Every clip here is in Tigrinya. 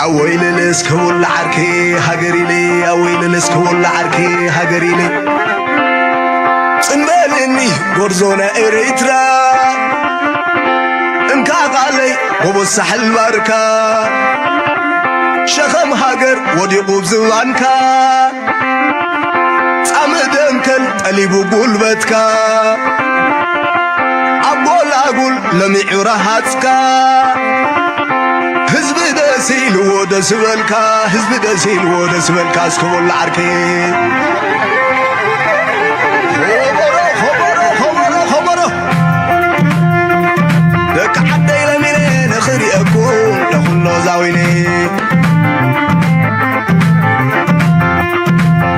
ኣወይ ልልስ ክውላ ዓርኪ ሃገር ኢለ ኣወይ ልልስ ክውላ ዓርኪ ሃገር ኢለ ጽንበልኒ ጎርዞና ኤርትራ እንካ ቃለይ ጎቦዝ ሳሕል ባርካ ሸኸም ሃገር ወዲቑ ብዝባንካ ጻምእ ደንከል ጠሊቡ ጉልበትካ ኣብ ጎላጉል ለሚዑ ረሃጽካ ህዝቢ ደስ ኢልዎ ደስ በልካ ህዝቢ ደስ ኢልዎ ደስ በልካ እስከ ወላ ዓርከይ ኾበሮ ኾበሮ ኾበሮ ኾበሮ ደቂ ዓደይ ለሚነ ንኽሪአኩም ለኹሎ ዛዊነ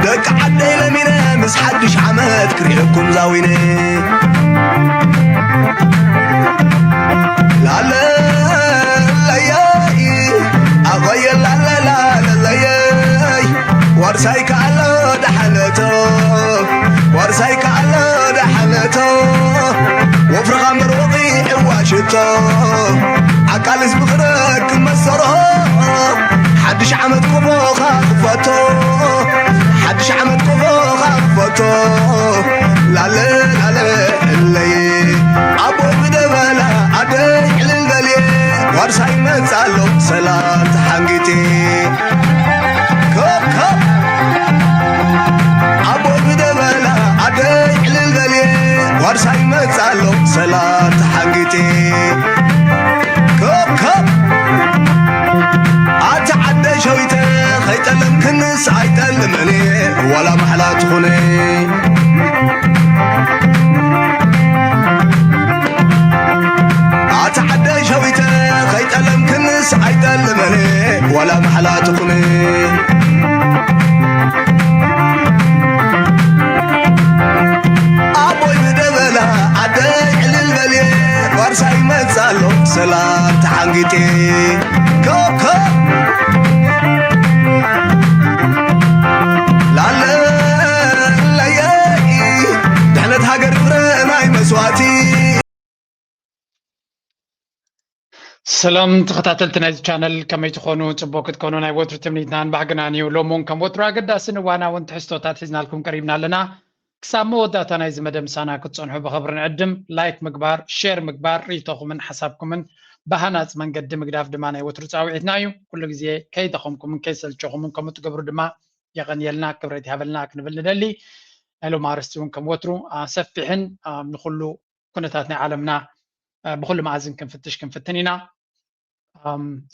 ደቂ ዓደይ ለሚነ ምስ ሓድሽ ዓመት ክሪአኩም ዛዊነ ላለለየይ ኣቐየ ላለላለለየይ ዋርሳይ ከኣሎ ደሓነቶ ዋርሳይ ከኣሎ ደሓነቶ ወፍርኻ መርወቒ ዕዋሽቶ ዓቃልስ ብኽረክ መሰሮ ሓድሽ ዓመት ቆፎኻ ክፈቶ ሓድሽ ዓመት ቆፎኻ ክፈቶ ላለ ላለ እለየ ኣቦይ ብደበላ ኣደይ ዕልል በልየ ዋርሳይ መጻሎ ሰላም ተሓንጊጤ ኮብኮብ ኣቦይ ብደበላ ኣደይ ዕልል በልየ ዋርሳይ መጻሎ ሰላም ተሓንጊጤ ኮብኮብ ኣቲ ዓደይ ሸዊተ ከይጠለምክንስ ኣይጠልምን እየ ዋላ ማሕላ ትኹነ ኣቲ ዓደይ ሸዊተ ከይጠለምክንስ ኣይጠልምን እየ ዋላ ማሕላ ትኹነ ኣቦይ ብደበላ ኣደይ ዕልል በልየ ዋርሳይ መጻሎ ሰላም ተሓንጊጤ ኮብኮብ ላለለየይ ድሕነት ሃገር ፍረ ናይ መስዋእቲ ሰላም ተኸታተልቲ ናይዚ ቻነል ከመይ ትኾኑ? ፅቡቅ ክትኮኑ ናይ ወትሩ ትምኒትናን ባህግናን እዩ። ሎም እውን ከም ወትሩ ኣገዳስን እዋናውን ትሕዝቶታት ሒዝናልኩም ቀሪብና ኣለና። ክሳብ መወዳእታ ናይዚ መደብ ምሳና ክትፀንሑ ብኽብሪ ንዕድም። ላይክ ምግባር፣ ሼር ምግባር፣ ርእይቶኹምን ሓሳብኩምን ብሃናፂ መንገዲ ምግዳፍ ድማ ናይ ወትሩ ፃውዒትና እዩ። ኩሉ ግዜ ከይደኸምኩምን ከይሰልቸኹምን ከምኡ ትገብሩ ድማ የቐንየልና፣ ክብረት ይሃበልና ክንብል ንደሊ። ናይ ሎም ኣርእስቲ እውን ከም ወትሩ ሰፊሕን ንኩሉ ኩነታት ናይ ዓለምና ብኩሉ መኣዝን ክንፍትሽ ክንፍትን ኢና።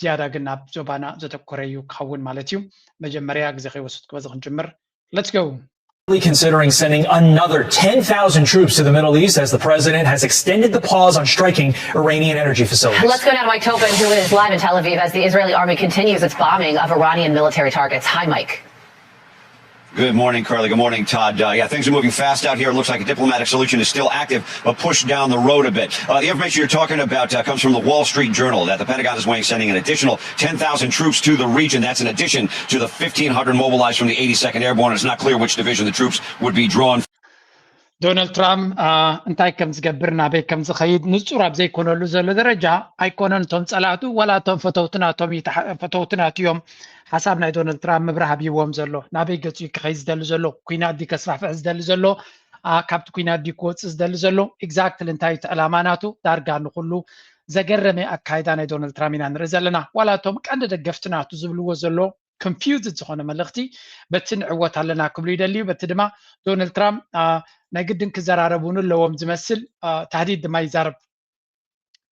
ዝያዳ ግን ናብ ዞባና ዘተኮረ እዩ ክኸውን ማለት እዩ። መጀመርያ ግዜ ከይወሰድኩ በዚ ክንጅምር። Let's go. Considering sending another ten thousand troops to the Middle East as the president has extended the pause on striking Iranian energy facilities. Let's go now to Mike Topin, who is live in Tel Aviv as the Israeli army continues its bombing of Iranian military targets. Hi, Mike. Good morning, Carly. Good morning, Todd. Uh, yeah, things are moving fast out here. It looks like a diplomatic solution is still active, but pushed down the road a bit. Uh, the information you're talking about uh, comes from the Wall Street Journal that the Pentagon is weighing sending an additional ten thousand troops to the region. That's in addition to the fifteen hundred mobilized from the eighty-second Airborne. It's not clear which division the troops would be drawn. ዶናልድ ትራምፕ እንታይ ከም ዝገብር ናበይ ከም ዝኸይድ ንጹር ኣብ ዘይኮነሉ ዘሎ ደረጃ ኣይኮነን። እቶም ጸላእቱ ዋላ እቶም ፈተውትናቶም ፈተውትናት እዮም። ሓሳብ ናይ ዶናልድ ትራምፕ ምብራህ ኣብይዎም ዘሎ ናበይ ገጹ ክኸይድ ዝደሊ ዘሎ ኩናት ዲ ከስፋሕፍሕ ዝደሊ ዘሎ ካብቲ ኩናት ዲ ክወፅእ ዝደሊ ዘሎ exactly እንታይ እቲ ዕላማ ናቱ ዳርጋ ንኩሉ ዘገረመ ኣካይዳ ናይ ዶናልድ ትራምፕ ኢና ንርኢ ዘለና። ዋላ እቶም ቀንዲ ደገፍቲ ናቱ ዝብልዎ ዘሎ confused ዝኾነ መልእኽቲ በቲ ንዕወት ኣለና ክብሉ ይደልዩ፣ በቲ ድማ ዶናልድ ትራምፕ ናይ ግድን ክዘራረቡን ኣለዎም ዝመስል ታህዲድ ድማ ይዛረብ።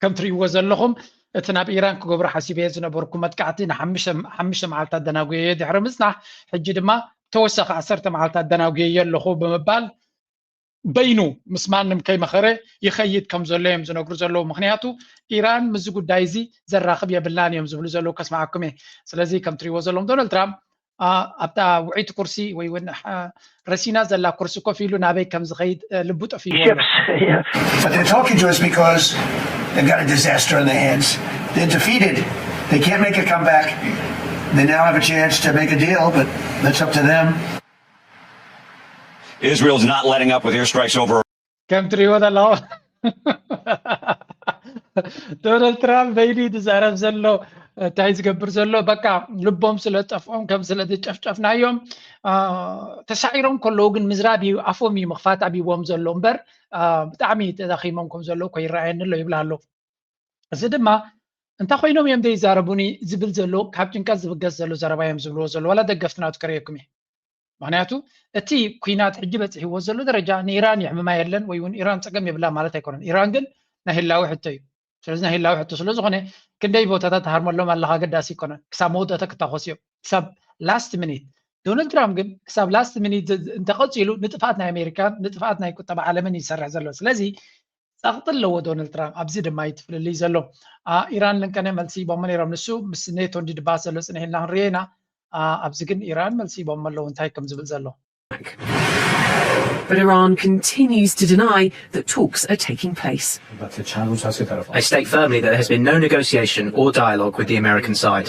ከም ትርእይዎ ዘለኹም እቲ ናብ ኢራን ክገብሮ ሓሲበዮ ዝነበርኩ መጥቃዕቲ ንሓሙሽተ መዓልታት ኣደናጉየዮ ድሕሪ ምጽናሕ ሕጂ ድማ ተወሳኺ ዓሰርተ መዓልታት ኣደናጉየዮ ኣለኹ ብምባል በይኑ ምስ ማንም ከይመኸረ ይኸይድ ከም ዘሎ እዮም ዝነግሩ ዘለዉ። ምኽንያቱ ኢራን ምስዚ ጉዳይ እዚ ዘራኽብ የብላን እዮም ዝብሉ ዘለዉ። ከስምዓኩም እየ። ስለዚ ከም ትሪእዎ ዘለኹም ዶናልድ ትራምፕ ኣብታ ውዕይቲ ኩርሲ ወይ እውን ረሲና ዘላ ኩርሲ ኮፍ ኢሉ ናበይ ከም ዝኸይድ ልቡ ጠፊእዎ ኣሎ። But they're talking to us because they've got a disaster on their hands. They're defeated. They can't make a comeback. They now have a chance to make a deal, but that's up to them. Israel's not letting up with airstrikes over. ከም ትሪእዎ ዘለኹም ዶናልድ ትራምፕ በይኑ እዩ ዝዛረብ ዘሎ። እንታይ ዝገብር ዘሎ በቃ ልቦም ስለ ጠፍኦም ከም ስለ ዝጨፍጨፍናዮም ተሳዒሮም ከለዉ ግን ምዝራብ እዩ ኣፎም እዩ ምኽፋት ኣብዎም ዘሎ እምበር ብጣዕሚ ተዳኺሞም ከም ዘለዉ ኮይረኣየኒ ኣሎ ይብል ኣሎ። እዚ ድማ እንታይ ኮይኖም እዮም ዘይዛረቡኒ ዝብል ዘሎ ካብ ጭንቀት ዝብገስ ዘሎ ዘረባ እዮም ዝብልዎ ዘሎ ዋላ ደገፍቲ ናቱ ከርእየኩም እየ። ምክንያቱ እቲ ኩናት ሕጂ በፅሕዎ ዘሎ ደረጃ ንኢራን የሕምማ የለን ወይ እውን ኢራን ፀገም የብላ ማለት ኣይኮነን። ኢራን ግን ናይ ህላዊ ሕቶ እዩ። ስለዚ ናይ ህላዊ ሕቶ ስለዝኾነ ክንደይ ቦታታት ሃርመሎም ኣለካ ኣገዳሲ ይኮነን። ክሳብ መወዳእታ ክታኮስ እዮም ክሳብ last minute። ዶናልድ ትራምፕ ግን ክሳብ last minute እንተቐፂሉ ንጥፍኣት ናይ ኣሜሪካን ንጥፍኣት ናይ ቁጠባ ዓለምን ይሰርሕ ዘሎ። ስለዚ ጸቕጢ ኣለዎ ዶናልድ ትራምፕ። ኣብዚ ድማ እዩ እቲ ፍልልይ ዘሎ። ኢራን ልንቀነ መልሲ ሂቦሞ ነይሮም። ንሱ ምስ ኔቶ እንዲ ድባስ ዘሎ ጽንሕ ኢልና ክንሪኦ ኢና። ኣብዚ ግን ኢራን መልሲ ሂቦሞ ኣለዉ እንታይ ከም ዝብል ዘሎ። But Iran continues to deny that talks are taking place. I state firmly that there has been no negotiation or dialogue with the American side.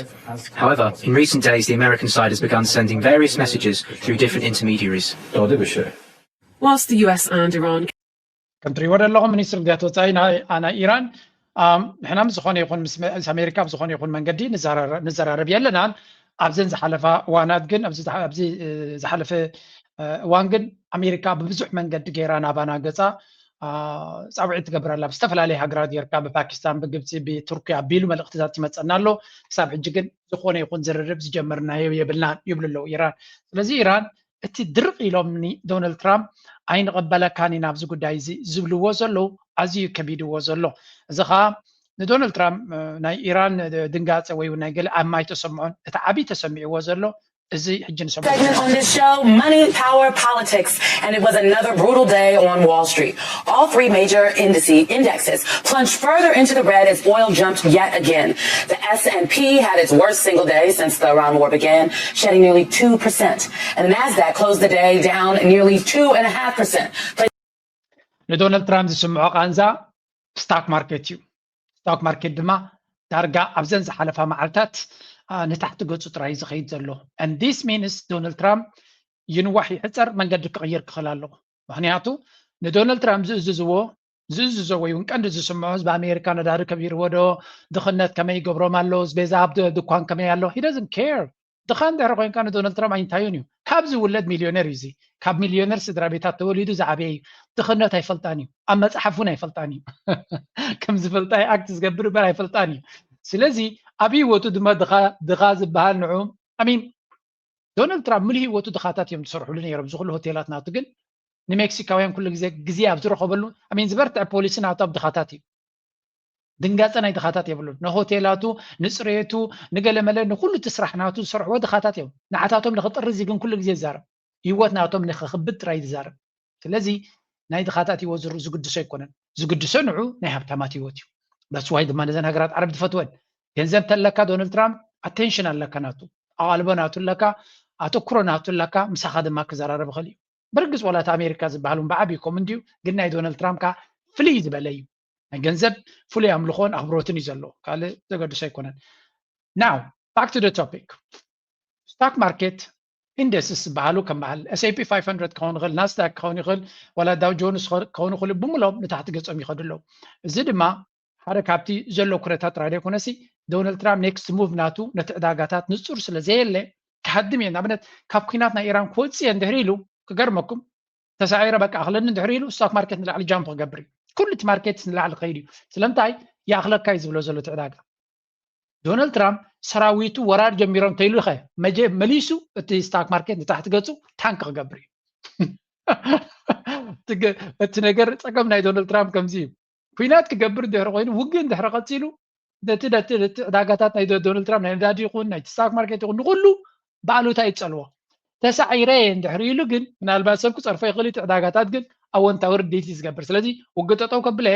However, in recent days, the American side has begun sending various messages through different intermediaries. Whilst the U S and Iran ከም ትሪእዎ ዘለኹም ሚኒስትር ጉዳያት ወፃኢ ናይ ኢራን ንሕና ምስ ዝኾነ ይኹን ምስ ኣሜሪካ ብዝኾነ ይኹን መንገዲ ንዘራረብ የለናን። ኣብዘን ዝሓለፋ እዋናት ግን ኣብዚ ዝሓለፈ እዋን ግን ኣሜሪካ ብብዙሕ መንገዲ ገይራ ናባና ገፃ ፃውዒት ትገብር ኣላ። ብዝተፈላለየ ሃገራት ጌርካ ብፓኪስታን ብግብፂ ብቱርኪ ኣቢሉ መልእክትታት ይመፀና ኣሎ። ክሳብ ሕጂ ግን ዝኾነ ይኹን ዝርርብ ዝጀመርናዮ የብልናን ይብሉ ኣለዉ ኢራን። ስለዚ ኢራን እቲ ድርቕ ኢሎም ንዶናልድ ትራምፕ ኣይንቐበለካን ኢና ኣብዚ ጉዳይ እዚ ዝብልዎ ዘለዉ ኣዝዩ ከቢድዎ ዘሎ። እዚ ከዓ ንዶናልድ ትራምፕ ናይ ኢራን ድንጋፀ ወይ እውን ናይ ገለ ኣብ ማይ ተሰምዖን እቲ ዓብዪ ተሰሚዕዎ ዘሎ እዚ ሕጂ ንሰምዖ Segment on this show, money, power, politics, and it was another brutal day on Wall Street. All three major indice indexes plunged further into the red as oil jumped yet again. The S and P had its worst single day since the Iran war began, shedding nearly two percent. And the Nasdaq closed the day down nearly two and a half percent. ንዶናልድ ትራምፕ ዝስምዖ ቃንዛ ስታክ ማርኬት እዩ። ስታክ ማርኬት ድማ ዳርጋ ኣብዘን ዝሓለፋ መዓልታት ንታሕቲ ገፁ ጥራይ ዝኸይድ ዘሎ። And this means ዶናልድ ትራምፕ ይንዋሕ ይሕፀር መንገዲ ክቕይር ክኽእል ኣለዎ። ምክንያቱ ንዶናልድ ትራምፕ ዝእዝዝዎ ዝእዝዞ ወይ እውን ቀንዲ ዝስምዖ ህዝቢ ኣሜሪካ ነዳዲ ከቢርዎ ዶ፣ ድኽነት ከመይ ይገብሮም ኣሎ፣ ኣስቤዛ ኣብ ድኳን ከመይ ኣሎ፣ he doesn't care። ድኻ እንድሕር ኮይንካ ንዶናልድ ትራምፕ ኣይንታዩን እዩ። ካብ ዝውለድ ሚልዮነር እዩ። እዚ ካብ ሚልዮነር ስድራ ቤታት ተወሊዱ ዝዓበየ እዩ። ድኽነት ኣይፈልጣን እዩ። ኣብ መፅሓፍ እውን ኣይፈልጣን እዩ። ከም ዝፈልጣ ኣክት ዝገብር እምበር ኣይፈልጣን እዩ። ስለዚ ኣብ ህይወቱ ድማ ድኻ ዝበሃል ንዑ ኣሚን ዶናልድ ትራምፕ ሙሉእ ህይወቱ ድኻታት እዮም ዝሰርሕሉ ነይሮም። እዚ ኩሉ ሆቴላት ናቱ ግን ንሜክሲካውያን ኩሉ ግዜ ግዜ ኣብ ዝረኸበሉ ኣሚን ዝበርትዐ ፖሊሲ ናቱ ኣብ ድኻታት እዩ። ድንጋፀ ናይ ድኻታት የብሉን። ንሆቴላቱ፣ ንፅሬቱ፣ ንገለመለ ንኩሉ እቲ ስራሕ ናቱ ዝሰርሕዎ ድኻታት እዮም። ንዓታቶም ንክጥርዝ ግን ኩሉ ግዜ ይዛረብ። ህይወት ናቶም ንክክብድ ጥራይ ይዛረብ። ስለዚ ናይ ድኻታት ህይወት ዝር ዝግድሶ ኣይኮነን። ዝግድሶ ንዑ ናይ ሃብታማት ህይወት እዩ። That's why ድማ ነዘን ሃገራት ዓረብ ዝፈትወን። ገንዘብ ተለካ ዶናልድ ትራምፕ ኣቴንሽን ኣለካ ናቱ፣ ኣቓልቦ ናቱ ኣለካ፣ ኣተኩሮ ናቱ ኣለካ፣ ምሳኻ ድማ ክዘራረብ ይኽእል እዩ። ብርግፅ ዋላ እቲ ኣሜሪካ ዝበሃል እውን ብዓብዩ ከምኡ እንድዩ፣ ግን ናይ ዶናልድ ትራምፕ ከዓ ፍልይ ዝበለ እዩ። ናይ ገንዘብ ፍሉይ ኣምልኾን ኣኽብሮትን እዩ ዘለዎ፣ ካልእ ዘገድሶ ኣይኮነን። Now back to the topic. ስታክ ማርኬት ኢንደስስ ዝበሃሉ ከም በዓል S and P five hundred ክኸውን ይኽእል፣ ናስዳክ ክኸውን ይኽእል፣ ዋላ ዳው ጆንስ ክኸውን ይኽእል፣ ብምሎም ንታሕቲ ገጾም ይኸዱ ኣለዉ። እዚ ድማ ሓደ ካብቲ ዘሎ ኩነታት ጥራይ ዘይኮነሲ ዶናልድ ትራምፕ ኔክስት ሙቭ ናቱ ነቲ ዕዳጋታት ንጹር ስለ ዘየለ ክሃድም እየ። ንኣብነት ካብ ኩናት ናይ ኢራን ክወፅእ እየ እንድሕር ኢሉ ክገርመኩም ተሳዒረ በቃ ኣኽለኒ እንድሕር ኢሉ ስቶክ ማርኬት ንላዕሊ ጃምፕ ክገብር እዩ። ኩሉ እቲ ማርኬት ንላዕሊ ክኸይድ እዩ። ስለምንታይ ይኣኽለካ እዩ ዝብሎ ዘሎ እቲ ዕዳጋ። ዶናልድ ትራምፕ ሰራዊቱ ወራር ጀሚሮም ተይሉ ኸ መጀ መሊሱ እቲ ስታክ ማርኬት ንታሕቲ ገፁ ታንክ ክገብር እዩ። እቲ ገ- እቲ ነገር ፀገም ናይ ዶናልድ ትራምፕ ከምዚ እዩ። ኩናት ክገብር እንድሕሪ ኮይኑ ውግእ እንድሕሪ ቀፂሉ ነቲ ነቲ ነቲ ዕዳጋታት ናይ ዶ- ዶናልድ ትራምፕ ናይ ነዳዲ ይኹን ናይ ስታክ ማርኬት ይኹን ንኩሉ ብኣሉታ ይፀልዎ። ተሳዒረ እንድሕሪ ኢሉ ግን ምናልባት ሰብ ክፀርፎ ይኽእል እዩ። እቲ ዕዳጋታት ግን ኣወንታዊ ርድኢት እዩ ዝገብር። ስለዚ ውግእ ጠጠው ከብለ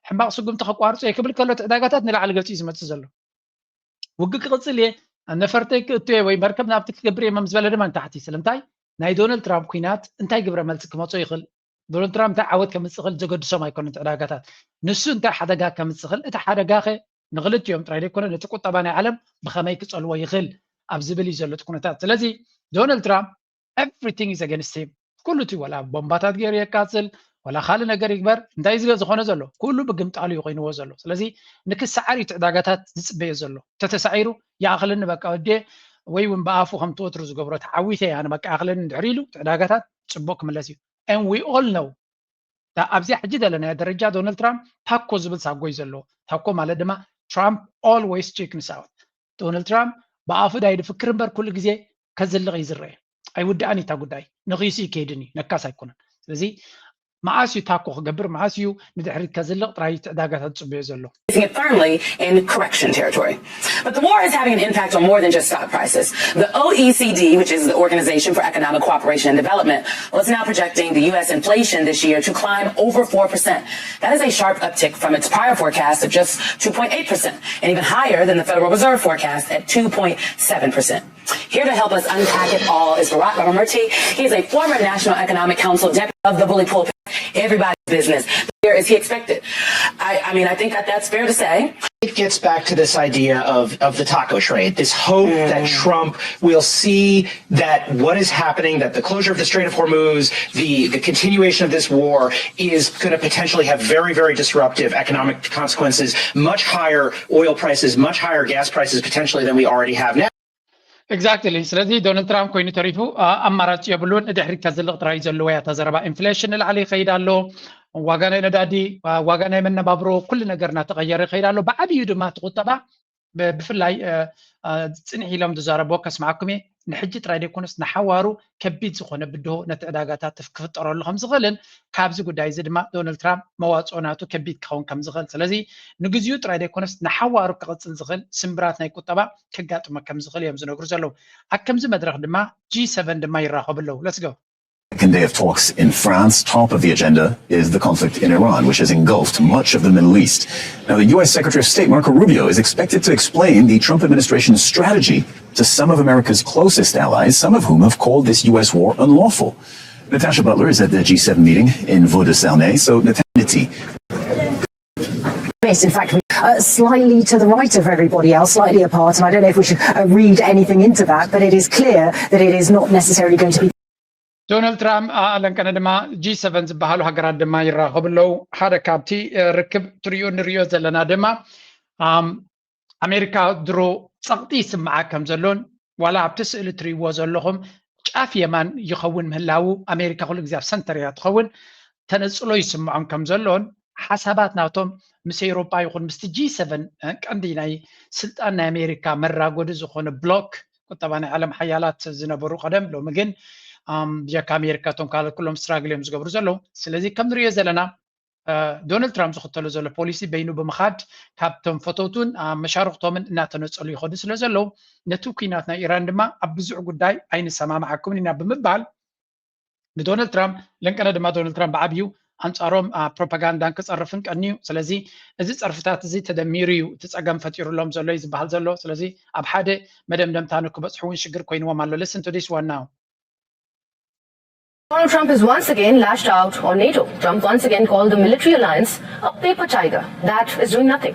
ሕማቕ ስጉምቲ ከቋርፆ እየ ክብል ከሎ እቲ ዕዳጋታት ንላዕሊ ገፂ እዩ ዝመፅእ ዘሎ። ውግእ ክቕፅል እየ ነፈርተይ ክእቱ እየ ወይ መርከብ ናብቲ ክገብር እየ ምስ በለ ድማ ንታሕቲ። ስለምንታይ ናይ ዶናልድ ትራምፕ ኩናት እንታይ ግብረ መልሲ ክመፆ ይኽእል? ዶናልድ ትራምፕ እንታይ ዓወት ከምፅእ ይኽእል ዘገድሶም ኣይኮነን እቲ ዕዳጋታት። ንሱ እንታይ ሓደጋ ከምፅእ ይኽእል? እቲ ሓደጋ ኸ ንክልቲኦም ጥራይ ዘይኮነ ነቲ ቁጠባ ናይ ዓለም ብኸመይ ክፀልዎ ይኽእል ኣብ ዝብል እዩ ዘሎ እቲ ኩነታት። ስለዚ ዶናልድ ትራምፕ everything is against him። ኩሉ እቲ ወላ ቦምባታት ገይሩ የቃፅል፣ ወላ ካልእ ነገር ይግበር እንታይ ዝገ ዝኾነ ዘሎ ኩሉ ብግምጣሉ እዩ ኮይንዎ ዘሎ። ስለዚ ንክሰዓር እዩ እቲ ዕዳጋታት ዝፅበዮ ዘሎ። ተተሳዒሩ ይኣኽለኒ በቃ ወዴ ወይ እውን ብኣፉ ከምቲ ወትሩ ዝገብሮ ተዓዊተ ኣነ በቃ ይኣኽለኒ እንድሕር ኢሉ እቲ ዕዳጋታት ፅቡቅ ክምለስ እዩ። And we all know ኣብዚኣ ሕጂ ዘለናዮ ደረጃ ዶናልድ ትራምፕ ታኮ ዝብል ሳጎ እዩ ዘለዎ። ታኮ ማለት ድማ Trump always checks out። ዶናልድ ትራምፕ ብኣፉ ዳይ ድፍክር እምበር ኩሉ ግዜ ከዝልቕ እዩ ዝረአ። ኣይውዳእን እዩ እታ ጉዳይ ንኺሱ ይከይድን እዩ ነካስ ኣይኮነን። ስለዚ መዓስ እዩ ታኮ ክገብር መዓስ እዩ ንድሕሪት ከዝልቕ ጥራይ እቲ ዕዳጋታት ዝፅበዮ ዘሎ። Placing it firmly in correction territory. But the war is having an impact on more than just stock prices. The O E C D, which is the Organization for Economic Cooperation and Development, well, it's now projecting the U S inflation this year to climb over four percent. That is a sharp uptick from its prior forecast of just two point eight percent and even higher than the Federal Reserve forecast at two point seven percent. Here to help us unpack it all is Barack Ramamurti. He is a former National Economic Council deputy of the bully pulpit. Everybody's business. Where is he expected? I, I mean, I think that that's fair to say. It gets back to this idea of, of the taco trade, this hope that Trump will see that what is happening, that the closure of the Strait of Hormuz, the, the continuation of this war is going to potentially have very, very disruptive economic consequences, much higher oil prices, much higher gas prices potentially than we already have now. Exactly. ስለዚ ዶናልድ ትራምፕ ኮይኑ ተሪፉ ኣማራፂ የብሉን። ንድሕሪት ከዝልቕ ጥራይ እዩ ዘለዎ እያ እታ ዘረባ። ኢንፍሌሽን ንላዕሊ ይኸይድ ኣሎ። ዋጋ ናይ ነዳዲ፣ ዋጋ ናይ መነባብሮ ኩሉ ነገር እናተቐየረ ይኸይድ ኣሎ። ብዓብዩ ድማ እቲ ቁጠባ ብፍላይ ፅንሕ ኢሎም ዝዛረብዎ ከስምዓኩም እየ። ንሕጂ ጥራይ ዘይኮነስ ንሓዋሩ ከቢድ ዝኾነ ብድሆ ነቲ ዕዳጋታት ክፍጠረሉ ከምዝኽእልን ካብዚ ጉዳይ እዚ ድማ ዶናልድ ትራምፕ መዋፅኦ ናቱ ከቢድ ክኸውን ከምዝኽእል ስለዚ ንግዚኡ ጥራይ ዘይኮነስ ንሓዋሩ ክቕፅል ዝኽእል ስምብራት ናይ ቁጠባ ከጋጥሞ ከምዝኽእል እዮም ዝነግሩ ዘለዉ። ኣብ ከምዚ መድረኽ ድማ ጂ ሰቨን ድማ ይራኸቡ ኣለዉ። Let's go. Second day of talks in France. Top of the agenda is the conflict in Iran, which has engulfed much of the Middle East. Now, the U S Secretary of State Marco Rubio is expected to explain the Trump administration's strategy to some of America's closest allies, some of whom have called this U S war unlawful. Natasha Butler is at the G seven meeting in Vaud-Saint-Denis. So, Natasha, Yes, in fact, uh, slightly to the right of everybody else, slightly apart, and I don't know if we should uh, read anything into that, but it is clear that it is not necessarily going to be. ዶናልድ ትራምፕ ኣለንቀነ ድማ ጂ ሰቨን ዝበሃሉ ሃገራት ድማ ይራኸቡ ኣለዉ። ሓደ ካብቲ ርክብ ትሪኡ ንሪኦ ዘለና ድማ ኣሜሪካ ድሮ ፀቕጢ ይስምዓ ከም ዘሎን ዋላ ኣብቲ ስእሊ ትሪእዎ ዘለኹም ጫፍ የማን ይኸውን ምህላዉ ኣሜሪካ ኩሉ ግዜ ኣብ ሰንተር እያ ትኸውን ተነፅሎ ይስምዖም ከም ዘሎን ሓሳባት ናቶም ምስ ኤውሮጳ ይኹን ምስቲ ጂ ሰቨን ቀንዲ ናይ ስልጣን ናይ ኣሜሪካ መራጎዲ ዝኾነ ብሎክ ቁጠባ ናይ ዓለም ሓያላት ዝነበሩ ቀደም ሎሚ ግን ብጀካ ኣሜሪካ እቶም ካልኦት ኩሎም ስትራግል እዮም ዝገብሩ ዘለዉ ስለዚ ከም ንሪኦ ዘለና ዶናልድ ትራምፕ ዝኽተሎ ዘሎ ፖሊሲ በይኑ ብምኻድ ካብቶም ፈተውቱን መሻርክቶምን እናተነፀሉ ይኸዱ ስለ ዘለዉ ነቲ ኩናት ናይ ኢራን ድማ ኣብ ብዙሕ ጉዳይ ኣይንሰማምዓኩምን ኢና ብምባል ንዶናልድ ትራምፕ ለንቀነ ድማ ዶናልድ ትራምፕ ብዓብዩ ኣንፃሮም ፕሮፓጋንዳን ክፀርፍን ቀንዩ ስለዚ እዚ ፀርፍታት እዚ ተደሚሩ እዩ እቲ ፀገም ፈጢሩሎም ዘሎ እዩ ዝበሃል ዘሎ ስለዚ ኣብ ሓደ መደምደምታ ንክበፅሑ እውን ሽግር ኮይንዎም ኣሎ listen to this one now Donald Trump has once again lashed out on NATO. Trump once again called the military alliance a paper tiger that is doing nothing.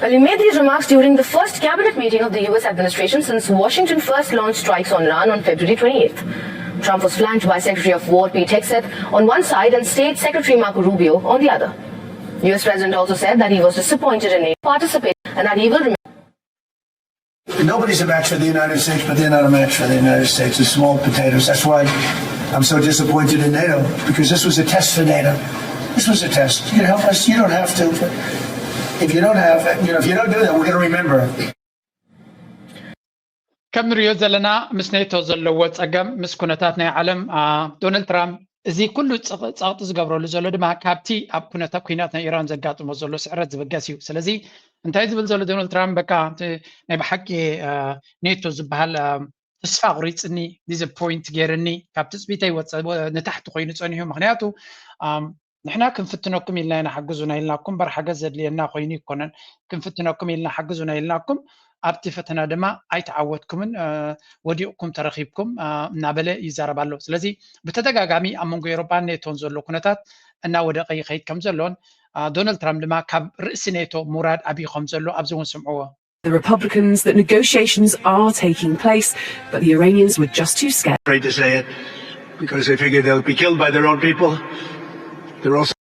Well, he made these remarks during the first cabinet meeting of the U S administration since Washington first launched strikes on Iran on February twenty-eighth. Trump was flanked by Secretary of War Pete Hegseth on one side and State Secretary Marco Rubio on the other. U S President also said that he was disappointed in NATO participation and that he will remain. Nobody's a match for the United States, but they're not a match for the United States. It's small potatoes. That's why I'm so disappointed in NATO, because this was a test for NATO. This was a test. You can help us. You don't have to. But if you don't have, you know, if you don't do that, we're going to remember. ከም ንሪኦ ዘለና ምስ ኔቶ ዘለዎ ፀገም ምስ ኩነታት ናይ ዓለም ዶናልድ ትራምፕ እዚ ኩሉ ፀቕጢ ዝገብረሉ ዘሎ ድማ ካብቲ ኣብ ኩነታ ኩናት ናይ ኢራን ዘጋጥሞ ዘሎ ስዕረት ዝብገስ እዩ ስለዚ እንታይ ዝብል ዘሎ ዶናልድ ትራምፕ በቃ ናይ ብሓቂ ኔቶ ዝበሃል ተስፋ ኣቑሪፅኒ ዲስፖይንት ገይርኒ ካብ ትፅቢተይ ወፀ ንታሕቲ ኮይኑ ፀኒሑ ምክንያቱ ንሕና ክንፍትነኩም ኢልና ኢና ሓግዙና ኢልናኩም በር ሓገዝ ዘድልየና ኮይኑ ይኮነን ክንፍትነኩም ኢልና ሓግዙና ኢልናኩም ኣብቲ ፈተና ድማ ኣይተዓወትኩምን ወዲቕኩም ተረኪብኩም እናበለ ይዛረብ ኣሎ ስለዚ ብተደጋጋሚ ኣብ መንጎ ኤሮፓን ኔቶን ዘሎ ኩነታት እናወደቀ ይኸይድ ከም ዘሎን ዶናልድ ትራምፕ ድማ ካብ ርእሲ ኔቶ ምውራድ ኣብዩ ከም ዘሎ ኣብዚ እውን ስምዕዎ The Republicans that negotiations are taking place, but the Iranians were just too scared. Afraid to say it because they figure they'll be killed by their own people. They're also,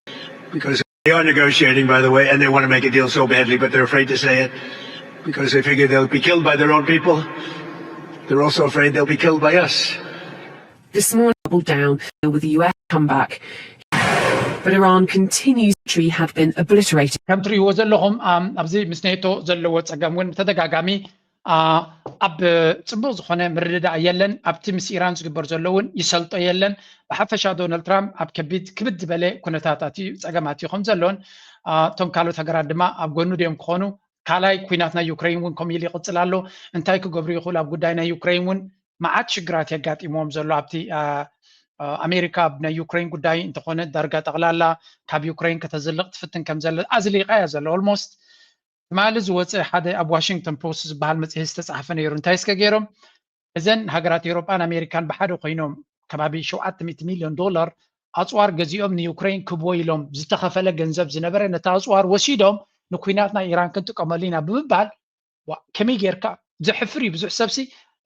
because they are negotiating, by the way, and they want to make a deal so badly, but they're afraid to say it because they figure they'll be killed by their own people. They're also afraid they'll be killed by us. This morning, doubled down with the U S comeback. But Iran continues to had been obliterated. ከም ትርእይዎ ዘለኹም ኣብዚ ምስ ኔቶ ዘለዎ ፀገም እውን ብተደጋጋሚ ኣብ ፅቡቅ ዝኾነ ምርድዳእ የለን። ኣብቲ ምስ ኢራን ዝግበር ዘሎ እውን ይሰልጦ የለን። ብሓፈሻ ዶናልድ ትራምፕ ኣብ ከቢድ ክብድ ዝበለ ኩነታት ኣትዩ ፀገም ኣትዩ ከም ዘሎን እቶም ካልኦት ሃገራት ድማ ኣብ ጎኑ ድዮም ክኾኑ። ካልኣይ ኩናት ናይ ዩክሬን እውን ከምኡ ኢሉ ይቕፅል ኣሎ። እንታይ ክገብሩ ይኽእሉ ኣብ ጉዳይ ናይ ዩክሬን እውን መዓት ሽግራት የጋጢምዎም ዘሎ ኣብቲ ኣሜሪካ ኣብ ናይ ዩክሬን ጉዳይ እንተኾነ ዳርጋ ጠቕላላ ካብ ዩክሬን ከተዝልቕ ትፍትን ከም ዘለ ኣዝሊቓ እያ ዘሎ። Almost ትማሊ ዝወፀ ሓደ ኣብ ዋሽንግተን ፖስት ዝበሃል መፅሄት ዝተፃሓፈ ነይሩ። እንታይ እስከ ገይሮም እዘን ሃገራት ኤውሮጳን ኣሜሪካን ብሓደ ኮይኖም ከባቢ ሸውዓተ ሚእቲ ሚልዮን ዶላር ኣፅዋር ገዚኦም ንዩክሬን ክብዎ ኢሎም ዝተኸፈለ ገንዘብ ዝነበረ ነቲ ኣፅዋር ወሲዶም ንኩናት ናይ ኢራን ክንጥቀመሉ ኢና ብምባል ከመይ ጌርካ ዘሕፍር እዩ። ብዙሕ ሰብሲ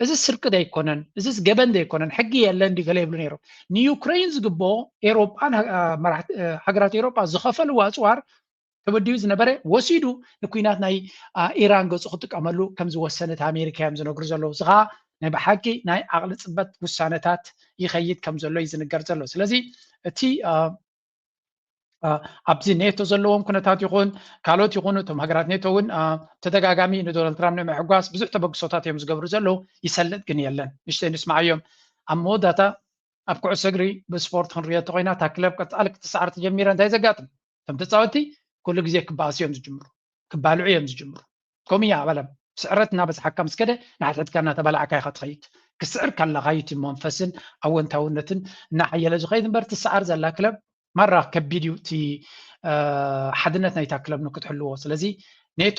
እዚ ስርቂ ዶ ኣይኮነን፣ እዚ ገበን ዶ ኣይኮነን፣ ሕጊ የለን ድዩ ገለ ይብሉ ነይሮም። ንዩክሬን ዝግብኦ ኤውሮጳን ሃገራት ኤውሮጳ ዝኸፈልዎ ኣፅዋር ተበዲኡ ዝነበረ ወሲዱ ንኩናት ናይ ኢራን ገፁ ክጥቀመሉ ከም ዝወሰነት ኣሜሪካ እዮም ዝነግሩ ዘለዉ። እዚ ከዓ ናይ ብሓቂ ናይ ዓቕሊ ፅበት ውሳነታት ይኸይድ ከም ዘሎ እዩ ዝንገር ዘሎ። ስለዚ እቲ ኣብዚ ኔቶ ዘለዎም ኩነታት ይኹን ካልኦት ይኹኑ እቶም ሃገራት ኔቶ እውን ተደጋጋሚ ንዶናልድ ትራምፕ ንምሕጓስ ብዙሕ ተበግሶታት እዮም ዝገብሩ ዘለዉ። ይሰልጥ ግን የለን። ንሽተይ ንስማዓዮም። ኣብ መወዳእታ ኣብ ኩዕሶ እግሪ ብስፖርት ክንሪኦ እንተኮይና እታ ክለብ ቀፃሊ ክትሰዓር ተጀሚረ እንታይ ዘጋጥም እቶም ተፃወቲ ኩሉ ግዜ ክበኣሱ እዮም ዝጅምሩ፣ ክባልዑ እዮም ዝጅምሩ። ከምኡ እያ ኣብ ዓለም። ስዕረት እናበዝሓካ ምስ ከደ ንሓድሕድካ እናተባላዕካ ኢኻ ትኸይድ። ክስዕር ከለኻ እዩ እቲ መንፈስን ኣወንታውነትን እናሓየለ ዝኸይድ እምበር ትሰዓር ዘላ ክለብ ማራ ከቢድ እዩ እቲ ሓድነት ናይታ ክለብ ንክትሕልዎ። ስለዚ ኔቶ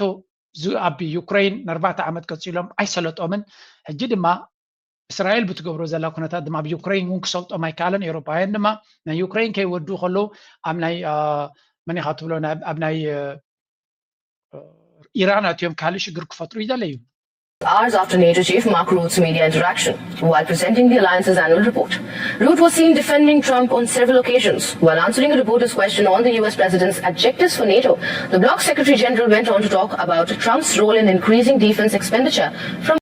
ኣብ ዩክሬን ንኣርባዕተ ዓመት ቀፂሎም ኣይሰለጦምን። ሕጂ ድማ እስራኤል ብትገብሮ ዘላ ኩነታት ድማ ኣብ ዩክሬን እውን ክሰልጦም ኣይከኣለን። ኤውሮፓውያን ድማ ናይ ዩክሬን ከይወድኡ ከለዉ ኣብ ናይ መን ኢኻ ትብሎ ኣብ ናይ ኢራን ኣትዮም ካልእ ሽግር ክፈጥሩ ይደለዩ። Hours after NATO chief Mark Rute's media interaction, while presenting the alliance's annual report, Rute was seen defending Trump on several occasions while answering a reporter's question on the U S president's objectives for NATO. The bloc's Secretary General went on to talk about Trump's role in increasing defense expenditure from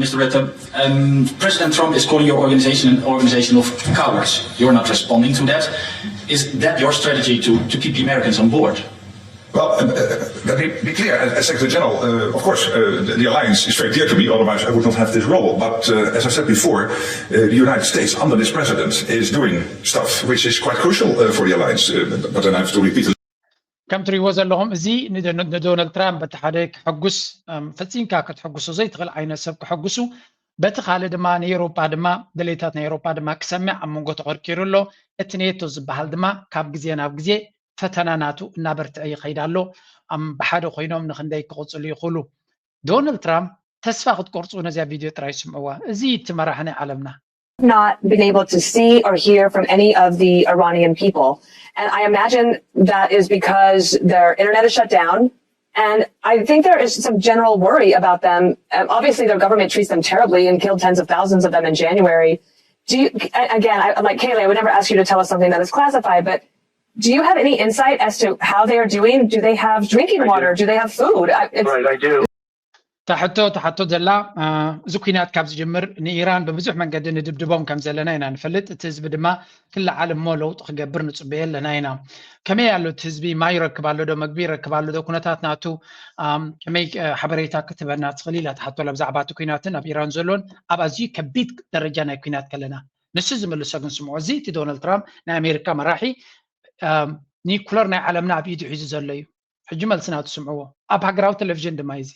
Mister Rutte, um, President Trump is calling your organization an organization of cowards. You're not responding to that. Is that your strategy to, to keep the Americans on board? Well, uh, uh, let me be clear, as Secretary General, uh, of course, uh, the, the alliance is very dear to me, otherwise I would not have this role. But uh, as I said before, uh, the United States under this president is doing stuff which is quite crucial uh, for the alliance. Uh, but then I have to repeat. ከም ትሪእዎ ዘለኹም እዚ ንዶናልድ ትራምፕ በቲ ሓደ ክሐጉስ ፈፂምካ ክትሐጉሶ ዘይትኽእል ዓይነት ሰብ ክሐጉሱ በቲ ካልእ ድማ ንኤውሮጳ ድማ ድሌታት ናይ ኤውሮጳ ድማ ክሰምዕ ኣብ መንጎ ተኸርኪሩ ኣሎ። እቲ ኔቶ ዝበሃል ድማ ካብ ግዜ ናብ ግዜ ፈተና ናቱ እናበርትዐ ይኸይድ ኣሎ። ብሓደ ኮይኖም ንክንደይ ክቕፅሉ ይኽእሉ። ዶናልድ ትራምፕ ተስፋ ክትቆርፁ ነዚኣ ቪድዮ ጥራይ ስምዕዋ። እዚ እቲ መራሒ ናይ ዓለምና። Not been able to see or hear from any of the Iranian people. And I imagine that is because their internet is shut down. And I think there is some general worry about them. Um, obviously, their government treats them terribly and killed tens of thousands of them in January. Do you, again, I, like Kaylee, I would never ask you to tell us something that is classified, but do you have any insight as to how they are doing? Do they have drinking water? Do they have food? I, it's, Right, I do. ታሕቶ ታሕቶ ዘላ እዚ ኩናት ካብ ዝጅምር ንኢራን ብብዙሕ መንገዲ ንድብድቦም ከም ዘለና ኢና ንፈልጥ። እቲ ህዝቢ ድማ ክለዓል እሞ ለውጢ ክገብር ንፅበዮ ኣለና ኢና። ከመይ ኣሎ እቲ ህዝቢ? ማይ ይረክብ ኣሎ ዶ? መግቢ ይረክብ ኣሎ ዶ? ኩነታት ናቱ ከመይ ሓበሬታ ክትበና ትኽእል ኢላ ትሓቶ። ብዛዕባ እቲ ኩናትን ኣብ ኢራን ዘሎን ኣብ ኣዝዩ ከቢድ ደረጃ ናይ ኩናት ከለና ንሱ ዝምልሶ ግን ስምዖ። እዚ እቲ ዶናልድ ትራምፕ ናይ ኣሜሪካ መራሒ ኒኩለር ናይ ዓለምና ኣብ ኢዱ ሒዙ ዘሎ እዩ። ሕጂ መልሲ ናቱ ስምዕዎ። ኣብ ሃገራዊ ቴሌቪዥን ድማ እዩ እዚ።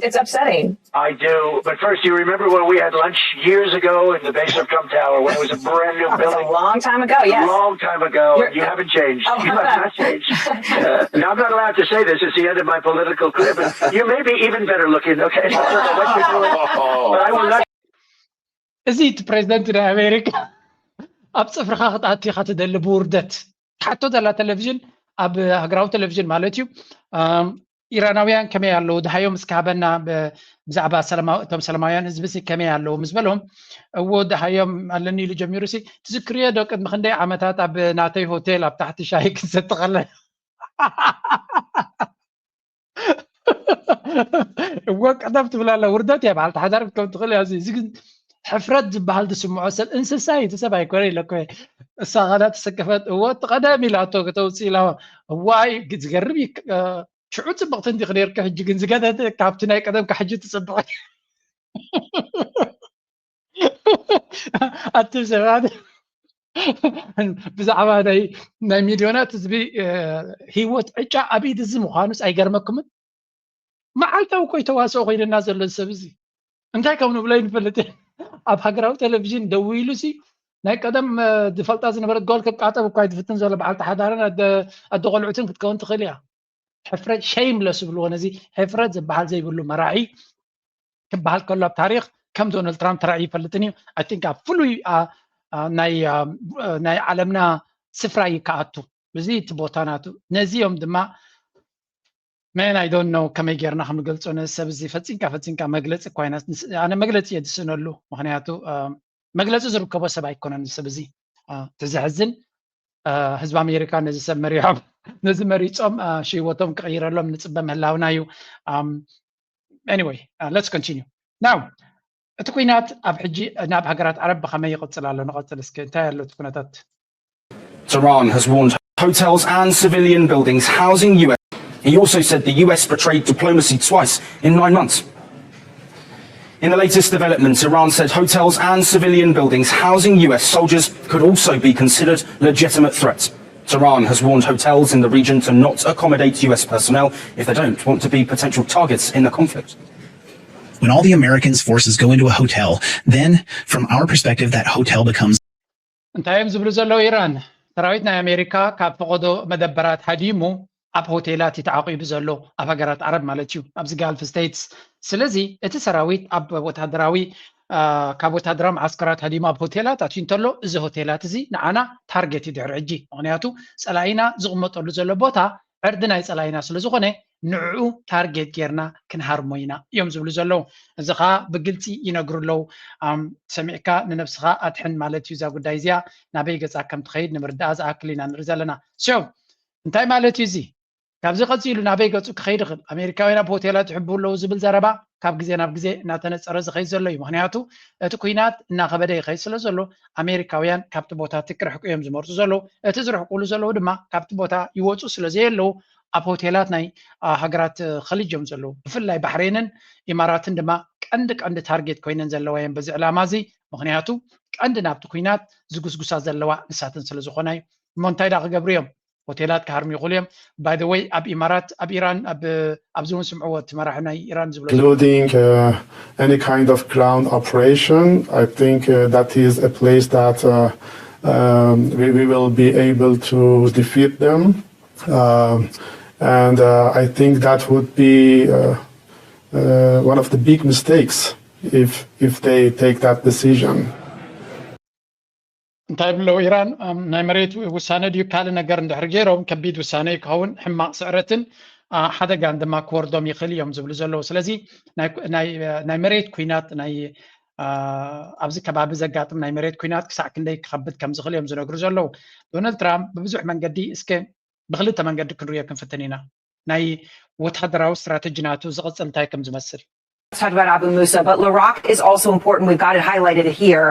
It's upsetting. I do. But first, do you remember when we had lunch years ago in the base of Trump Tower when it was a brand new It's a building? long time ago, yes. A long time ago. You're- You haven't changed. Oh, You how have about- not changed. Uh, now, I'm not allowed to say this. It's the end of my political career, but you may be even better looking. Okay, so I don't know what you're doing. But I will not. እዚ እቲ ፕሬዚደንት ናይ ኣሜሪካ ኣብ ፅፍርኻ ክትኣትኻ ትደሊ ብውርደት ትሓቶ ዘላ ቴሌቪዥን ኣብ ሃገራዊ ቴሌቪዥን ማለት እዩ። ኢራናውያን ከመይ ኣለዉ ድሃዮም እስኪ ሃበና፣ ብዛዕባ እቶም ሰላማውያን ህዝቢ ሲ ከመይ ኣለዉ ምስ በሎም፣ እዎ ድሃዮም ኣለኒ ኢሉ ጀሚሩ ሲ። ትዝክርዮ ዶ ቅድሚ ክንደይ ዓመታት ኣብ ናተይ ሆቴል ኣብ ታሕቲ ሻሂ ክንሰቲ ከለና? እዎ ቀደም ትብል ኣላ፣ ውርደት እያ። በዓልቲ ሓዳር ክትከውን ትኽእል እያ። እዚ ግን ሕፍረት ዝበሃል ዝስምዖ ሰብ እንስሳ እዩ፣ እቲ ሰብ ኣይኮነ ኢለ እኮ እየ። እሳ ኸዳ ተሰከፈት፣ እዎ እቲ ቀደም ኢላቶ ከተውፅእ ኢላ። እዋይ ዝገርም እዩ። ሽዑ ፅብቕቲ እንዲኺ ነርኪ፣ ሕጂ ግን ዝገደደ ካብቲ ናይ ቀደምካ ሕጂ ትፅብቕ። ኣቱም ሰባት ብዛዕባ ናይ ናይ ሚልዮናት ህዝቢ ህይወት ዕጫ ኣብ ኢድ እዚ ምዃኑስ ኣይገርመኩምን? መዓልታዊ እኮ እዩ ተዋስኦ ኮይንና ዘሎ እዚ ሰብ እዚ። እንታይ ከም ንብሎ ይንፈልጥ። ኣብ ሃገራዊ ቴሌቪዥን ደው ኢሉ ሲ ናይ ቀደም ዝፈልጣ ዝነበረት ጓል ክቃጠብ እኳ እዩ ዝፍትን ዘሎ። በዓልቲ ሓዳርን ኣደ ቆልዑትን ክትከውን ትኽእል እያ። ሕፍረት ሸይምለስ ዝብልዎ ነዚ ሕፍረት ዝበሃል ዘይብሉ መራሒ ክበሃል ከሎ ኣብ ታሪኽ ከም ዶናልድ ትራምፕ ተራእዩ ይፈልጥን እዩ። ኣይ ቲንክ ኣብ ፍሉይ ናይ ዓለምና ስፍራ እዩ ክኣቱ። እዚ እቲ ቦታ ናቱ። ነዚኦም ድማ መን ኣይ ዶንት ኖው ከመይ ጌርና ከም ንገልጾ ነዚ ሰብ እዚ ፈጺምካ ፈጺምካ መግለጺ እኳ ኢና ኣነ መግለጺ እየ ዝስእነሉ። ምኽንያቱ መግለጺ ዝርከቦ ሰብ ኣይኮነን እዚ ሰብ እዚ። እቲ ዘሕዝን ህዝቢ ኣሜሪካ ነዚ ሰብ መሪሖም ነዚ መሪጾም ሽወቶም ክቕይረሎም ንጽበ ምህላውና እዩ። Anyway, let's continue now. እቲ ኩናት ኣብ ሕጂ ናብ ሃገራት ዓረብ ብኸመይ ይቕጽል ኣሎ? ንቐጽል እስኪ እንታይ ኣሎ እቲ ኩነታት? Tehran has warned hotels and civilian buildings housing U S. He also said the U S betrayed diplomacy twice in nine months. In the latest developments, Iran said hotels and civilian buildings housing U S soldiers could also be considered legitimate threats. Tehran has warned hotels in the region to not accommodate U S personnel if they don't want to be potential targets in the conflict. When all the Americans' forces go into a hotel, then, from our perspective, that hotel becomes እንታይ እዮም ዝብሉ ዘለዉ? ኢራን ሰራዊት ናይ ኣሜሪካ ካብ ፈቐዶ መደበራት ሃዲሙ ኣብ ሆቴላት እዩ ተዓቂቡ ዘሎ፣ ኣብ ሃገራት ዓረብ ማለት እዩ፣ ኣብዚ ጋልፍ ስቴትስ። ስለዚ እቲ ሰራዊት ኣብ ወታደራዊ ካብ ወታደራዊ መዓስከራት ሃዲሙ ኣብ ሆቴላት ኣትዩ እንተሎ፣ እዚ ሆቴላት እዚ ንዓና ታርጌት እዩ ድሕሪ ሕጂ። ምኽንያቱ ጸላኢና ዝቕመጠሉ ዘሎ ቦታ ዕርዲ ናይ ጸላኢና ስለ ዝኾነ፣ ንዕኡ ታርጌት ጌርና ክንሃርሞ ኢና እዮም ዝብሉ ዘለዉ። እዚ ኸኣ ብግልጺ ይነግሩ ኣለዉ። ሰሚዕካ ንነብስኻ ኣድሕን ማለት እዩ። እዛ ጉዳይ እዚኣ ናበይ ገጻ ከም ትኸይድ ንምርዳኣ ዝኣክል ኢና ንርኢ ዘለና። ሶ እንታይ ማለት እዩ እዚ? ካብዚ ቀጺሉ ናበይ ገጹ ክኸይድ ይኽእል? ኣሜሪካውያን ኣብ ሆቴላት ይሕብኡ ኣለዉ ዝብል ዘረባ ካብ ግዜ ናብ ግዜ እናተነጸረ ዝኸይድ ዘሎ እዩ። ምኽንያቱ እቲ ኲናት እናኸበደ ይኸይድ ስለ ዘሎ ኣሜሪካውያን ካብቲ ቦታ እቲ ክርሕቁ እዮም ዝመርጹ ዘለዉ። እቲ ዝርሕቁሉ ዘለዉ ድማ ካብቲ ቦታ ይወጹ ስለ ዘየለዉ ኣብ ሆቴላት ናይ ሃገራት ኸሊጅ እዮም ዘለዉ። ብፍላይ ባሕሬንን ኢማራትን ድማ ቀንዲ ቀንዲ ታርጌት ኮይነን ዘለዋ እየን በዚ ዕላማ እዚ። ምኽንያቱ ቀንዲ ናብቲ ኲናት ዝጉስጉሳ ዘለዋ ንሳተን ስለ ዝኾና እዩ። እሞ እንታይ ደኣ ክገብሩ እዮም? ሆቴላት ክሃርሙ ይኽእሉ እዮም። By the way ኣብ ኢማራት ኣብ ኢራን ኣብዚ እውን ስምዕዎ እቲ መራሒ ናይ ኢራን ዝብሎ including uh, any kind of ground operation. I think uh, that is a place that uh, um, we, we will be able to defeat them. Um, and uh, I think that would be uh, uh, one of the big mistakes if, if they take that decision. እንታይ ብለው ኢራን ናይ መሬት ውሳነ ድዩ ካልእ ነገር እንድሕር ገይሮም ከቢድ ውሳነ እዩ ክኸውን፣ ሕማቕ ስዕረትን ሓደጋን ድማ ክወርዶም ይኽእል እዮም ዝብሉ ዘለዉ። ስለዚ ናይ መሬት ኩናት ናይ ኣብዚ ከባቢ ዘጋጥም ናይ መሬት ኩናት ክሳዕ ክንደይ ክኸብድ ከም ዝኽእል እዮም ዝነግሩ ዘለዉ። ዶናልድ ትራምፕ ብብዙሕ መንገዲ እስከ ብክልተ መንገዲ ክንሪኦ ክንፍትን ኢና። ናይ ወታደራዊ ስትራተጂ ናቱ ዝቕጽል እንታይ ከም ዝመስል talked about Abu Musa, but Larak is also important. We've got it highlighted here.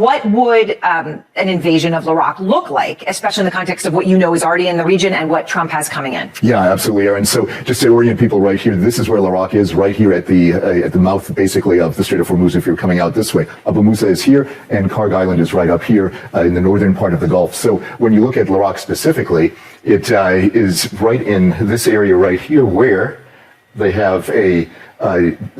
What would um, an invasion of Larak look like, especially in the context of what you know is already in the region and what Trump has coming in? Yeah, absolutely, Aaron. So just to orient people right here, this is where Larak is, right here at the uh, at the mouth, basically, of the Strait of Hormuz. If you're coming out this way, Abu Musa is here, and Karg Island is right up here uh, in the northern part of the Gulf. So when you look at Larak specifically, it uh, is right in this area right here where they have a uh,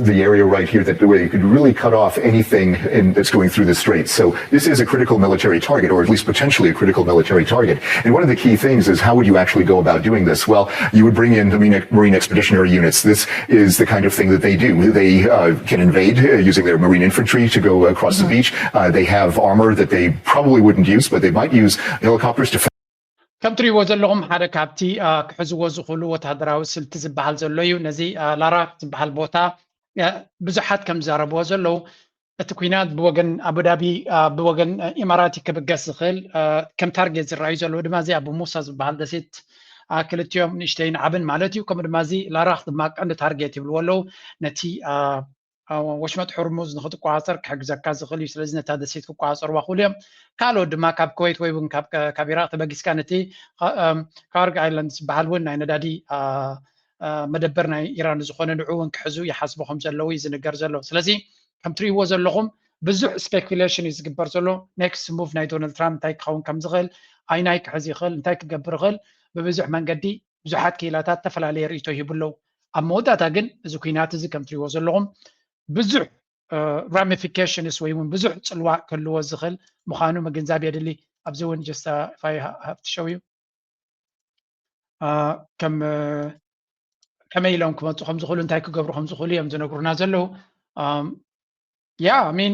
the area right here that where you could really cut off anything in, that's going through the strait. So this is a critical military target, or at least potentially a critical military target. And one of the key things is how would you actually go about doing this? Well, you would bring in the Marine, Marine Expeditionary Units. This is the kind of thing that they do. They uh, can invade uh, using their Marine infantry to go across the beach. Uh, they have armor that they probably wouldn't use, but they might use helicopters to ከም ትሪእዎ ዘለኹም ሓደ ካብቲ ክሕዝዎ ዝኽእሉ ወታደራዊ ስልቲ ዝበሃል ዘሎ እዩ። ነዚ ላራክ ዝበሃል ቦታ ብዙሓት ከም ዝዛረብዎ ዘለዉ እቲ ኩናት ብወገን ኣቡዳቢ ብወገን ኢማራት ክብገስ ዝኽእል ከም ታርጌት ዝረኣዩ ዘለዉ ድማ እዚ ኣቡ ሙሳ ዝበሃል ደሴት ክልቲኦም ንእሽተይን ዓብን ማለት እዩ። ከምኡ ድማ እዚ ላራክ ድማ ቀንዲ ታርጌት ይብልዎ ኣለዉ። ነቲ ወሽመጥ ሕርሙዝ ንክትቆፃፀር ክሕግዘካ ዝኽእል እዩ። ስለዚ ነታ ደሴት ክቆፃፀርዋ ክእሉ እዮም። ካልኦት ድማ ካብ ኩዌት ወይ እውን ካብ ኢራቅ ተበጊስካ ነቲ ካርግ ኣይላንድ ዝበሃል እውን ናይ ነዳዲ መደበር ናይ ኢራን ዝኾነ ንዑ እውን ክሕዙ ይሓስቡ ከም ዘለዉ እዩ ዝንገር ዘሎ። ስለዚ ከም ትሪእዎ ዘለኹም ብዙሕ ስፔኩሌሽን እዩ ዝግበር ዘሎ። ኔክስት ሙቭ ናይ ዶናልድ ትራምፕ እንታይ ክኸውን ከም ዝኽእል፣ ኣይናይ ክሕዝ ይኽእል፣ እንታይ ክገብር ይኽእል፣ ብብዙሕ መንገዲ ብዙሓት ክኢላታት ዝተፈላለየ ርእይቶ ይህቡ ኣለዉ። ኣብ መወዳእታ ግን እዚ ኩናት እዚ ከም ትሪእዎ ዘለኹም ብዙሕ ራሚፊኬሽንስ ወይ እውን ብዙሕ ፅልዋ ክህልዎ ዝኽእል ምዃኑ ምግንዛብ የድሊ። ኣብዚ እውን ጀስታ ፋይ ሃፍትሸው እዩ ከም ከመይ ኢሎም ክመፁ ከም ዝኽእሉ እንታይ ክገብሩ ከም ዝኽእሉ እዮም ዝነግሩና ዘለዉ። ያ ሚን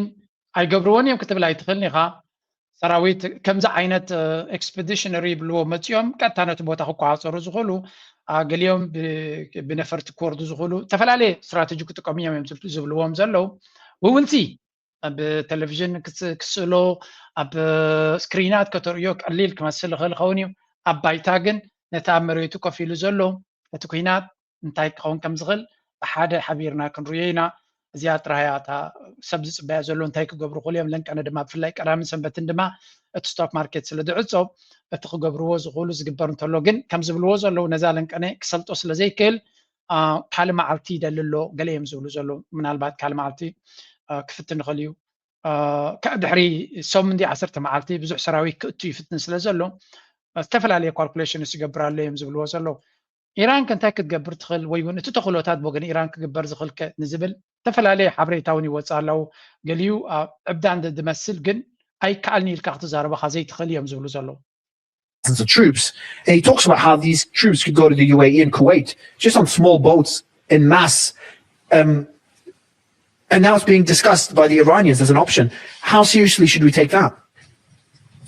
ኣይገብርዎን እዮም ክትብል ኣይትኽእልን ኢኻ። ሰራዊት ከምዚ ዓይነት ኤክስፐዲሽነሪ ይብልዎ መፂኦም ቀጥታ ነቲ ቦታ ክቆፃፀሩ ዝኽእሉ ገሊኦም ብነፈርቲ ክወርዱ ዝኽእሉ ዝተፈላለየ ስትራተጂ ክጥቀሙ እዮም እዮም ዝብልዎም ዘለዉ። ውውልሲ ኣብ ቴሌቪዥን ክስእሎ ኣብ ስክሪናት ከተርእዮ ቀሊል ክመስል ይኽእል ይኸውን እዩ። ኣብ ባይታ ግን ነቲ ኣብ መሬቱ ኮፍ ኢሉ ዘሎ እቲ ኩናት እንታይ ክኸውን ከም ዝኽእል ብሓደ ሓቢርና ክንርእዮ ኢና። እዚኣ ጥራያ እታ ሰብ ዝፅበያ ዘሎ እንታይ ክገብሩ ክእሉ እዮም። ለንቀነ ድማ ብፍላይ ቀዳምን ሰንበትን ድማ እቲ ስቶክ ማርኬት ስለ ዝዕፆ እቲ ክገብርዎ ዝኽእሉ ዝግበር እንተሎ ግን ከም ዝብልዎ ዘለዉ ነዛ ለንቀነ ክሰልጦ ስለ ዘይክእል ካልእ መዓልቲ ይደሊ ኣሎ ገለ እዮም ዝብሉ ዘለዉ። ምናልባት ካልእ መዓልቲ ክፍትን ይኽእል እዩ። ድሕሪ ሰሙን ዓሰርተ መዓልቲ ብዙሕ ሰራዊት ክእቱ ይፍትን ስለ ዘሎ ዝተፈላለየ ካልኩሌሽንስ ይገብር ኣሎ እዮም ዝብልዎ ዘለዉ። ኢራን ከ እንታይ ክትገብር ትኽእል ወይ እውን እቲ ተኽእሎታት ብወገን ኢራን ክግበር ዝኽእል ከ ንዝብል ዝተፈላለየ ሓበሬታ እውን ይወፅእ ኣለዉ። ገሊኡ ዕብዳን ዝመስል ግን ኣይከኣልን ኢልካ ክትዛረበኻ ዘይትኽእል እዮም ዝብሉ ዘለዉ። The troops. And he talks about how these troops could go to the U A E and Kuwait, just on small boats in mass. Um, and now it's being discussed by the Iranians as an option. How seriously should we take that?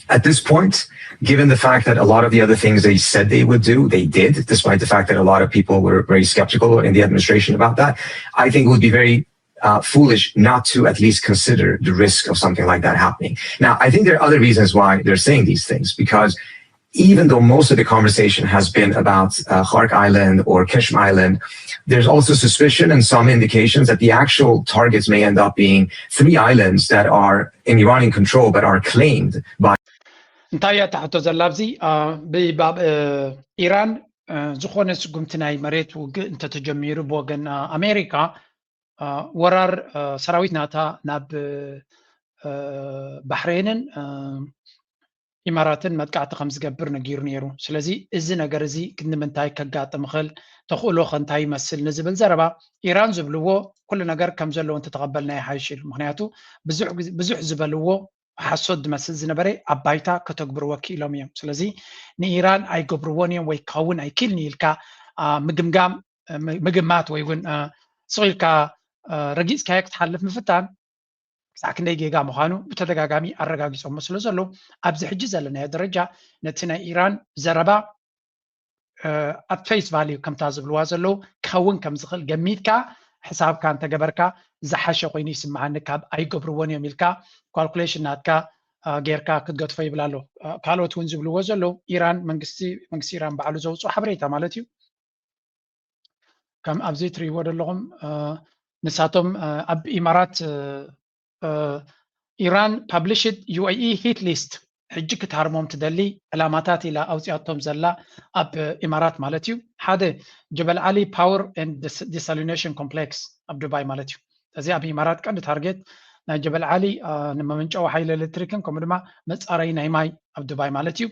At this point, given the fact that a lot of the other things they said they would do, they did, despite the fact that a lot of people were very skeptical in the administration about that, I think it would be very uh, foolish not to at least consider the risk of something like that happening. Now, I think there are other reasons why they're saying these things, because even though most of the conversation has been about uh, Khark Island or Keshm Island, there's also suspicion and some indications that the actual targets may end up being three islands that are in Iranian control but are claimed by. እንታይ እያ ትሕቶ ዘላ ኣብዚ ብባብ ኢራን ዝኾነ ስጉምቲ ናይ መሬት ውግእ እንተተጀሚሩ ብወገን ኣሜሪካ ወራር ሰራዊት ናታ ናብ ባሕሬንን ኢማራትን መጥቃዕቲ ከም ዝገብር ነጊሩ ነይሩ። ስለዚ እዚ ነገር እዚ ክንምንታይ ከጋጥም ይኽእል፣ ተኽእሎ ከ እንታይ ይመስል ንዝብል ዘረባ ኢራን ዝብልዎ ኩሉ ነገር ከም ዘለዎ እንተተቐበልናዮ ይሓይሽ ኢሉ። ምክንያቱ ብዙሕ ዝበልዎ ሓሶት ዝመስል ዝነበረ ኣብ ባይታ ከተግብርዎ ክኢሎም እዮም። ስለዚ ንኢራን ኣይገብርዎን እዮም ወይ ክኸውን ኣይክእልን ኢልካ ምግምጋም ምግማት ወይ እውን ስቕ ኢልካ ረጊፅካዮ ክትሓልፍ ምፍታን ክሳዕ ክንደይ ጌጋ ምዃኑ ብተደጋጋሚ ኣረጋጊፆሞ ስለ ዘለዉ ኣብዚ ሕጂ ዘለናዮ ደረጃ ነቲ ናይ ኢራን ዘረባ ኣብ ፌስ ቫልዩ ከምታ ዝብልዋ ዘለዉ ክኸውን ከም ዝኽእል ገሚትካ ሕሳብካ እንተገበርካ ዝሓሸ ኮይኑ ይስምዓኒ ካብ ኣይገብርዎን እዮም ኢልካ ካልኩሌሽን ናትካ ጌርካ ክትገድፎ ይብል ኣሎ። ካልኦት እውን ዝብልዎ ዘለዉ ኢራን መንግስቲ መንግስቲ ኢራን ባዕሉ ዘውፅኦ ሓበሬታ ማለት እዩ። ከም ኣብዚ ትርእይዎ ዘለኹም ንሳቶም ኣብ ኢማራት ኢራን ፓብሊሽድ ዩ ኤ ኢ ሂት ሊስት ሕጂ ክትሃርሞም ትደሊ ዕላማታት ኢላ ኣውፂኣቶም ዘላ ኣብ ኢማራት ማለት እዩ። ሓደ ጀበል ዓሊ ፓወር ኤንድ ዲሳሊኔሽን ኮምፕሌክስ ኣብ ዱባይ ማለት እዩ። እዚ ኣብ ኢማራት ቀንዲ ታርጌት ናይ ጀበል ዓሊ ንመመንጨዊ ሓይሊ ኤሌክትሪክን ከምኡ ድማ መፃረይ ናይ ማይ ኣብ ዱባይ ማለት እዩ።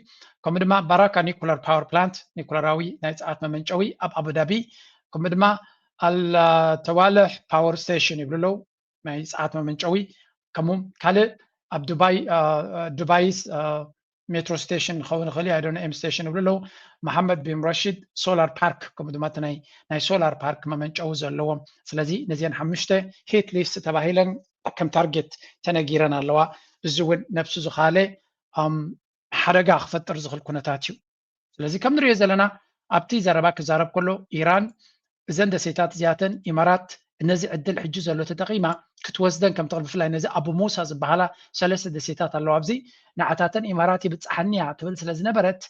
ከምኡ ድማ ባራካ ኒኩለር ፓወር ፕላንት ኒኩለራዊ ናይ ፀዓት መመንጨዊ ኣብ ኣቡዳቢ ከምኡ ድማ ኣልተዋልሕ ፓወር ስቴሽን ይብሉ ኣለዉ ናይ ፀዓት መመንጨዊ ከምኡ ካልእ ኣብ ዱባይ ዱባይስ ሜትሮ ስቴሽን ክኸውን ይኽእል እዩ ኣይዶነ ኤም ስቴሽን ይብሉ ኣለዉ መሓመድ ቢን ረሽድ ሶላር ፓርክ ከምኡ ድማ ናይ ሶላር ፓርክ መመንጨዊ ዘለዎም ስለዚ ነዚአን ሓሙሽተ ሂት ሊስት ተባሂለን ከም ታርጌት ተነጊረን ኣለዋ እዚ እውን ነብሱ ዝኻለ ሓደጋ ክፈጥር ዝኽእል ኩነታት እዩ ስለዚ ከም ንሪኦ ዘለና ኣብቲ ዘረባ ክዛረብ ከሎ ኢራን እዘን ደሴታት እዚኣተን ኢማራት ነዚ ዕድል ሕጂ ዘሎ ተጠቒማ ክትወስደን ከም ትኽእል፣ ብፍላይ ነዚ ኣቡ ሙሳ ዝበሃላ ሰለስተ ደሴታት ኣለዋ ኣብዚ፣ ንዓታተን ኢማራት ይብጽሓኒ እያ ትብል ስለ ዝነበረት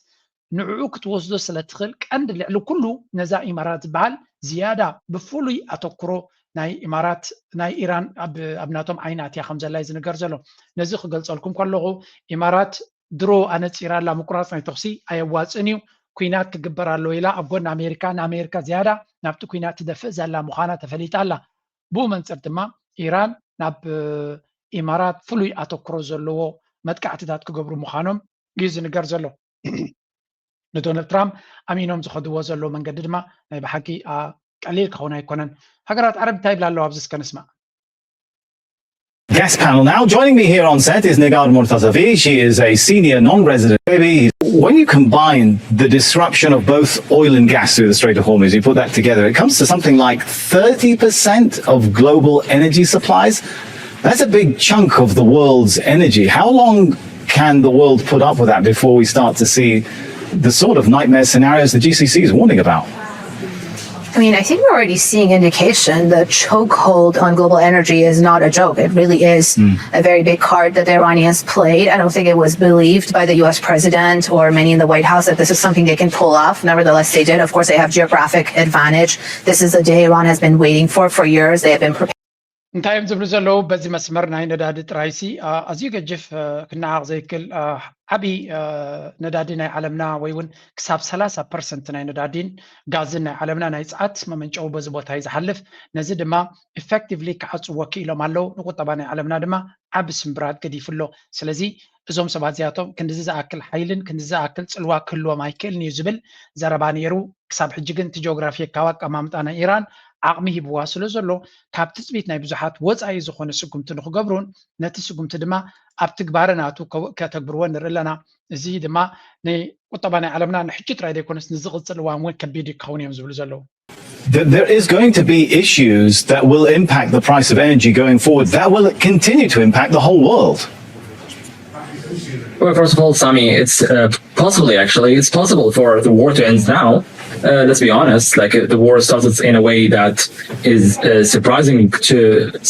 ንዕኡ ክትወስዶ ስለ ትኽእል ቀንዲ ልዕሊ ኩሉ ነዛ ኢማራት ዝበሃል ዝያዳ ብፍሉይ ኣተኩሮ ናይ ኢማራት ናይ ኢራን ኣብ ኣብ ናቶም ዓይኒ ኣትያ ከም ዘላ እዩ ዝንገር ዘሎ። ነዚ ክገልጸልኩም ከለኹ ኢማራት ድሮ ኣነጺራ ኣላ፣ ምቁራጽ ናይ ተኹሲ ኣየዋጽእን እዩ፣ ኲናት ክግበር ኣለዎ ኢላ ኣብ ጎኒ ኣሜሪካ ንኣሜሪካ ዝያዳ ናብቲ ኲናት ትደፍእ ዘላ ምዃና ተፈሊጣ ኣላ። ብኡ መንጽር ድማ ኢራን ናብ ኢማራት ፍሉይ ኣተኩሮ ዘለዎ መጥቃዕትታት ክገብሩ ምዃኖም እዩ ዝንገር ዘሎ። ንዶናልድ ትራምፕ ኣሚኖም ዝኸድዎ ዘለዉ መንገዲ ድማ ናይ ብሓቂ ቀሊል ክኸውን ኣይኮነን። ሃገራት ዓረብ እንታይ ይብላ ኣለዋ ኣብዚ እስከ ንስማዕ። Guest panel now. Joining me here on set is Negar Mortazavi. She is a senior non-resident baby. When you combine the disruption of both oil and gas through the Strait of Hormuz, you put that together, it comes to something like thirty percent of global energy supplies. That's a big chunk of the world's energy. How long can the world put up with that before we start to see the sort of nightmare scenarios the G C C is warning about? I mean, I think we're already seeing indication the chokehold on global energy is not a joke. It really is a very big card that the Iranians played. I don't think it was believed by the U S president or many in the White House that this is something they can pull off. Nevertheless, they did. Of course, they have geographic advantage. This is a day Iran has been waiting for for years. They have been preparing. እንታይ እዮም ዝብሉ ዘለዉ? በዚ መስመር ናይ ነዳዲ ጥራይሲ ኣዝዩ ገጅፍ ክነዓቕ ዘይክል ዓብዪ ነዳዲ ናይ ዓለምና ወይ እውን ክሳብ ሰላሳ ፐርሰንት ናይ ነዳዲን ጋዝን ናይ ዓለምና ናይ ፀዓት መመንጨዊ በዚ ቦታ እዩ ዝሓልፍ። ነዚ ድማ ኢፌክቲቭሊ ክዓፅዎ ክኢሎም ኣለዉ። ንቁጠባ ናይ ዓለምና ድማ ዓቢ ስምብራት ገዲፉ ኣሎ። ስለዚ እዞም ሰባት እዚኣቶም ክንድዚ ዝኣክል ሓይልን ክንድዚ ዝኣክል ፅልዋ ክህልዎም ኣይክእልን እዩ ዝብል ዘረባ ነይሩ። ክሳብ ሕጂ ግን እቲ ጂኦግራፊካዊ ኣቀማምጣ ናይ ኢራን ዓቕሚ ሂብዋ ስለ ዘሎ ካብ ትፅቢት ናይ ብዙሓት ወፃኢ ዝኾነ ስጉምቲ ንክገብሩን ነቲ ስጉምቲ ድማ ኣብ ትግባረ ናቱ ከተግብርዎ ንርኢ ኣለና። እዚ ድማ ንቁጠባ ናይ ዓለምና ንሕጂ ጥራይ ዘይኮነስ ንዝቕፅል እዋን እውን ከቢድ ክኸውን እዮም ዝብሉ ዘለዉ። There is going to be issues that will impact the price of energy going forward. That will continue to impact the whole world. Well, first of all, Sami, it's uh, possibly actually it's possible for the war to end now. Uh, let's be honest, like uh, the war started in a way that is uh, surprising to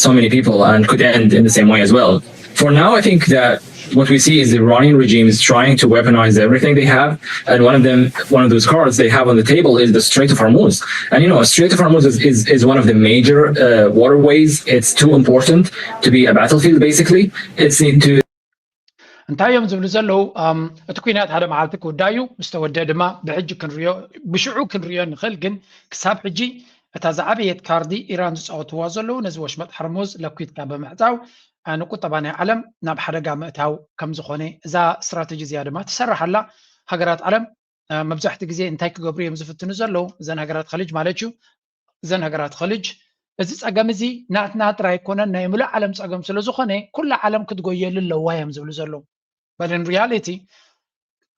so many people and could end in the same way as well. For now, I think that what we see is the Iranian regime is trying to weaponize everything they have, and one of them, one of those cards they have on the table is the Strait of Hormuz. And you know, Strait of Hormuz is, is, is one of the major uh, waterways. It's too important to be a battlefield. Basically, it's into እንታይ እዮም ዝብሉ ዘለዉ? እቲ ኩናት ሓደ መዓልቲ ክውዳእ እዩ። ምስ ተወደአ ድማ ብሕጂ ክንሪኦ ብሽዑ ክንሪኦ ንኽእል። ግን ክሳብ ሕጂ እታ ዝዓበየት ካርዲ ኢራን ዝፃወትዋ ዘለዉ ነዚ ወሽመጥ ሕርሙዝ ለኲትካ ብምዕፃው ንቁጠባ ናይ ዓለም ናብ ሓደጋ ምእታው ከም ዝኾነ እዛ ስትራተጂ እዚኣ ድማ ትሰርሕ ኣላ። ሃገራት ዓለም መብዛሕትኡ ግዜ እንታይ ክገብሩ እዮም ዝፍትኑ ዘለዉ? እዘን ሃገራት ኸሊጅ ማለት እዩ። እዘን ሃገራት ኸሊጅ እዚ ፀገም እዚ ናትና ጥራይ ኣይኮነን ናይ ምሉእ ዓለም ፀገም ስለ ዝኾነ ኩላ ዓለም ክትጎየሉ ኣለዋ እዮም ዝብሉ ዘለዉ። But in reality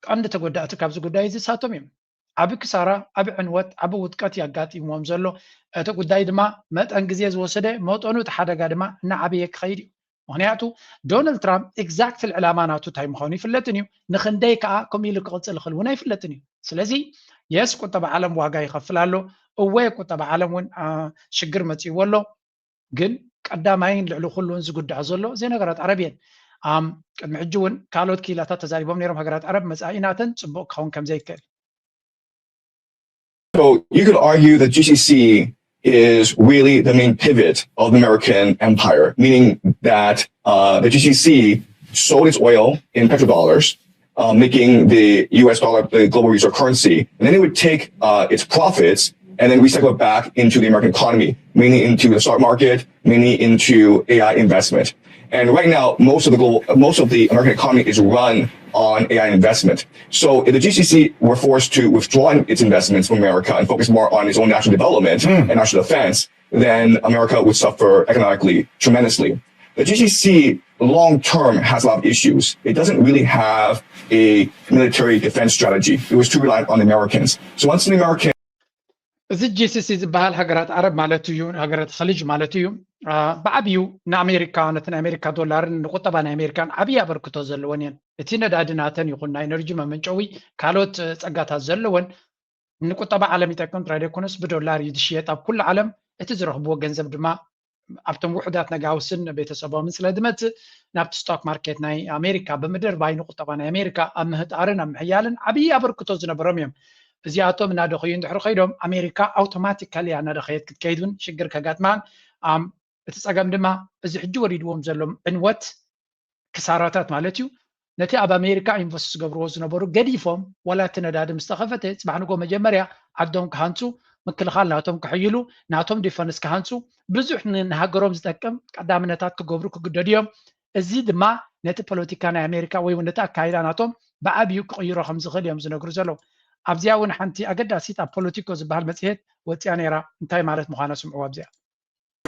ቀንዲ ተጎዳእቲ ካብዚ ጉዳይ እዚ እሳቶም እዮም። ዓቢ ክሳራ፣ ዓቢ ዕንወት፣ ዓቢ ውድቀት የጋጢምዎም ዘሎ። እቲ ጉዳይ ድማ መጠን ግዜ ዝወሰደ መጠኑ እቲ ሓደጋ ድማ እናዓበየ ክኸይድ እዩ። ምኽንያቱ ዶናልድ ትራምፕ exactly ዕላማ ናቱ እንታይ ምዃኑ ይፍለጥን እዩ። ንኽንደይ ከዓ ከምኡ ኢሉ ክቕፅል ይኽእል እውን ኣይፍለጥን እዩ። ስለዚ የስ ቁጠባ ዓለም ዋጋ ይኸፍል ኣሎ። እወ ቁጠባ ዓለም እውን ሽግር መፂእዎ ኣሎ። ግን ቀዳማይን ልዕሊ ኩሉን ዝጉዳእ ዘሎ እዘን ሃገራት ዓረብ እየን። ቅድሚ ሕጂ እውን ካልኦት ክኢላታት ተዛሪቦም ነይሮም። ሃገራት ዓረብ መፃኢ ናተን ፅቡቕ ክኸውን ከም ዘይክእል So you could argue that G C C is really the main pivot of the American empire, meaning that uh, the G C C sold its oil in petrodollars, uh, making the U S dollar the global reserve currency. And then it would take uh, its profits and then recycle it back into the American economy, mainly into the stock market, mainly into A I investment. And right now, most of the global, most of the American economy is run on A I investment. So if the G C C were forced to withdraw its investments from America and focus more on its own national development and national defense, then America would suffer economically tremendously. The G C C long term has a lot of issues. It doesn't really have a military defense strategy. It was too reliant on the Americans. So once the Americans እዚ ጂሲሲ ዝበሃል ሃገራት ዓረብ ማለት እዩ፣ ሃገራት ኸሊጅ ማለት እዩ። ብዓብዩ ንኣሜሪካ ነቲ ናይ ኣሜሪካ ዶላርን ንቁጠባ ናይ ኣሜሪካን ዓብዪ ኣበርክቶ ዘለወን እየን። እቲ ነዳዲ ናተን ይኹን ናይ ኤነርጂ መመንጨዊ ካልኦት ጸጋታት ዘለወን ንቁጠባ ዓለም ይጠቅም ጥራይ ዘይኮነስ ብዶላር እዩ ዝሽየጥ ኣብ ኩሉ ዓለም። እቲ ዝረኽብዎ ገንዘብ ድማ ኣብቶም ውሑዳት ነጋውስን ቤተሰቦምን ስለ ዝመጽእ ናብቲ ስቶክ ማርኬት ናይ ኣሜሪካ ብምድርባይ ንቁጠባ ናይ ኣሜሪካ ኣብ ምህጣርን ኣብ ምሕያልን ዓብዪ ኣበርክቶ ዝነበሮም እዮም። እዚኣቶም እናደኸዩ እንድሕሪ ከይዶም ኣሜሪካ ኣውቶማቲካሊ እናደኸየት ክትከይድ እውን ሽግር ከጋጥማን እቲ ጸገም ድማ እዚ ሕጂ ወሪድዎም ዘሎ ዕንወት ክሳራታት ማለት እዩ። ነቲ ኣብ ኣሜሪካ ኢንቨስት ዝገብርዎ ዝነበሩ ገዲፎም ዋላ እቲ ነዳዲ ምስ ተኸፈተ ጽባሕ ንጎ መጀመርያ ዓዶም ክሃንፁ ምክልኻል ናቶም ክሕይሉ ናቶም ዲፈንስ ክሃንፁ ብዙሕ ንሃገሮም ዝጠቅም ቀዳምነታት ክገብሩ ክግደዱ እዮም። እዚ ድማ ነቲ ፖለቲካ ናይ ኣሜሪካ ወይ እውን ነቲ ኣካይዳ ናቶም ብዓብዩ ክቕይሮ ከም ዝኽእል እዮም ዝነግሩ ዘለዉ። ኣብዚኣ እውን ሓንቲ ኣገዳሲት ኣብ ፖለቲኮ ዝበሃል መፅሄት ወፅያ ነይራ። እንታይ ማለት ምዃና ስምዕዋ ኣብዚኣ።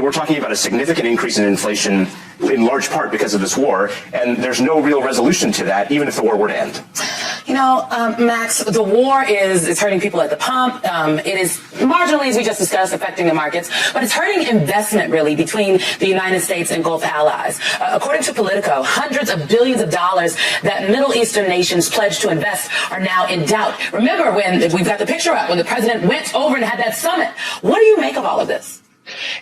We're talking about a significant increase in inflation in large part because of this war, and there's no real resolution to that, even if the war were to end. You know, um, Max, the war is it's hurting people at the pump. Um, it is marginally, as we just discussed, affecting the markets, but it's hurting investment really between the United States and Gulf allies. Uh, according to Politico, hundreds of billions of dollars that Middle Eastern nations pledged to invest are now in doubt. Remember when we've got the picture up when the president went over and had that summit. What do you make of all of this?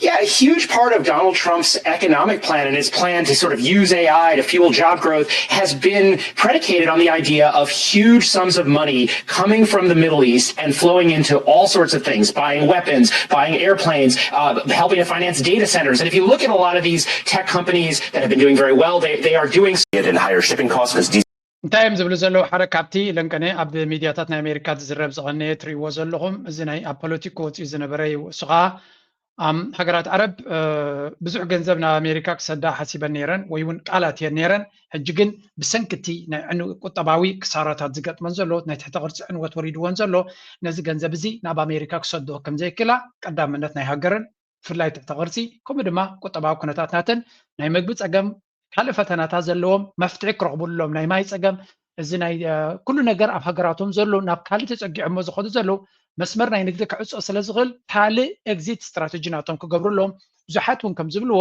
Yeah, a huge part of Donald Trump's economic plan and his plan to sort of use A I to fuel job growth has been predicated on the idea of huge sums of money coming from the Middle East and flowing into all sorts of things, buying weapons, buying airplanes, uh, helping to finance data centers. And if you look at a lot of these tech companies that have been doing very well, they, they are doing it in higher shipping costs as diesel. እንታይ እዮም ዝብሉ ዘለዉ? ሓደ ካብቲ ለንቀነ ኣብ ሚድያታት ናይ ኣሜሪካ ዝዝረብ ዝቐነየ ትርእይዎ ዘለኹም እዚ ናይ ኣብ ፖለቲኮ ወፂኡ ዝነበረ እዩ። እሱ ከዓ ሃገራት ዓረብ ብዙሕ ገንዘብ ናብ ኣሜሪካ ክሰዳ ሓሲበን ነይረን ወይ እውን ቃላት እየን ነይረን። ሕጂ ግን ብሰንኪ እቲ ናይ ዕን ቁጠባዊ ክሳራታት ዝገጥመን ዘሎ ናይ ትሕተ ቅርፂ ዕንወት ወሪድወን ዘሎ ነዚ ገንዘብ እዚ ናብ ኣሜሪካ ክሰዶ ከም ዘይክላ ቀዳምነት ናይ ሃገርን ብፍላይ ትሕተ ቅርፂ ከምኡ ድማ ቁጠባዊ ኩነታት ናተን ናይ መግቢ ፀገም ካልእ ፈተናታት ዘለዎም መፍትሒ ክረኽብሎም ናይ ማይ ፀገም እዚ ናይ ኩሉ ነገር ኣብ ሃገራቶም ዘሎ ናብ ካልእ ተፀጊዖሞ ዝኸዱ ዘለዉ መስመር ናይ ንግዲ ክዕፆ ስለ ዝኽእል ካልእ ኤግዚት ስትራተጂ ናቶም ክገብሩ ኣለዎም። ብዙሓት እውን ከም ዝብልዎ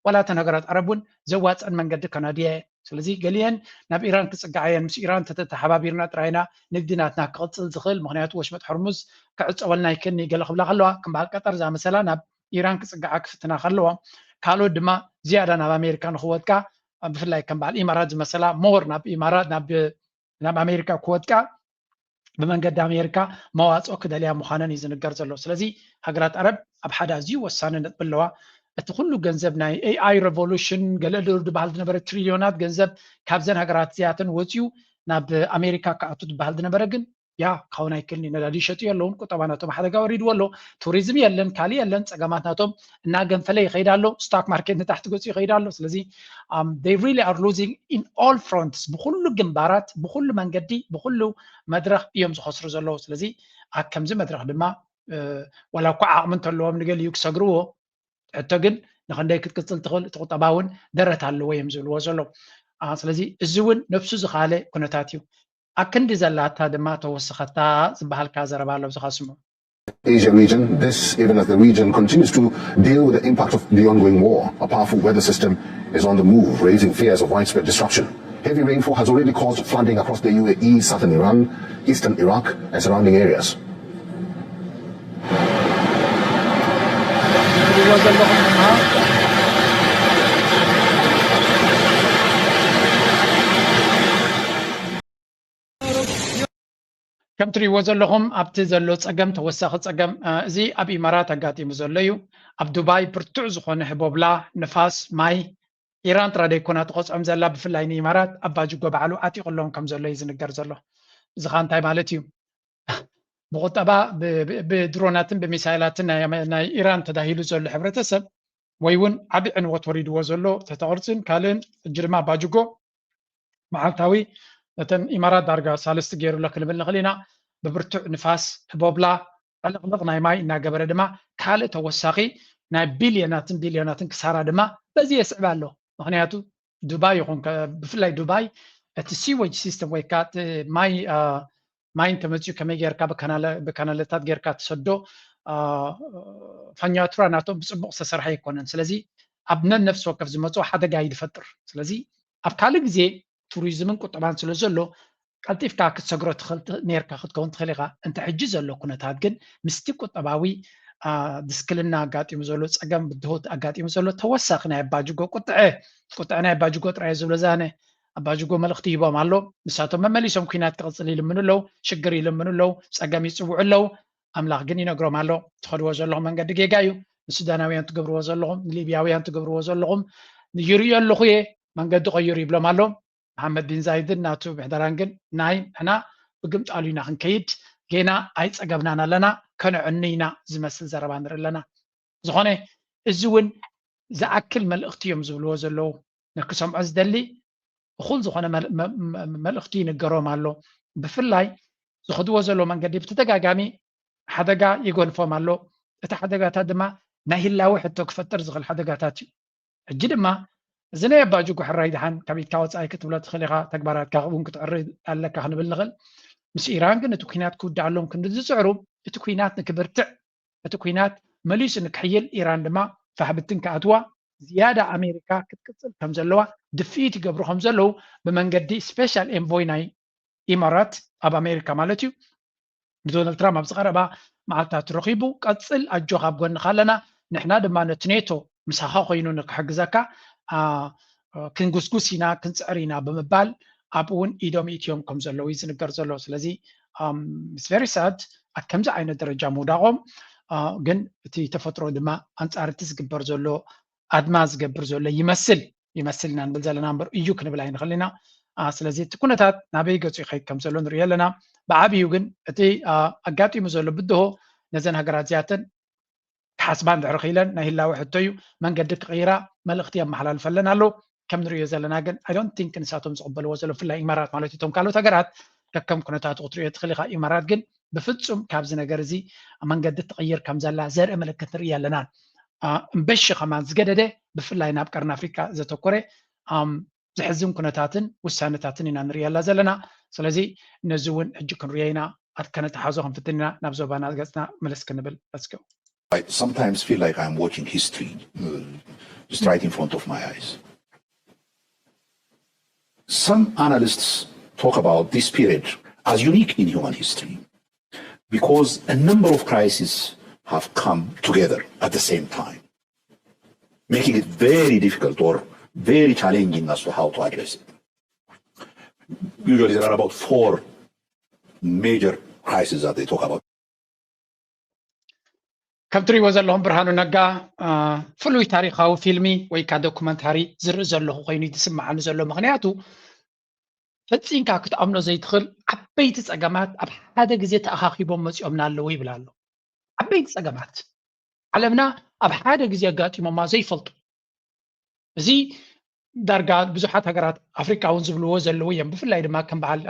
ዋላ እተን ሃገራት ዓረብ እውን ዘዋፀን መንገዲ ከናድያ እየን። ስለዚ ገሊአን ናብ ኢራን ክፅግዓ እየን። ምስ ኢራን ተተሓባቢርና ጥራይና ንግዲ ናትና ክቕፅል ዝኽእል ምክንያቱ ወሽመጥ ሕርሙዝ ክዕፀወልና ይክኒ ገለ ክብላ ከለዋ ከም በዓል ቀጠር ዝኣመሰላ ናብ ኢራን ክፅግዓ ክፍትና ከለዋ ካልኦት ድማ ዝያዳ ናብ ኣሜሪካ ንክወድቃ ብፍላይ ከም በዓል ኢማራት ዝመሰላ ሞር ናብ ኢማራት ናብ ኣሜሪካ ክወድቃ ብመንገዲ ኣሜሪካ መዋፅኦ ክደልያ ምዃነን እዩ ዝንገር ዘሎ። ስለዚ ሃገራት ዓረብ ኣብ ሓደ ኣዝዩ ወሳኒ ነጥቢ ኣለዋ። እቲ ኩሉ ገንዘብ ናይ ኤኣይ ሬቮሉሽን ገለ ዝበሃል ዝነበረ ትሪልዮናት ገንዘብ ካብዘን ሃገራት እዚኣተን ወፅዩ ናብ ኣሜሪካ ክኣቱ ዝበሃል ዝነበረ ግን ያ ክኸውን ኣይክእልን እዩ። ነዳዲ ይሸጡ የለውን፣ ቁጠባ ናቶም ሓደጋ ወሪድዎ ኣሎ፣ ቱሪዝም የለን፣ ካልእ የለን፣ ፀገማት ናቶም እናገንፈለ ይኸይድ ኣሎ፣ ስቶክ ማርኬት ንታሕቲ ገፁ ይኸይድ ኣሎ። ስለዚ they really are losing in all fronts፣ ብኩሉ ግንባራት፣ ብኩሉ መንገዲ፣ ብኩሉ መድረኽ እዮም ዝኸስሩ ዘለዉ። ስለዚ ኣብ ከምዚ መድረኽ ድማ ዋላ እኳ ዓቕሚ እንተለዎም ንገሊኡ ክሰግርዎ ሕቶ ግን ንኽንደይ ክትቅፅል ትኽእል እቲ ቁጠባ እውን ደረት ኣለዎ እዮም ዝብልዎ ዘለዉ። ስለዚ እዚ እውን ነብሱ ዝኻለ ኩነታት እዩ። ኣክንዲ ዘላታ ድማ ተወሰኸታ ዝበሃልካ ዘረባ ኣሎ ኣብዚ ኸስሙ። Asia region, this even as the region continues to deal with the impact of the ongoing war. A powerful weather system is on the move, raising fears of widespread disruption. Heavy rainfall has already caused flooding across the U A E, southern Iran, eastern Iraq, and surrounding areas. ከም ትርእይዎ ዘለኹም ኣብቲ ዘሎ ጸገም ተወሳኺ ጸገም እዚ ኣብ ኢማራት ኣጋጢሙ ዘሎ እዩ። ኣብ ዱባይ ብርቱዕ ዝኾነ ህቦብላ፣ ንፋስ፣ ማይ ኢራን ጥራይ ደይኮና ትቐጽዖም ዘላ ብፍላይ ንኢማራት ኣባጅጎ ባዕሉ ዓጢቑሎም ከም ዘሎ እዩ ዝንገር ዘሎ። እዚ ኸኣ እንታይ ማለት እዩ? ብቁጠባ ብድሮናትን ብሚሳይላትን ናይ ኢራን ተዳሂሉ ዘሎ ሕብረተሰብ ወይ እውን ዓቢ ዕንወት ወሪድዎ ዘሎ ትሕተ ቅርጽን ካልእን ሕጂ ድማ ኣባጅጎ መዓልታዊ ነተን ኢማራት ዳርጋ ሳልስቲ ገይሩለ ክንብል ንኽእል ኢና። ብብርቱዕ ንፋስ ህቦብላ ዕልቕልቕ ናይ ማይ እናገበረ ድማ ካልእ ተወሳኺ ናይ ቢልዮናትን ቢልዮናትን ክሳራ ድማ በዚ የስዕብ ኣሎ። ምኽንያቱ ዱባይ ይኹን ብፍላይ ዱባይ እቲ ሲወጅ ሲስተም ወይ ከዓ ማይ ማይ እንተመፅኡ ከመይ ጌርካ ብካናለታት ጌርካ ትሰዶ ፋኛቱራ ናቶም ብፅቡቕ ዝተሰርሐ ኣይኮነን። ስለዚ ኣብ ነን ነፍሲ ወከፍ ዝመፅኦ ሓደጋ እዩ ዝፈጥር። ስለዚ ኣብ ካልእ ግዜ ቱሪዝምን ቁጠባን ስለ ዘሎ ቀልጢፍካ ክትሰግሮ ትኽእል ት- ነርካ ክትከውን ትኽእል ኢኻ። እንተ ሕጂ ዘሎ ኩነታት ግን ምስቲ ቁጠባዊ አ፣ ድስክልና ኣጋጢሙ ዘሎ ፀገም ብድሆት ኣጋጢሙ ዘሎ ተወሳኺ ናይ ኣባጅጎ ቁጥዐ ቁጥዐ ናይ ኣባጅጎ ጥራይ ዝብሎ ዛነ ኣባጅጎ መልእኽቲ ሂቦም ኣሎ። ንሳቶም መመሊሶም ኩናት ክቕፅል ይልምኑ ኣለዉ፣ ሽግር ይልምኑ ኣለዉ፣ ፀገም ይፅውዑ ኣለዉ። ኣምላኽ ግን ይነግሮም ኣሎ፣ ትኸድዎ ዘለኹም መንገዲ ጌጋ እዩ። ንሱዳናውያን ትገብርዎ ዘለኹም፣ ንሊብያውያን ትገብርዎ ዘለኹም ይርእዮ ኣለኹ እየ፣ መንገዲ ቀይሩ ይብሎም ኣሎ። መሓመድ ቢን ዛይድን ናቱ ምሕደራን ግን ናይ ንሕና ብግምጣሉ ኢና ክንከይድ፣ ጌና ኣይፀገብናን ኣለና፣ ከነዕኑ ኢና ዝመስል ዘረባ ንርኢ ኣለና። ዝኾነ እዚ እውን ዝኣክል መልእኽቲ እዮም ዝብልዎ ዘለዉ። ንክሰምዖ ዝደሊ እኹል ዝኾነ መል- መ- መ- መልእኽቲ ይንገሮም ኣሎ። ብፍላይ ዝኸድዎ ዘሎ መንገዲ ብተደጋጋሚ ሓደጋ ይጎንፎም ኣሎ። እቲ ሓደጋታት ድማ ናይ ህላወ ሕቶ ክፈጥር ዝኽእል ሓደጋታት እዩ። ሕጂ ድማ እዚ ናይ ኣባጅጎ ሕራይ ድሓን ካብ ኢድካ ወፃኢ ክትብሎ ትኽእል ኢኻ፣ ተግባራትካ እውን ክትዕሪ ኣለካ ክንብል ንኽእል። ምስ ኢራን ግን እቲ ኩናት ክውዳኣሎም ክንዲ ዝፅዕሩ እቲ ኩናት ንክብርትዕ እቲ ኩናት መሊሱ ንክሕይል ኢራን ድማ ፋሕብትን ክኣትዋ ዝያዳ ኣሜሪካ ክትቅፅል ከም ዘለዋ ድፍኢት ይገብሩ ከም ዘለዉ ብመንገዲ ስፔሻል ኤንቮይ ናይ ኢማራት ኣብ ኣሜሪካ ማለት እዩ ንዶናልድ ትራምፕ ኣብዚ ቀረባ መዓልታት ረኺቡ ቀፅል ኣጆኻ ኣብ ጎንኻ ኣለና ንሕና ድማ ነቲ ኔቶ ምሳኻ ኮይኑ ንክሕግዘካ አ፣ ክንጉስጉስ ኢና ክንፅዕር ኢና ብምባል ኣብኡ እውን ኢዶም ኢትዮም ከም ዘለዉ እዩ ዝንገር ዘሎ ስለዚ ምስ ቨሪ ሳድ ኣብ ከምዚ ዓይነት ደረጃ ምውዳቖም አ፣ ግን እቲ ተፈጥሮ ድማ ኣንፃር እቲ ዝግበር ዘሎ ኣድማ ዝገብር ዘሎ ይመስል ይመስል ኢና ንብል ዘለና እምበር እዩ ክንብል ኣይንኽእል ኢና አ፣ ስለዚ እቲ ኩነታት ናበይ ገፁ ይኸይድ ከም ዘሎ ንሪኦ ኣለና ብዓብዩ ግን እቲ አ፣ ኣጋጢሙ ዘሎ ብድሆ ነዘን ሃገራት እዚኣተን ክሓስባ እንድሕር ክኢለን ናይ ህላወ ሕቶ እዩ መንገዲ ክቕይራ መልእኽቲ የመሓላልፈለን ኣለዉ ከም ንሪኦ ዘለና ግን I don't think ንሳቶም ዝቕበልዎ ዘሎ ብፍላይ ኢማራት ማለት እቶም ካልኦት ሃገራት ከከም ኩነታቱ ክትሪኦ ትኽእል ኢኻ ኢማራት ግን ብፍፁም ካብዚ ነገር እዚ መንገዲ ትቕይር ከም ዘላ ዘርኢ ምልክት ንርኢ ኣለና እምበሺ ከማን ዝገደደ ብፍላይ ናብ ቀርኒ ኣፍሪቃ ዘተኮረ ዘሕዝን ኩነታትን ውሳነታትን ኢና ንሪእየላ ዘለና ስለዚ ነዚ እውን ሕጂ ክንሪኦ ኢና ኣት ከነተሓዞ ክንፍትን ኢና ናብ ዞባና ገፅና መለስ ክንብል let's go I sometimes feel like I'm watching history, uh, just right in front of my eyes. Some analysts talk about this period as unique in human history because a number of crises have come together at the same time, making it very difficult or very challenging as to how to address it. Usually, there are about four major crises that they talk about. ከም ትሪእዎ ዘለኹም ብርሃኑ ነጋ ፍሉይ ታሪካዊ ፊልሚ ወይ ከዓ ዶኩመንታሪ ዝርኢ ዘለኹ ኮይኑ ዝስምዓኒ ዘሎ ምክንያቱ ፈፂምካ ክትኣምኖ ዘይትኽእል ዓበይቲ ፀገማት ኣብ ሓደ ግዜ ተኣኻኺቦም መፂኦምና ኣለዉ ይብል ኣሎ ዓበይቲ ፀገማት ዓለምና ኣብ ሓደ ግዜ ኣጋጢሞማ ዘይፈልጡ እዚ ዳርጋ ብዙሓት ሃገራት ኣፍሪቃ እውን ዝብልዎ ዘለዉ እዮም ብፍላይ ድማ ከም በዓል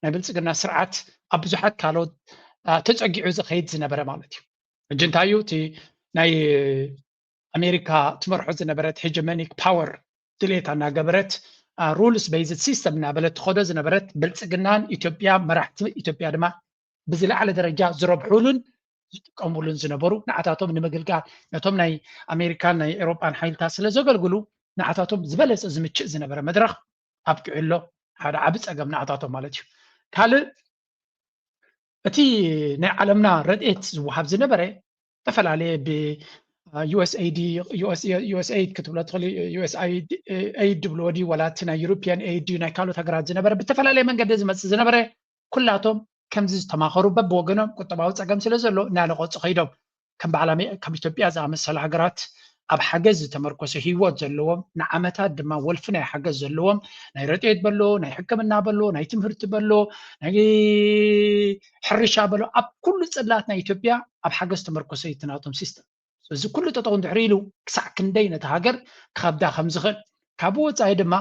ናይ ብልፅግና ስርዓት ኣብ ብዙሓት ካልኦት ተፀጊዑ ዝኸይድ ዝነበረ ማለት እዩ ሕጂ እንታይ እዩ እቲ ናይ ኣሜሪካ ትመርሖ ዝነበረት hegemonic power ድሌታ እናገበረት rules based system እናበለት ትኸዶ ዝነበረት ብልፅግናን ኢትዮጵያ መራሕቲ ኢትዮጵያ ድማ ብዝለዓለ ደረጃ ዝረብሑሉን ዝጥቀሙሉን ዝነበሩ ንዓታቶም ንምግልጋል ነቶም ናይ ኣሜሪካን ናይ ኤሮጳን ሓይልታት ስለ ዘገልግሉ ንዓታቶም ዝበለፀ ዝምችእ ዝነበረ መድረኽ ኣብቂዑ ኣሎ ሓደ ዓቢ ፀገም ንዓታቶም ማለት እዩ ካልእ እቲ ናይ ዓለምና ረድኤት ዝወሃብ ዝነበረ ዝተፈላለየ ብ USAID USAID ክትብሎ ትኽእል USAID ድብልዎ ድዩ ወላ እቲ ናይ European aid ድዩ ናይ ካልኦት ሃገራት ዝነበረ ብተፈላለየ መንገዲ ዝመፅእ ዝነበረ ኩላቶም ከምዚ ዝተማኸሩ በብወገኖም ቁጠባዊ ፀገም ስለ ዘሎ እናነቆፁ ከይዶም ከም በዓል ከም ኢትዮጵያ ዝኣመሰላ ሃገራት ኣብ ሓገዝ ዝተመርኮሰ ህይወት ዘለዎም ንዓመታት ድማ ወልፊ ናይ ሓገዝ ዘለዎም ናይ ረድኤት በሎ ናይ ሕክምና በሎ ናይ ትምህርቲ በሎ ናይ ሕርሻ በሎ ኣብ ኩሉ ፅላት ናይ ኢትዮጵያ ኣብ ሓገዝ ተመርኮሰ እዩ ናቶም ሲስተም እዚ ኩሉ ጠጠው እንድሕር ኢሉ ክሳዕ ክንደይ ነቲ ሃገር ክኸብዳ ከም ዝኽእል ካብኡ ወፃኢ ድማ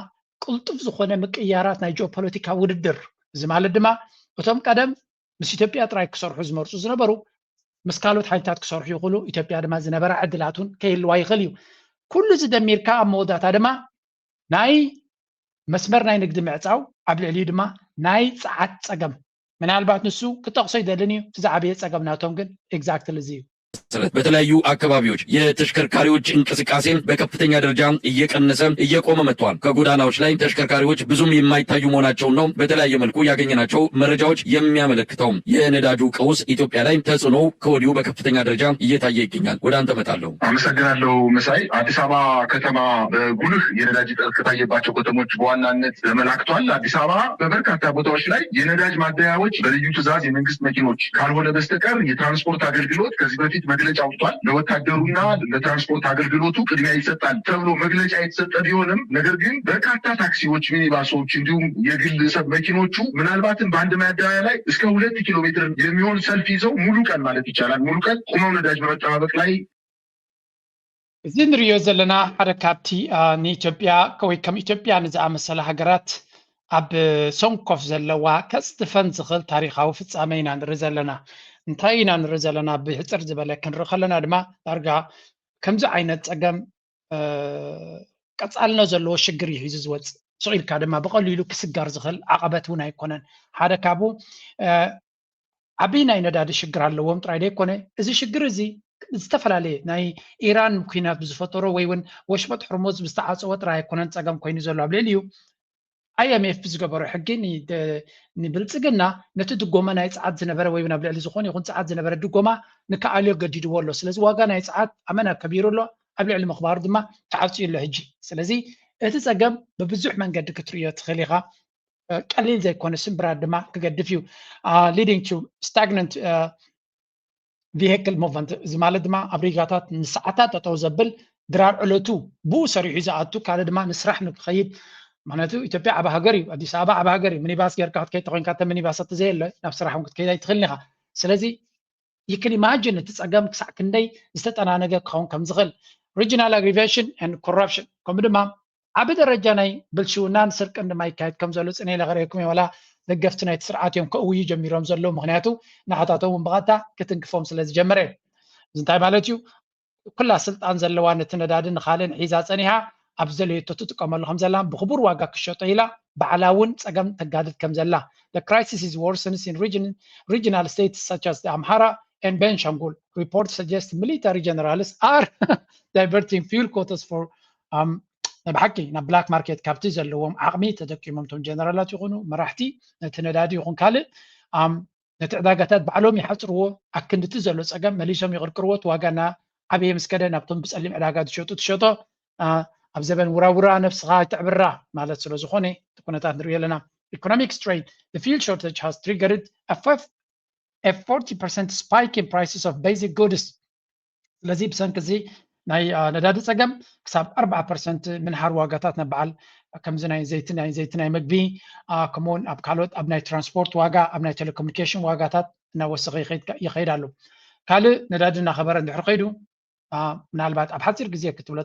ቅልጡፍ ዝኾነ ምቅያራት ናይ ጂኦፖለቲካ ውድድር እዚ ማለት ድማ እቶም ቀደም ምስ ኢትዮጵያ ጥራይ ክሰርሑ ዝመርፁ ዝነበሩ ምስ ካልኦት ሓይልታት ክሰርሑ ይኽእሉ ኢትዮጵያ ድማ ዝነበራ ዕድላት እውን ከይህልዋ ይኽእል እዩ ኩሉ እዚ ደሚርካ ኣብ መወዳእታ ድማ ናይ መስመር ናይ ንግዲ ምዕፃው ኣብ ልዕሊኡ ድማ ናይ ፀዓት ፀገም ምናልባት ንሱ ክጠቕሶ ይደልን እዩ እቲ ዝዓበየ ፀገም ናቶም ግን exactly እዚ እዩ መሰረት በተለያዩ አካባቢዎች የተሽከርካሪዎች እንቅስቃሴ በከፍተኛ ደረጃ እየቀነሰ እየቆመ መጥቷል። ከጎዳናዎች ላይ ተሽከርካሪዎች ብዙም የማይታዩ መሆናቸውን ነው በተለያየ መልኩ ያገኘናቸው መረጃዎች የሚያመለክተው። የነዳጁ ቀውስ ኢትዮጵያ ላይ ተጽዕኖ ከወዲሁ በከፍተኛ ደረጃ እየታየ ይገኛል። ወደ አንተ እመጣለሁ። አመሰግናለሁ መሳይ። አዲስ አበባ ከተማ በጉልህ የነዳጅ እጥረት ከታየባቸው ከተሞች በዋናነት ተመላክቷል። አዲስ አበባ በበርካታ ቦታዎች ላይ የነዳጅ ማደያዎች በልዩ ትዕዛዝ የመንግስት መኪኖች ካልሆነ በስተቀር የትራንስፖርት አገልግሎት ከዚህ በፊት መግለጫ ወጥቷል። ለወታደሩና ለትራንስፖርት አገልግሎቱ ቅድሚያ ይሰጣል ተብሎ መግለጫ የተሰጠ ቢሆንም ነገር ግን በርካታ ታክሲዎች፣ ሚኒባሶች እንዲሁም የግል ሰብ መኪኖቹ ምናልባትም በአንድ ማደያ ላይ እስከ ሁለት ኪሎ ሜትር የሚሆን ሰልፍ ይዘው ሙሉ ቀን ማለት ይቻላል ሙሉ ቀን ቁመው ነዳጅ በመጠባበቅ ላይ እዚ ንሪኦ ዘለና ሓደ ካብቲ ንኢትዮጵያ ወይ ከም ኢትዮጵያ ንዝኣመሰላ ሃገራት ኣብ ሰንኮፍ ዘለዋ ከፅድፈን ዝኽእል ታሪኻዊ ፍፃመ ኢና ንርኢ ዘለና። እንታይ ኢና ንርኢ ዘለና? ብሕፅር ዝበለ ክንርኢ ከለና ድማ ዳርጋ ከምዚ ዓይነት ፀገም ቀፃልነት ዘለዎ ሽግር እዩ ሒዙ ዝወፅእ። ስቕ ኢልካ ድማ ብቐሊሉ ክስገር ዝኽእል ዓቐበት እውን ኣይኮነን። ሓደ ካብኡ ዓብዪ ናይ ነዳዲ ሽግር ኣለዎም ጥራይ ዘይኮነ፣ እዚ ሽግር እዚ ዝተፈላለየ ናይ ኢራን ኩናት ብዝፈጠሮ ወይ እውን ወሽመጥ ሕርሙዝ ብዝተዓፀወ ጥራይ ኣይኮነን ፀገም ኮይኑ ዘሎ። ኣብ ልዕሊኡ ኣይኤምኤፍ ብዝገበሮ ሕጊ ንብልፅግና ነቲ ድጎማ ናይ ፀዓት ዝነበረ ወይ እውን ኣብ ልዕሊ ዝኾነ ይኹን ፀዓት ዝነበረ ድጎማ ንክኣልዮ ገዲድዎ ኣሎ። ስለዚ ዋጋ ናይ ፀዓት ኣመና ከቢሩ ኣሎ፣ ኣብ ልዕሊ ምኽባሩ ድማ ተዓፅዩ ኣሎ ሕጂ። ስለዚ እቲ ፀገም ብብዙሕ መንገዲ ክትርእዮ ትኽእል ኢኻ። ቀሊል ዘይኮነ ስምብራት ድማ ክገድፍ እዩ። Leading to stagnant vehicle movement፣ እዚ ማለት ድማ ኣብ ሪጋታት ንሰዓታት ጠጠው ዘብል ድራር ዕለቱ ብኡ ሰሪሑ ዝኣቱ፣ ካልእ ድማ ንስራሕ ንክኸይድ። ምክንያቱ ኢትዮጵያ ዓቢ ሃገር እዩ፣ ኣዲስ ኣበባ ዓቢ ሃገር እዩ። ሚኒባስ ጌርካ ክትከይድ ተኮይንካ እተ ሚኒባስ ተዘየለ ናብ ስራሕ እውን ክትከይድ ኣይትኽእልን ኢኻ። ስለዚ you can imagine እቲ ፀገም ክሳዕ ክንደይ ዝተጠናነገ ክኸውን ከም ዝኽእል። Regional aggravation and corruption፣ ከምኡ ድማ ዓቢ ደረጃ ናይ ብልሽውናን ስርቅን ድማ ይካየድ ከም ዘሎ ፅነ ኢለ ከርእየኩም እየ። ዋላ ደገፍቲ ናይቲ ስርዓት እዮም ከእውዩ ጀሚሮም ዘለዉ፣ ምክንያቱ ንዓታቶም እውን ብቐጥታ ክትንክፎም ስለ ዝጀመረ እዩ። እዚ እንታይ ማለት እዩ? ኩላ ስልጣን ዘለዋ ነቲ ነዳዲ ንኻልእን ሒዛ ፀኒሓ ኣብ ዝደለየቶ ትጥቀመሉ ከም ዘላ ብክቡር ዋጋ ክሸጦ ኢላ ባዕላ እውን ፀገም ተጋድድ ከም ዘላ። The crisis is worsens in region, regional states such as the Amhara and Benishangul. Reports suggest military generals are diverting fuel quotas for um, ናይ ብሓቂ ናብ ብላክ ማርኬት ካብቲ ዘለዎም ዓቕሚ ተደቂሞም እቶም ጀነራላት ይኹኑ መራሕቲ ነቲ ነዳዲ ይኹን ካልእ ነቲ ዕዳጋታት ባዕሎም ይሓፅርዎ። ኣክንድቲ ዘሎ ፀገም መሊሶም ይቕርቅርዎ። እቲ ዋጋ እናዓበየ ምስ ከደ ናብቶም ብፀሊም ዕዳጋ ዝሸጡ ትሸጦ። ኣብ ዘበን ውራውራ ነብስኻ ኣይተዕብራ ማለት ስለ ዝኾነ እቲ ኩነታት ንሪኦ ኣለና። Economic strain, the fuel shortage has triggered a forty percent spike in prices of basic goods. ስለዚ ብሰንኪ እዚ ናይ ነዳዲ ፀገም ክሳብ ኣርባዓ ፐርሰንት ምንሃር ዋጋታት ናብ በዓል ከምዚ ናይ ዘይቲ ናይ ዘይቲ ናይ መግቢ ከምኡውን ኣብ ካልኦት ኣብ ናይ ትራንስፖርት ዋጋ ኣብ ናይ ቴሌኮሙኒኬሽን ዋጋታት እናወሰኸ ይኸይድ ኣሎ። ካልእ ነዳዲ እናኸበረ እንድሕር ከይዱ ምናልባት ኣብ ሓፂር ግዜ ክትብሎ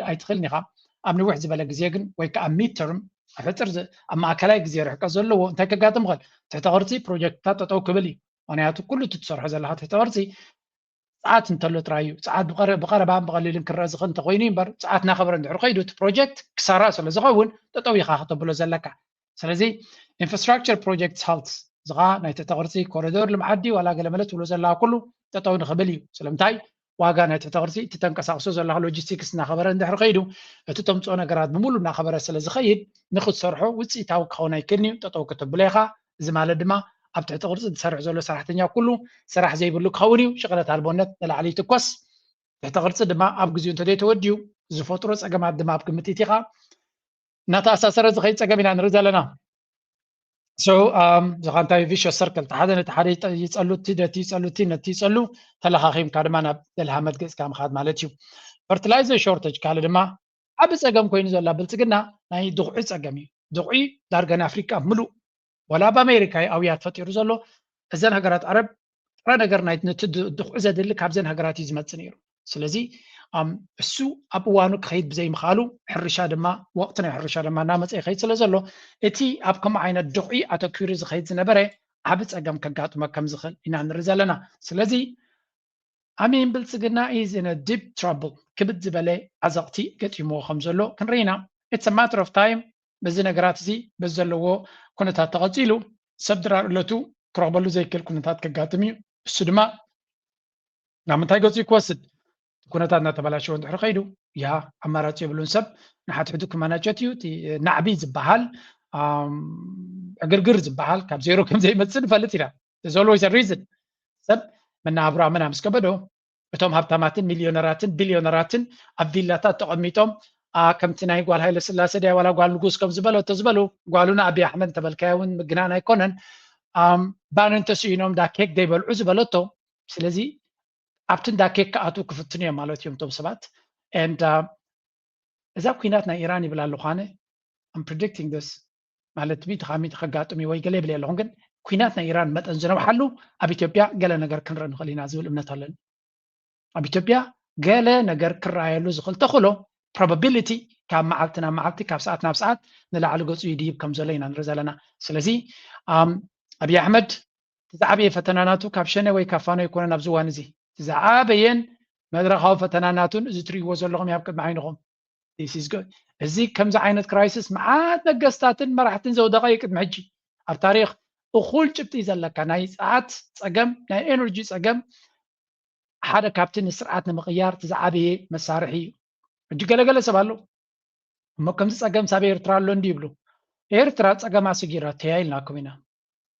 ኣይትኽእልን ኢኻ። ኣብ ንውሕ ዝበለ ግዜ ግን ወይ ከዓ ሚድተርም ኣብ ሕፅር ኣብ ማእከላይ ግዜ ርሕቀት ዘለዎ እንታይ ከጋጥም ይኽእል? ትሕተ ቅርፂ ፕሮጀክትታት ጠጠው ክብል እዩ። ምክንያቱ ኩሉ እቲ ትሰርሖ ዘለካ ትሕተ ቅርፂ ፀዓት እንተሎ ጥራይ እዩ። ፀዓት ብቐረባን ብቐሊልን ክረአ ዝኽእል እንተኮይኑ እምበር ፀዓት እናኸበረ እንድሕር ከይዱ እቲ ፕሮጀክት ክሳራ ስለ ዝኸውን ጠጠው ኢኻ ከተብሎ ዘለካ። ስለዚ infrastructure projects halt፣ እዚ ከዓ ናይ ትሕተ ቅርፂ ኮሪዶር ልምዓት ድዩ ዋላ ገለመለ ትብሎ ዘለካ ኩሉ ጠጠው ንኽብል እዩ። ስለምንታይ ዋጋ ናይ ትሕተ ቅርፂ እቲ ተንቀሳቕሶ ዘለካ ሎጂስቲክስ እናኸበረ እንድሕር ከይዱ እቲ ተምፅኦ ነገራት ብምሉ እናኸበረ ስለ ዝኸይድ ንክትሰርሖ ውፅኢታዊ ክኸውን ኣይክእልን እዩ። ጠጠው ከተብሎ ኢኻ። እዚ ማለት ድማ ኣብ ትሕቲ ቅርፂ ዝሰርሕ ዘሎ ሰራሕተኛ ኩሉ ስራሕ ዘይብሉ ክኸውን እዩ። ሽቕለት ኣልቦነት ንላዕሊ ይትኮስ። ትሕቲ ቅርፂ ድማ ኣብ ግዜኡ እንተዘይተወዲኡ ዝፈጥሮ ፀገማት ድማ ኣብ ግምት ኢኻ እናተኣሳሰረ ዝኸይድ ፀገም ኢና ንርኢ ዘለና። So ዝኻ እንታይ vicious circle፣ ሓደ ነቲ ሓደ ይፀሉ፣ እቲ ነቲ ይፀሉ፣ እቲ ነቲ ይፀሉ፣ ተለኻኺምካ ድማ ናብ ደልሃመት ገፅካ ምኻድ ማለት እዩ። Fertilizer shortage ካልእ ድማ ዓቢ ፀገም ኮይኑ ዘላ ብልፅግና ናይ ድኹዒ ፀገም እዩ። ድኹዒ ዳርጋ ንኣፍሪቃ ምሉእ ዋላ ኣብ ኣሜሪካ እዩ ኣውያት ፈጢሩ ዘሎ። እዘን ሃገራት ዓረብ ጥረ ነገር ናይ ነቲ ድኹዒ ዘድሊ ካብዘን ሃገራት እዩ ዝመፅእ ነይሩ። ስለዚ እሱ ኣብ እዋኑ ክኸይድ ብዘይምኽኣሉ ሕርሻ ድማ ወቕቲ ናይ ሕርሻ ድማ እናመፀ ይኸይድ ስለ ዘሎ እቲ ኣብ ከምኡ ዓይነት ድኹዒ ኣተኪሩ ዝኸይድ ዝነበረ ዓቢ ፀገም ከጋጥሞ ከም ዝኽእል ኢና ንርኢ ዘለና። ስለዚ I mean ብልፅግና is in a deep trouble፣ ክብድ ዝበለ ዓዘቕቲ ገጢምዎ ከም ዘሎ ክንርኢ ኢና። It's a matter of time። በዚ ነገራት እዚ በዚ ዘለዎ ኩነታት ተቐፂሉ ሰብ ድራር ዕለቱ ክረኽበሉ ዘይክእል ኩነታት ከጋጥም እዩ። እሱ ድማ ናብ ምንታይ ገፁ ክወስድ? ኩነታት እናተበላሸወ እንድሕር ከይዱ ያ ኣማራፂ የብሉን። ሰብ ንሓድሕዱ ክመናጨት እዩ። እቲ ናዕቢ ዝበሃል ዕግርግር ዝበሃል ካብ ዜሮ ከም ዘይመፅእ ንፈልጥ ኢና። There's always a reason። ሰብ መናብሮ ኣመና ምስ ከበዶ እቶም ሃብታማትን ሚሊዮነራትን ቢሊዮነራትን ኣብ ቪላታት ተቐሚጦም ከምቲ ናይ ጓል ሃይለ ስላሴ ድያ ዋላ ጓል ንጉስ ከም ዝበለቶ ዝበሉ ጓሉና ኣብይ ኣሕመድ እንተበልካዮ እውን ምግናን ኣይኮነን። ባን እንተስኢኖም ዳ ኬክ ደይበልዑ ዝበለቶ። ስለዚ ኣብቲ እንዳ ኬክ ክኣትዉ ክፍትኑ እዮም ማለት እዮም እቶም ሰባት። And እዛ ኩናት ናይ ኢራን ይብል ኣለኹ ኣነ I'm predicting this ማለት ሚእቲ ካብ ሚእቲ ከጋጥም እዩ ወይ ገለ ይብል ኣለኹም፣ ግን ኩናት ናይ ኢራን መጠን ዝነውሓሉ ኣብ ኢትዮጵያ ገለ ነገር ክንርኢ ንኽእል ኢና ዝብል እምነት ኣለኒ። ኣብ ኢትዮጵያ ገለ ነገር ክረኣየሉ ዝኽእል ተኽእሎ probability ካብ መዓልቲ ናብ መዓልቲ ካብ ሰዓት ናብ ሰዓት ንላዕሊ ገፁ ይድይብ ከም ዘሎ ኢና ንርኢ ዘለና። ስለዚ ኣብይ ኣሕመድ እቲ ዝዓበየ ፈተና ናቱ ካብ ሸኔ ወይ ካብ ፋኖ ኣይኮነን ኣብዚ እዋን እዚ። እቲ ዝዓበየን መድረኻዊ ፈተና ናቱን እዚ ትርእይዎ ዘለኹም ኣብ ቅድሚ ዓይንኹም። እዚ ከምዚ ዓይነት ክራይሲስ መዓት ነገስታትን መራሕትን ዘውደቐ እዩ ቅድሚ ሕጂ ኣብ ታሪኽ። እኹል ጭብጢ ዘለካ ናይ ሰዓት ፀገም ናይ ኤነርጂ ፀገም ሓደ ካብቲ ንስርዓት ንምቕያር እቲ ዝዓበየ መሳርሒ እዩ። ሕጂ ገለገለ ሰብ ኣሎ እሞ ከምዚ ፀገም ሳብ ኤርትራ ኣሎ እንዲ ይብሉ። ኤርትራ ፀገም ኣስጊራ ተያይልናኩም ኢና።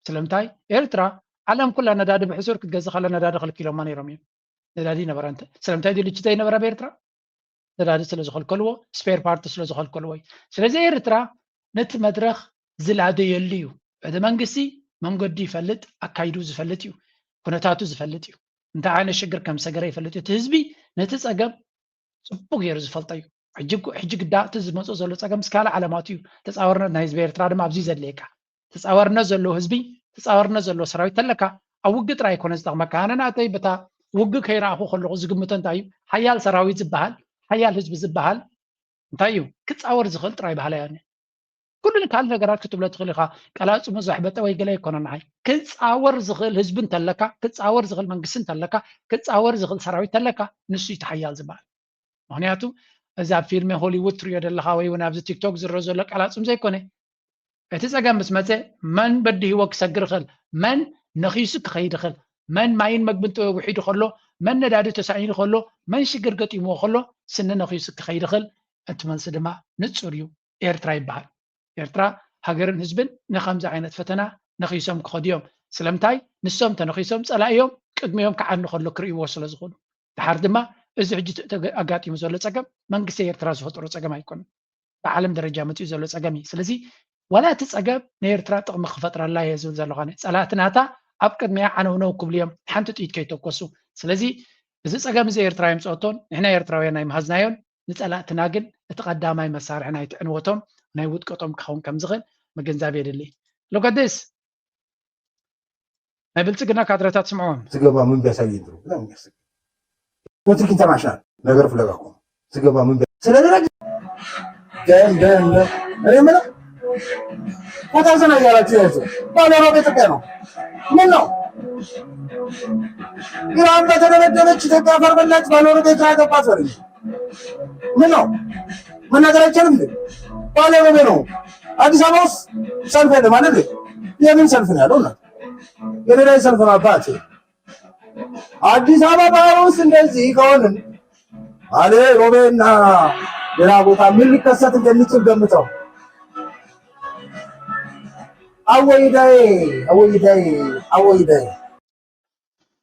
ስለምንታይ ኤርትራ ዓለም ኩላ ነዳዲ ብሕሱር ክትገዝእ ከላ ነዳዲ ክልኪሎማ ነይሮም እዮም። ነዳዲ ነበረ እንተ ስለምንታይ ድልችት ዘይነበረ ኣብ ኤርትራ ነዳዲ ስለ ዝኸልከልዎ ስፔር ፓርቲ ስለ ዝኸልከልዎ እዩ። ስለዚ ኤርትራ ነቲ መድረኽ ዝላደየሉ እዩ። እቲ መንግስቲ መንገዲ ይፈልጥ ኣካይዱ ዝፈልጥ እዩ። ኩነታቱ ዝፈልጥ እዩ። እንታይ ዓይነት ሽግር ከም ሰገረ ይፈልጥ እዩ። እቲ ህዝቢ ነቲ ፀገም ፅቡቅ ገይሩ ዝፈልጦ እዩ። ሕጂ ግዳ እቲ ዝመፅኦ ዘሎ ፀገም ምስ ካልእ ዓለማት እዩ። ተፃወርነት ናይ ህዝቢ ኤርትራ ድማ ኣብዚ ዘድልየካ ተፃወርነት ዘለዎ ህዝቢ ተፃወርነት ዘለዎ ሰራዊት ተለካ ኣብ ውግእ ጥራይ ኣይኮነ ዝጠቅመካ። ኣነ ናተይ በታ ውግእ ከይረኣኹ ከለኹ ዝግምቶ እንታይ እዩ ሓያል ሰራዊት ዝበሃል ሓያል ህዝቢ ዝበሃል እንታይ እዩ ክፃወር ዝኽእል ጥራይ ባህላ እያ። ኩሉ ካልእ ነገራት ክትብሎ ትኽእል ኢኻ። ቀላፅሙ ዘሕበጠ ወይ ገለ ኣይኮነ ንዓይ ክፃወር ዝኽእል ህዝቢ እንተለካ ክፃወር ዝኽእል መንግስቲ እንተለካ ክፃወር ዝኽእል ሰራዊት እንተለካ ንሱ እዩ ተሓያል ዝበሃል። ምክንያቱ እዚ ኣብ ፊልም ሆሊውድ ትሪኦ ዘለካ ወይ እውን ኣብዚ ቲክቶክ ዝረአ ዘሎ ቀላፅም ዘይኮነ እቲ ፀገም ምስ መፀ መን በዲህዎ ክሰግር ይኽእል መን ነኺሱ ክኸይድ ይኽእል መን ማይን መግብን ጥበብ ውሒዱ ከሎ መን ነዳዲ ተሳኢኑ ከሎ መን ሽግር ገጢምዎ ከሎ ስኒ ነኺሱ ክኸይድ ይኽእል። እቲ መልሲ ድማ ንፁር እዩ። ኤርትራ ይበሃል። ኤርትራ ሃገርን ህዝብን ንከምዚ ዓይነት ፈተና ነኺሶም ክኸዱ እዮም። ስለምንታይ ንሶም ተነኺሶም ፀላእዮም ቅድሚኦም ክዓኒ ከሎ ክርእይዎ ስለ ዝኽእሉ። ድሓር ድማ እዚ ሕጂ ኣጋጢሙ ዘሎ ፀገም መንግስቲ ኤርትራ ዝፈጠሮ ፀገም ኣይኮነን። ብዓለም ደረጃ መፂኡ ዘሎ ፀገም እዩ። ስለዚ ዋላ እቲ ፀገም ንኤርትራ ጥቕሚ ክፈጥረላ እየ ዝብል ዘለኹ ኣነ። ፀላእቲ ናታ ኣብ ቅድሚያ ዓነውነው ክብሉ እዮም ሓንቲ ጥይት ከይተኮሱ። ስለዚ እዚ ፀገም እዚ ኤርትራ የምፀኦቶን ንሕና ኤርትራውያን ኣይምሃዝናዮን። ንፀላእትና ግን እቲ ቀዳማይ መሳርሒ ናይቲ ዕንወቶም ናይ ውድቀቶም ክኸውን ከም ዝኽእል ምግንዛብ የድሊ። Look at this። ናይ ብልፅግና ካድረታት ስምዕዎም። ዝገባ ምን ቢያሳየኝ ጥሩ ብላ ምን ቢያሳየኝ ወትርክ ኢንተርናሽናል ነገር ፍለጋ እኮ ዝገባ ምን ቢያ- ስለዚህ ረግ ደን ደን ደን እኔ የምለው ፈታዘና እያላችሁ ያዙ ባለሮ ኢትዮጵያ ነው። ምን ነው ኢራን በተደበደበች ኢትዮጵያ አፈር በላች ባለሮ ኢትዮጵያ ገባት ወደ ምን ነው መናገር አይቻልም እንዴ? ባለሮ ነው። አዲስ አበባ ውስጥ ሰልፍ የለም አይደል? የምን ሰልፍ ነው ያለው? እና የሌላ ሰልፍ ነው አባት። አዲስ አበባ ውስጥ እንደዚህ ከሆንን አለ ሮቤና ሌላ ቦታ ምን ሊከሰት እንደሚችል ገምተው። አወይዳዬ አወይዳዬ አወይዳዬ።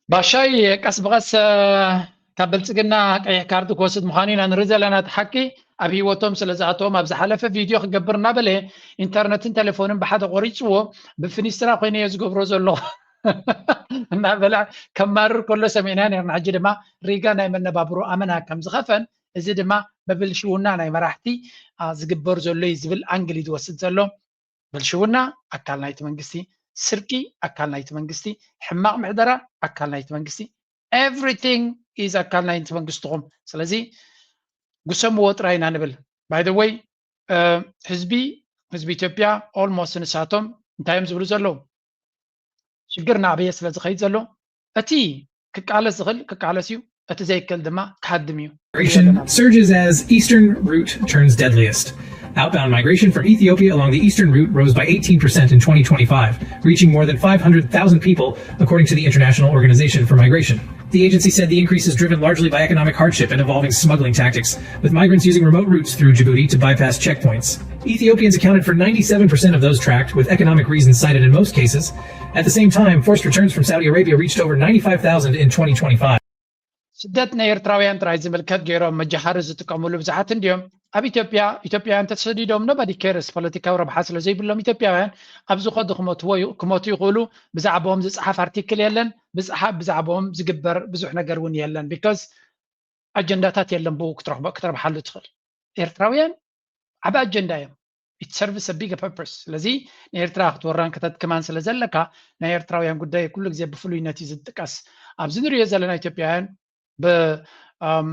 ባሻይ ቀስ ብቐስ ካብ ብልፅግና ቀይሕ ካርድ ክወስድ ምዃኑ ኢና ንርኢ ዘለና። እቲ ሓቂ ኣብ ህይወቶም ስለ ዝኣተዎም ኣብ ዝሓለፈ ቪድዮ ክገብር እናበለ ኢንተርነትን ቴሌፎንን ብሓደ ቆሪፅዎ ብፍኒስትራ ኮይነ እየ ዝገብሮ ዘለኹ እናበለ ከማርር ከሎ ሰሚዕና ነርና። ሕጂ ድማ ሪጋ ናይ መነባብሮ ኣመና ከም ዝኸፈን እዚ ድማ ብብልሽውና ናይ መራሕቲ ዝግበር ዘሎ እዩ ዝብል ኣንግል እዩ ዝወስድ ዘሎ። ብልሽውና ኣካል ናይቲ መንግስቲ፣ ስርቂ ኣካል ናይቲ መንግስቲ፣ ሕማቕ ምሕደራ ኣካል ናይቲ መንግስቲ። Everything is ኣካል ናይቲ መንግስትኹም። ስለዚ ግሰምዎ ጥራይ ኢና ንብል። By the way ህዝቢ ህዝቢ ኢትዮጵያ almost ንሳቶም እንታይ እዮም ዝብሉ ዘለዉ? ሽግር እናዕበየ ስለ ዝኸይድ ዘሎ እቲ ክቃለስ ዝኽእል ክቃለስ እዩ፣ እቲ ዘይክእል ድማ ክሃድም እዩ። Surges as eastern route turns deadliest. Outbound migration from Ethiopia along the eastern route rose by eighteen percent in twenty twenty-five, reaching more than five hundred thousand people, according to the International Organization for Migration. The agency said the increase is driven largely by economic hardship and evolving smuggling tactics, with migrants using remote routes through Djibouti to bypass checkpoints. Ethiopians accounted for ninety-seven percent of those tracked, with economic reasons cited in most cases. At the same time, forced returns from Saudi Arabia reached over ninety-five thousand in twenty twenty-five. ስደት ናይ ኤርትራውያን ጥራይ ዝምልከት ገይሮም መጃሃሪ ዝጥቀምሉ ብዙሓት እንዲዮም። ኣብ ኢትዮጵያ ኢትዮጵያውያን ተሰዲዶም nobody cares፣ ፖለቲካዊ ረብሓ ስለ ዘይብሎም ኢትዮጵያውያን ኣብ ዝኸዱ ክሞትዎ ዩ- ክሞቱ ይኽእሉ። ብዛዕባኦም ዝፀሓፍ ኣርቲክል የለን። ብዝሓ ብዛዕባኦም ዝግበር ብዙሕ ነገር እውን የለን። Because ኣጀንዳታት የለን ብኡ ክትረኽቦ ክትረብሓሉ ትኽእል። ኤርትራውያን ዓቢ ኣጀንዳ እዮም። It serves a bigger purpose። ስለዚ ንኤርትራ ክትወራን ከተድክማን ስለ ዘለካ ናይ ኤርትራውያን ጉዳይ ኩሉ ግዜ ብፍሉይነት እዩ ዝጥቀስ። ኣብዚ ንሪኦ ዘለና ኢትዮጵያውያን ብ- ኣም፣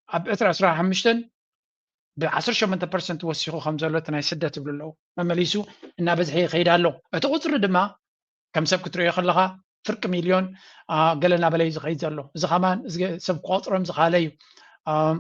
ኣብ ዕስራ ዕስራ ሓሙሽተ ብ18 ፐርሰንት ወሲኹ ከም ዘሎ እቲ ናይ ስደት ይብሉ ኣለዉ። መመሊሱ እናበዝሐ ይኸይድ ኣሎ። እቲ ቁፅሪ ድማ ከም ሰብ ክትሪኦ ከለኻ ፍርቂ ሚልዮን አ፣ ገለ እናበለ እዩ ዝኸይድ ዘሎ። እዚ ከማን እዚ ሰብ ክቆፅሮም ዝኸኣለ እዩ። ኣም፣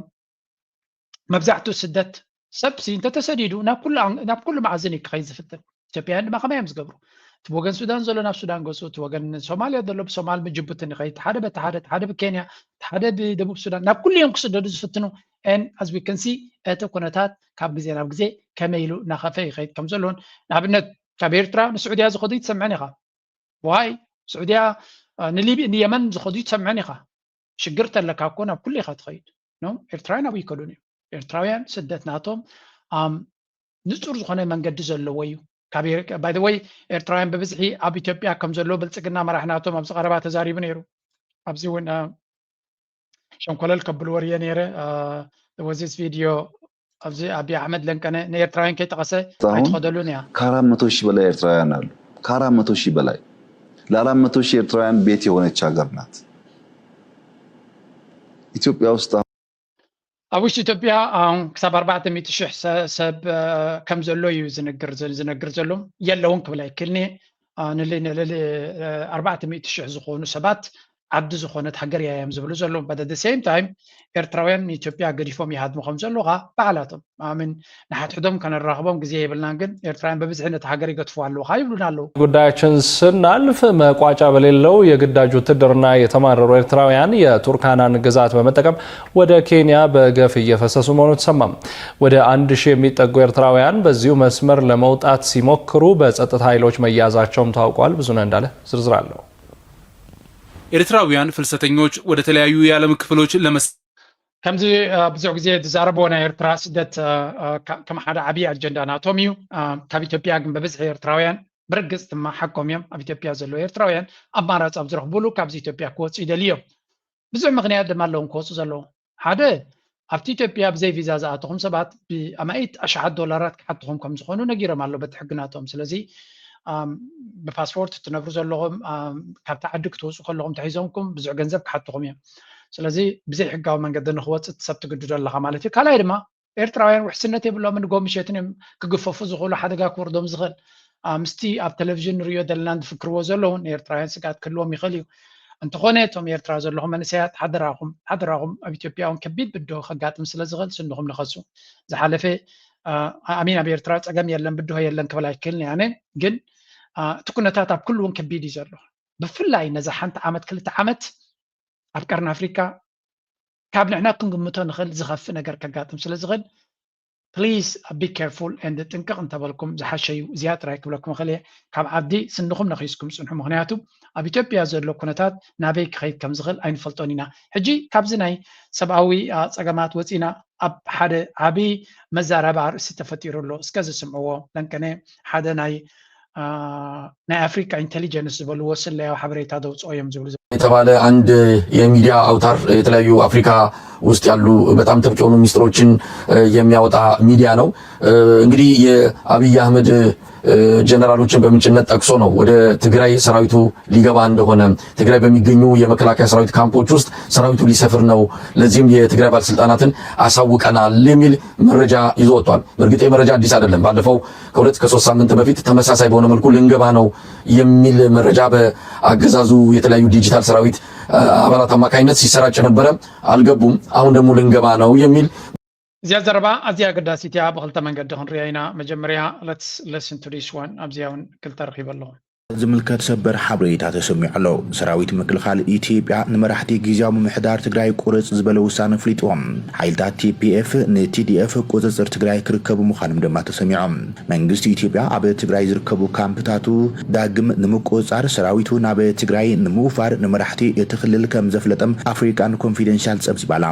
መብዛሕትኡ ስደት ሰብ ሲ እንተተሰዲዱ ናብ ኩሉ ኣን- ናብ ኩሉ መኣዝን እዩ ክኸይድ ዝፍትን። ኢትዮጵያውያን ድማ ከመይ እዮም ዝገብሩ? እቲ ወገን ሱዳን ዘሎ ናብ ሱዳን ገፁ፣ እቲ ወገን ሶማልያ ዘሎ ብሶማል ብጅቡቲ ንኸይድ፣ ሓደ በቲ ሓደ፣ እቲ ሓደ ብኬንያ፣ እቲ ሓደ ብደቡብ ሱዳን፣ ናብ ኩሉ እዮም ክስደዱ ዝፍትኑ። And as we can see እቲ ኩነታት ካብ ግዜ ናብ ግዜ ከመይ ኢሉ እናኸፈ ይኸይድ ከም ዘለዎን ንኣብነት ካብ ኤርትራ ንስዑድያ ዝኸዱ ይትሰምዐን ኢኻ። ዋይ ስዑድያ አ፣ ንሊቢ ንየመን ዝኸዱ ይትሰምዐን ኢኻ። ሽግር ተለካ እኮ ናብ ኩሉ ኢኻ ትኸይድ። No ኤርትራውያን ኣብኡ ይከዱን እዮም። ኤርትራውያን ስደት ናቶም ኣም፣ ንጹር ዝኾነ መንገዲ ዘለዎ እዩ። ካብ ኤር- by the way ኤርትራውያን ብብዝሒ ኣብ ኢትዮጵያ ከም ዘለዎ ብልጽግና መራሕ ናቶም ኣብዚ ቀረባ ተዛሪቡ ነይሩ። ኣብዚ እውን አ፣ ሸንኮለል ከብልዎ ርየ ነይረ። ወዚስ ቪድዮ ኣብዚ ኣብይ ኣሕመድ ለንቀነ ንኤርትራውያን ከይጠቐሰ አሁን ኣይትኸደሉን እያ። ከአራት መቶ ሺህ በላይ ኤርትራውያን አሉ። ከአራት መቶ ሺህ በላይ ለአራት መቶ ሺህ ኤርትራውያን ቤት የሆነች ሀገር ናት ኢትዮጵያ ውስጥ። ኣብ ውሽጢ ኢትዮጵያ ኣሁን ክሳብ ኣርባዕተ ሚእቲ ሽሕ ሰ- ሰብ አ፣ ከም ዘሎ እዩ ዝነግር ዝነግር ዘሎ። የለውን ክብል ኣይክልኒ። አ፣ ንል- ንልዕሊ አ፣ ኣርባዕተ ሚእቲ ሽሕ ዝኾኑ ሰባት ዓዲ ዝኾነት ሃገር እያ እዮም ዝብሉ ዘለዉ። But at the same time ኤርትራውያን ንኢትዮጵያ ገዲፎም ይሃድሙ ከም ዘለዉ ከዓ ባዕላቶም ኣምን ንሓድሕዶም ከነራኽቦም ግዜ የብልናን፣ ግን ኤርትራውያን በብዝሒ ነቲ ሃገር ይገድፍዋ ኣለዉ ከዓ ይብሉና ኣለዉ። ጉዳያችን ስናልፍ መቋጫ በሌለው የግዳጅ ውትድርና የተማረሩ ኤርትራውያን የቱርካናን ግዛት በመጠቀም ወደ ኬንያ በገፍ እየፈሰሱ መሆኑ ተሰማ። ወደ አንድ ሺህ የሚጠጉ ኤርትራውያን በዚሁ መስመር ለመውጣት ሲሞክሩ በጸጥታ ኃይሎች መያዛቸውም ታውቋል። ብዙነህ እንዳለ ዝርዝር አለው። ኤርትራውያን ፍልሰተኞች ወደ ተለያዩ የዓለም ክፍሎች ለመስ ከምዚ አ፣ ብዙሕ ግዜ ዝዛረብዎ ናይ ኤርትራ ስደት አ፣ አ፣ ከ- ከም ሓደ ዓብዪ ኣጀንዳ ናቶም እዩ። አ፣ ካብ ኢትዮጵያ ግን በብዝሒ ኤርትራውያን ብርግጽ ድማ ሓቆም እዮም። ኣብ ኢትዮጵያ ዘለዉ ኤርትራውያን ኣማራፂ ኣብ ዝረኽቡሉ ካብዚ ኢትዮጵያ ክወፁ ይደልዩ እዮም። ብዙሕ ምኽንያት ድማ ኣለዎም ክወፁ ዘለዎም። ሓደ ኣብቲ ኢትዮጵያ ብዘይ ቪዛ ዝኣተኹም ሰባት ብኣማኢት ኣሽሓት ዶላራት ክሓትኹም ከም ዝኾኑ ነጊሮም ኣሎ በቲ ሕግናቶም። ስለዚ ኣም፣ ብፓስፖርት እትነብሩ ዘለኹም ኣም፣ ካብቲ ዓዲ ክትወፁ ከለኹም ተሒዞምኩም ብዙሕ ገንዘብ ክሓትኹም እዮም። ስለዚ ብዘይ ሕጋዊ መንገዲ ንክወፅእ ሰብ ትግድዶ ኣለኻ ማለት እዩ። ካልኣይ ድማ ኤርትራውያን ውሕስነት የብሎም ንጎ ምሸትን እዮም ክግፈፉ ዝኽእሉ ሓደጋ ክወርዶም ዝኽእል። አ፣ ምስቲ ኣብ ቴሌቪዥን ንሪኦ ዘለና ዝፍክርዎ ዘለዉ ንኤርትራውያን ስግኣት ክህልዎም ይኽእል እዩ። እንተኾነ እቶም ኤርትራ ዘለኹም መንእሰያት ሓደራኹም ሓደራኹም ኣብ ኢትዮጵያ እውን ከቢድ ብድሆ ከጋጥም ስለ ዝኽእል ስንኹም ንኸሱ። ዝሓለፈ አ፣ ኣሚን ኣብ ኤርትራ ጸገም የለን ብድሆ የለን ክብል ኣይክእልን ኣነ ግን አ፣ እቲ ኩነታት ኣብ ኩሉ እውን ከቢድ እዩ ዘሎ። ብፍላይ ነዛ ሓንቲ ዓመት ክልተ ዓመት ኣብ ቀርኒ ኣፍሪካ ካብ ንሕና ክንግምቶ ንኽእል ዝኸፍእ ነገር ከጋጥም ስለ ዝኽእል please be careful and ጥንቅቕ እንተበልኩም ዝሓሸ እዩ። እዚኣ ጥራይ ክብለኩም እኽእል እየ። ካብ ዓዲ ስንኹም ነኺስኩም ፅንሑ። ምኽንያቱ ኣብ ኢትዮጵያ ዘሎ ኩነታት ናበይ ክኸይድ ከም ዝኽእል ኣይንፈልጦን ኢና። ሕጂ ካብዚ ናይ ሰብኣዊ አ፣ ፀገማት ወፂና ኣብ ሓደ ዓብዪ መዛረቢ ኣርእስቲ ተፈጢሩ ኣሎ። እስከ ዝስምዕዎ ለንቀነ ሓደ ናይ አ፣ ናይ ኣፍሪካ ኢንቴሊጀንስ ዝበልዎ ስለያዊ ሓበሬታ ዘውፅኦ እዮም ዝብሉ የተባለ አንድ የሚዲያ አውታር የተለያዩ አፍሪካ ውስጥ ያሉ በጣም ጥብቅ የሆኑ ሚስጥሮችን እ፣ የሚያወጣ ሚዲያ ነው። እ፣ እንግዲህ የአብይ አህመድ እ፣ ጀነራሎችን በምንጭነት ጠቅሶ ነው ወደ ትግራይ ሰራዊቱ ሊገባ እንደሆነ፣ ትግራይ በሚገኙ የመከላከያ ሰራዊት ካምፖች ውስጥ ሰራዊቱ ሊሰፍር ነው፣ ለዚህም የትግራይ ባለስልጣናትን አሳውቀናል የሚል መረጃ ይዞ ወጥቷል። በእርግጥ ይህ መረጃ አዲስ አይደለም። ባለፈው ከሁለት ከሶስት ሳምንት በፊት ተመሳሳይ በሆነ መልኩ ልንገባ ነው የሚል መረጃ በአገዛዙ የተለያዩ ዲጂታል ሰራዊት አ፣ አባላት አማካኝነት ሲሰራጭ ነበረ። አልገቡም። አሁን ደግሞ ልንገባ ነው የሚል እዚኣ ዘረባ ኣዝያ ኣገዳሲት እያ። ብኽልተ መንገዲ ክንሪኣ ኢና። መጀመርያ let's listen to this one። ኣብዚኣ እውን ክልተ ረኺበ ኣለኹ። ዝምልከት ሰበር ሓበሬታ ተሰሚዑ ኣሎ። ሰራዊት ምክልኻል ኢትዮጵያ ንመራሕቲ ግዝያዊ ምምሕዳር ትግራይ ቁርፅ ዝበለ ውሳነ ኣፍሊጥዎም። ሓይልታት ቲ ፒ ኤፍ ን ቲ ዲ ኤፍ ቁፅፅር ትግራይ ክርከቡ ምዃኖም ድማ ተሰሚዖም። መንግስቲ ኢትዮጵያ ኣብ ትግራይ ዝርከቡ ካምፕታቱ ዳግም ንምቁፅፃር ሰራዊቱ ናብ ትግራይ ንምውፋር ንመራሕቲ እቲ ክልል ከም ዘፍለጠም ኣፍሪካን ኮንፊደንሻል ፀብፂባላ።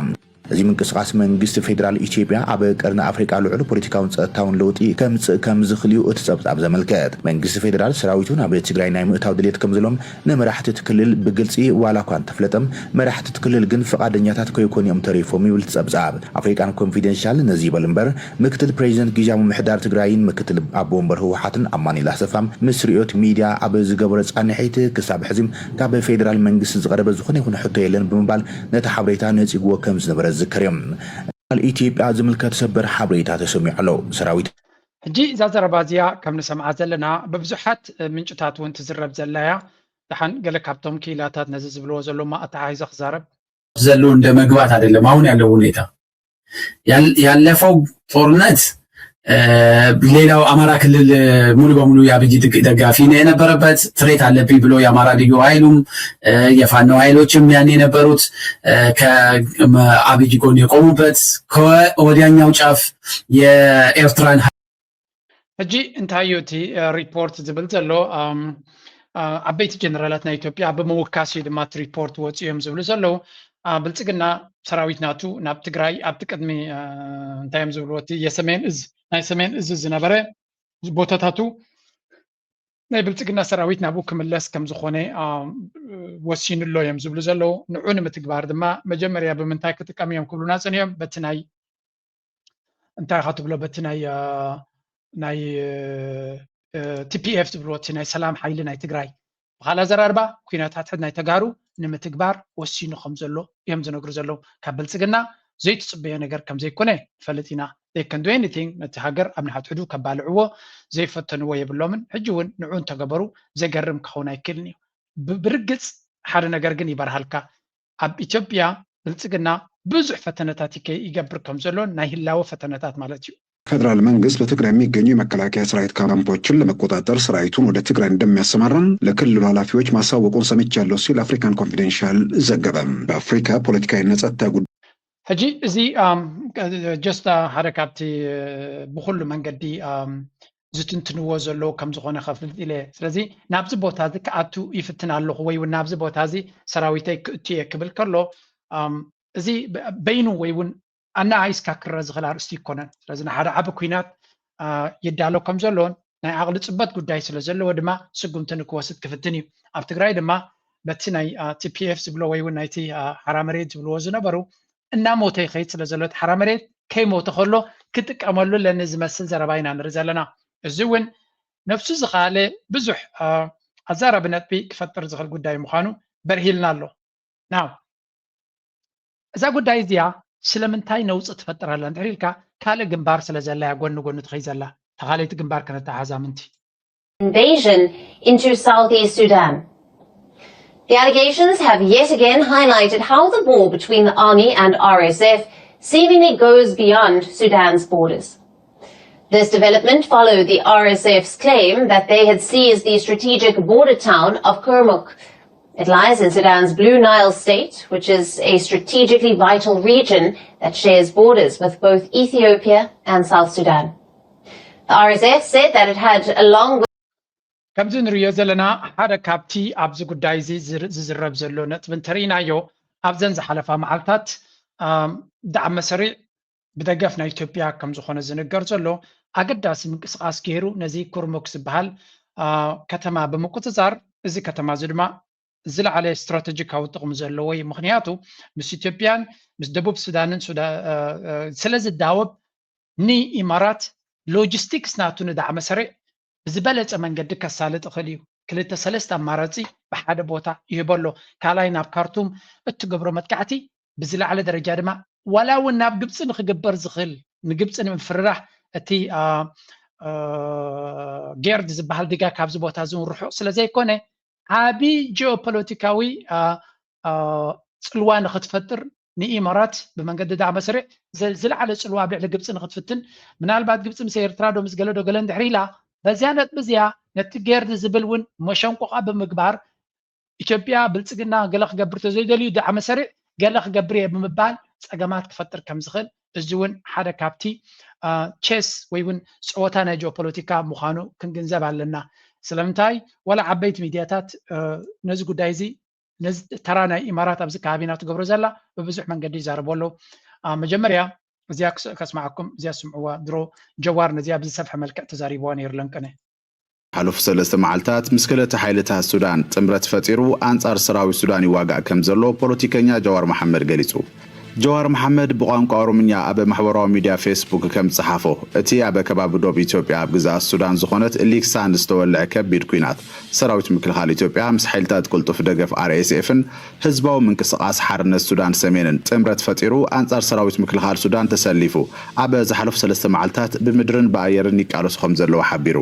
እዚ ምንቅስቃስ መንግስቲ ፌደራል ኢትዮጵያ ኣብ ቀርኒ ኣፍሪቃ ልዑል ፖለቲካውን ጸጥታውን ለውጢ ከምጽእ ከም ዝኽእል እዩ እቲ ጸብጻብ ዘመልከት። መንግስቲ ፌደራል ሰራዊቱ ናብ ትግራይ ናይ ምእታው ድሌት ከም ዘለዎም ንመራሕቲ እቲ ክልል ብግልጺ ዋላ እኳ እንተፍለጠም፣ መራሕቲ እቲ ክልል ግን ፍቓደኛታት ከይኮኑ እዮም ተሪፎም ይብል እቲ ጸብጻብ። ኣፍሪቃን ኮንፊደንሻል ነዚ ይበል እምበር፣ ምክትል ፕሬዚደንት ግዝያዊ ምምሕዳር ትግራይን ምክትል ኣቦ ወንበር ህወሓትን ኣማኑኤል ኣሰፋ ምስ ሪኦት ሚድያ ኣብ ዝገበሮ ጻንሒት ክሳብ ሕዚ ካብ ፌደራል መንግስቲ ዝቐረበ ዝኾነ ይኹን ሕቶ የለን ብምባል ነቲ ሓበሬታ ነጺግዎ ከም ዝነበረ ዝዝከር እዩ። ኣብ ኢትዮጵያ ዝምልከት ሰበር ሓበሬታ ተሰሚዑ ኣሎ። ሰራዊት ሕጂ እዛ ዘረባ እዚኣ ከም ንሰምዓ ዘለና ብብዙሓት ምንጭታት እውን ትዝረብ ዘላ እያ። ደሓን ገለ ካብቶም ክኢላታት ነዚ ዝብልዎ ዘለዉ ኣተሓሒዘ ክዛረብ። ዘሎ እንደ መግባት አይደለም አሁን ያለው ሁኔታ። ያለፈው ጦርነት ሌላው አማራ ክልል ሙሉ በሙሉ የአብይ ደጋፊ ነው የነበረበት። ትሬት አለብኝ ብሎ የአማራ ልዩ ኃይሉም የፋኖ ኃይሎችም ያን የነበሩት ከአብይ ጎን የቆሙበት፣ ከወዲያኛው ጫፍ የኤርትራን ሕጂ እንታይ እዩ እቲ ሪፖርት ዝብል ዘሎ? ዓበይቲ ጀነራላት ናይ ኢትዮጵያ ብምውካስ እዩ ድማ እቲ ሪፖርት ወፂኡ እዮም ዝብሉ ዘለዉ። ብልፅግና ሰራዊት ናቱ ናብ ትግራይ ኣብቲ ቅድሚ እንታይ እዮም ዝብልዎ እቲ የሰሜን እዝ ናይ ሰሜን እዝ ዝነበረ ቦታታቱ ናይ ብልፅግና ሰራዊት ናብኡ ክምለስ ከም ዝኾነ ወሲኑ ኣሎ እዮም ዝብሉ ዘለዉ። ንዑ ንምትግባር ድማ መጀመርያ ብምንታይ ክጥቀም እዮም ክብሉና ፀኒኦም በቲ ናይ እንታይ ኢኻ ትብሎ በቲ ናይ ናይ ቲ ፒ ኤፍ ዝብልዎ እቲ ናይ ሰላም ሓይሊ ናይ ትግራይ ብካልእ ኣዘራርባ ኩነታት ናይ ተጋሩ ንምትግባር ወሲኑ ከም ዘሎ እዮም ዝነግሩ ዘለዉ። ካብ ብልፅግና ዘይትፅበዮ ነገር ከም ዘይኮነ ንፈልጥ ኢና። They can do anything፣ ነቲ ሃገር ኣብ ንሓድሕዱ ከባልዕዎ ዘይፈተንዎ የብሎምን። ሕጂ እውን ንዑ እንተገበሩ ዘገርም ክኸውን ኣይክእልን እዩ። ብርግፅ ሓደ ነገር ግን ይበርሃልካ፣ ኣብ ኢትዮጵያ ብልፅግና ብዙሕ ፈተነታት ይገብር ከም ዘሎ ናይ ህላወ ፈተነታት ማለት እዩ። ፌዴራል መንግስት በትግራይ የሚገኙ የመከላከያ ሰራዊት ካምፖችን ለመቆጣጠር ሰራዊቱን ወደ ትግራይ እንደሚያሰማራም ለክልሉ ኃላፊዎች ማሳወቁን ሰምቻለሁ ሲል አፍሪካን ኮንፊደንሻል ዘገበ። በአፍሪካ ፖለቲካዊና ጸጥታ ጉዳይ ሕጂ እዚ just ሓደ ካብቲ ብኩሉ መንገዲ ዝትንትንዎ ዘለዉ ከም ዝኾነ ከፍልጥ ኢለ። ስለዚ ናብዚ ቦታ እዚ ክኣቱ ይፍትን ኣለኹ ወይ እውን ናብዚ ቦታ እዚ ሰራዊተይ ክእቱ እየ ክብል ከሎ እዚ በይኑ ወይ እውን ኣነኣኢስካ ክረ ዝኽእል ኣርእስቲ ይኮነን። ስለዚ ንሓደ ዓቢ ኩናት ይዳሎ ከም ዘሎን ናይ ዓቕሊ ጽበት ጉዳይ ስለ ዘለዎ ድማ ስጉምቲ ንክወስድ ክፍትን እዩ። ኣብ ትግራይ ድማ በቲ ናይ ቲ ፒ ኤፍ ዝብሎ ወይ እውን ናይቲ ሓራ መሬት ዝብልዎ ዝነበሩ እናሞተ ይኸይድ ስለ ዘሎ እቲ ሓራ መሬት ከይሞተ ከሎ ክጥቀመሉ ለኒ ዝመስል ዘረባ ኢና ንርኢ ዘለና። እዚ እውን ነፍሱ ዝኸኣለ ብዙሕ ኣዛራቢ ነጥቢ ክፈጥር ዝኽእል ጉዳይ ምዃኑ በርሂልና ኣሎ። ናው እዛ ጉዳይ እዚኣ ስለምንታይ ነውፂ ትፈጥር ኣላ እንድሕር ኢልካ ካልእ ግንባር ስለ ዘላ እያ ጎኒ ጎኒ ትኸይ ዘላ። ተኻለይቲ ግንባር ከነተሓዛ ምንቲ invasion into southeast Sudan. The allegations have yet again highlighted how the war between the army and R S F seemingly goes beyond Sudan's borders. This development followed the R S F's claim that they had seized the strategic border town of Kurmuk. It lies in Sudan's Blue Nile state, which is a strategically vital region that shares borders with both Ethiopia and South Sudan. The R S F said that it had a long ከምዚ ንሪኦ ዘለና ሓደ ካብቲ ኣብዚ ጉዳይ እዚ ዝዝረብ ዘሎ ነጥቢ እንተርኢናዮ ኣብዘን ዝሓለፋ መዓልታት ዳዕመ ሰሪዕ ብደገፍ ናይ ኢትዮጵያ ከም ዝኾነ ዝንገር ዘሎ ኣገዳሲ ምንቅስቃስ ገይሩ ነዚ ኩርሙክ ዝበሃል ከተማ ብምቁፅፃር እዚ ከተማ እዚ ድማ ዝለዓለ ስትራተጂካዊ ጥቕሚ ዘለዎ እዩ። ምክንያቱ ምስ ኢትዮጵያን ምስ ደቡብ ሱዳንን ስለ ዝዳወብ ንኢማራት ሎጂስቲክስ ናቱ ንዳዕመ ሰሪዕ ብዝበለፀ መንገዲ ከሳልጥ ይኽእል እዩ። ክልተ ሰለስተ ኣማራፂ ብሓደ ቦታ ይህበሎ። ካልኣይ ናብ ካርቱም እትገብሮ መጥቃዕቲ ብዝለዓለ ደረጃ ድማ ዋላ እውን ናብ ግብፂ ንክግበር ዝኽእል ንግብፂ ንምፍርራሕ እቲ ጌርድ ዝበሃል ዲጋ ካብዚ ቦታ እዚ እውን ርሑቕ ስለ ዘይኮነ ዓቢ ጂኦፖለቲካዊ ፅልዋ ንክትፈጥር ንኢማራት ብመንገዲ ዳዕመ ሰሪዕ ዝለዓለ ፅልዋ ኣብ ልዕሊ ግብፂ ንክትፍትን፣ ምናልባት ግብፂ ምስ ኤርትራ ዶ ምስ ገለ ዶ ገለ እንድሕር ኢላ፣ በዚያ ነጥቢ እዚያ ነቲ ጌርድ ዝብል እውን መሸንቆቓ ብምግባር፣ ኢትዮጵያ ብልፅግና ገለ ክገብር ተዘይደልዩ ዳዕመ ሰሪዕ ገለ ክገብር እየ ብምባል ፀገማት ክፈጥር ከም ዝኽእል፣ እዚ እውን ሓደ ካብቲ ቸስ ወይ እውን ፀወታ ናይ ጂኦፖለቲካ ምዃኑ ክንግንዘብ ኣለና። ስለምንታይ ዋላ ዓበይቲ ሚድያታት ነዚ ጉዳይ እዚ ነዚ ተራ ናይ ኢማራት ኣብዚ ከባቢና ትገብሮ ዘላ ብብዙሕ መንገዲ ይዛረቦ ኣለዉ። መጀመርያ እዚኣ ከስማዓኩም፣ እዚኣ ስምዕዋ። ድሮ ጀዋር ነዚኣ ብዝሰፍሐ መልክዕ ተዛሪብዋ ነይሩ ለንቀነ። ሓለፉ ሰለስተ መዓልታት ምስ ክልተ ሓይልታት ሱዳን ጥምረት ፈጢሩ ኣንጻር ሰራዊት ሱዳን ይዋጋእ ከም ዘሎ ፖለቲከኛ ጀዋር መሓመድ ገሊጹ። ጀዋር መሓመድ ብቋንቋ ኦሮምኛ ኣብ ማሕበራዊ ሚድያ ፌስቡክ ከም ዝጸሓፎ፣ እቲ ኣብ ከባቢ ዶብ ኢትዮጵያ ኣብ ግዝኣት ሱዳን ዝኾነት ሊክሳን ዝተወልዐ ከቢድ ኲናት ሰራዊት ምክልኻል ኢትዮጵያ ምስ ሓይልታት ቅልጡፍ ደገፍ ኣርኤስኤፍን ህዝባዊ ምንቅስቓስ ሓርነት ሱዳን ሰሜንን ጥምረት ፈጢሩ ኣንጻር ሰራዊት ምክልኻል ሱዳን ተሰሊፉ ኣብ ዝሓለፉ ሰለስተ መዓልታት ብምድርን ብኣየርን ይቃለሱ ከም ዘለዉ ሓቢሩ።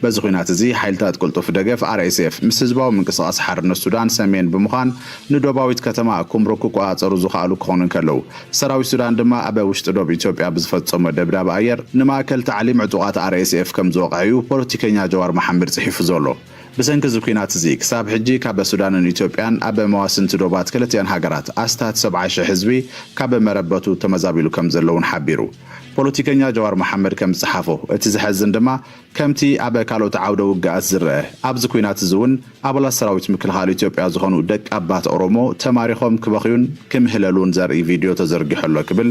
በዚ ኲናት እዚ ሓይልታት ቅልጡፍ ደገፍ ኣርኤስኤፍ ምስ ህዝባዊ ምንቅስቓስ ሓርነት ሱዳን ሰሜን ብምዃን ንዶባዊት ከተማ ኩምሩክ ክቆጻጸሩ ዝኸኣሉ ክኾኑ እንከለዉ፣ ሰራዊት ሱዳን ድማ ኣብ ውሽጢ ዶብ ኢትዮጵያ ብዝፈጸሞ ደብዳብ ኣየር ንማእከል ታዕሊም ዕጡቓት ኣርኤስኤፍ ከም ዝወቕዐ እዩ ፖለቲከኛ ጀዋር መሓመድ ጽሒፉ ዘሎ። ብሰንኪ እዚ ኲናት እዚ ክሳብ ሕጂ ካብ ሱዳንን ኢትዮጵያን ኣብ መዋስንቲ ዶባት ክልቲኣን ሃገራት ኣስታት ሰብዓ ሽሕ ህዝቢ ካብ መረበቱ ተመዛቢሉ ከም ዘሎ እውን ሓቢሩ። ፖለቲከኛ ጀዋር መሓመድ ከም ዝጸሓፎ፣ እቲ ዘሐዝን ድማ ከምቲ ኣብ ካልኦት ዓውደ ውግኣት ዝረአ፣ ኣብዚ ኲናት እዚ እውን ኣባላት ሰራዊት ምክልኻል ኢትዮጵያ ዝኾኑ ደቂ ኣባት ኦሮሞ ተማሪኾም ክበኽዩን ክምህለሉን ዘርኢ ቪድዮ ተዘርጊሑ ኣሎ ክብል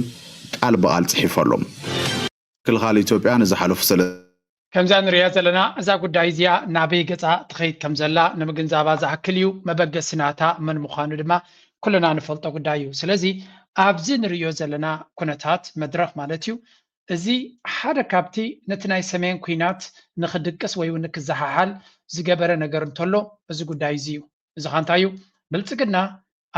ቃል ብቓል ጽሒፉ ኣሎ። ምክልኻል ኢትዮጵያ ንዝሓለፉ ሰለ ከምዛ ንሪኣ ዘለና እዛ ጉዳይ እዚኣ ናበይ ገፃ ትኸይድ ከም ዘላ ንምግንዛባ ዝኣክል እዩ። መበገሲ ናታ መን ምዃኑ ድማ ኩልና ንፈልጦ ጉዳይ እዩ። ስለዚ ኣብዚ ንርእዮ ዘለና ኩነታት መድረኽ ማለት እዩ፣ እዚ ሓደ ካብቲ ነቲ ናይ ሰሜን ኲናት ንኽድቅስ ወይ እውን ንክዘሓሓል ዝገበረ ነገር እንተሎ እዚ ጉዳይ እዚ እዩ። እዚ ኸ እንታይ እዩ? ብልፅግና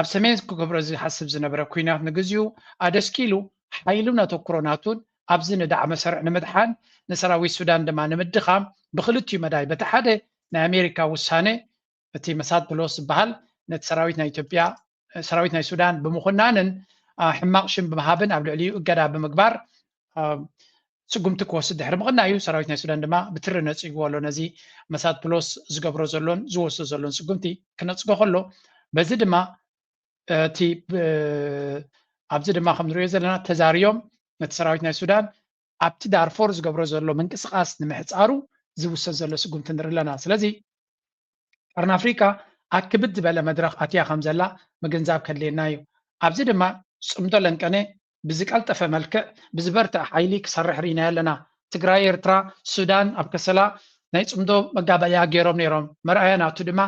ኣብ ሰሜን ክገብሮ ዝሓስብ ዝነበረ ኲናት ንግዚኡ ኣደስኪሉ ሓይሉን ኣተኩሮ ናቱን ኣብዚ ንዳዕመ ሰርዕ ንምድሓን ንሰራዊት ሱዳን ድማ ንምድኻም ብክልቲኡ መዳይ በቲ ሓደ ናይ ኣሜሪካ ውሳነ እቲ መሳድ ፕሎስ ዝበሃል ነቲ ሰራዊት ናይ ኢትዮጵያ ሰራዊት ናይ ሱዳን ብምኹናንን ሕማቕ ሽም ብምሃብን ኣብ ልዕሊኡ እገዳ ብምግባር ስጉምቲ ክወስድ ድሕሪ ምቕናዩ ሰራዊት ናይ ሱዳን ድማ ብትሪ ነፂግዎ ኣሎ። ነዚ መሳድ ፕሎስ ዝገብሮ ዘሎን ዝወስዶ ዘሎን ስጉምቲ ክነፅጎ ከሎ በዚ ድማ እቲ ኣብዚ ድማ ከም ንሪኦ ዘለና ተዛርዮም ነቲ ሰራዊት ናይ ሱዳን ኣብቲ ዳርፎር ዝገብሮ ዘሎ ምንቅስቃስ ንምሕፃሩ ዝውሰድ ዘሎ ስጉምቲ ንርኢ ኣለና። ስለዚ ቀርኒ ኣፍሪካ ኣክብድ ዝበለ መድረኽ ኣትያ ከም ዘላ ምግንዛብ ከድልየና እዩ። ኣብዚ ድማ ፅምዶ ለንቀነ ብዝቀልጠፈ መልክዕ ብዝበርትዐ ሓይሊ ክሰርሕ ርኢናዮ ኣለና። ትግራይ፣ ኤርትራ፣ ሱዳን ኣብ ከሰላ ናይ ፅምዶ መጋበእያ ገይሮም ነይሮም። መርኣያ ናቱ ድማ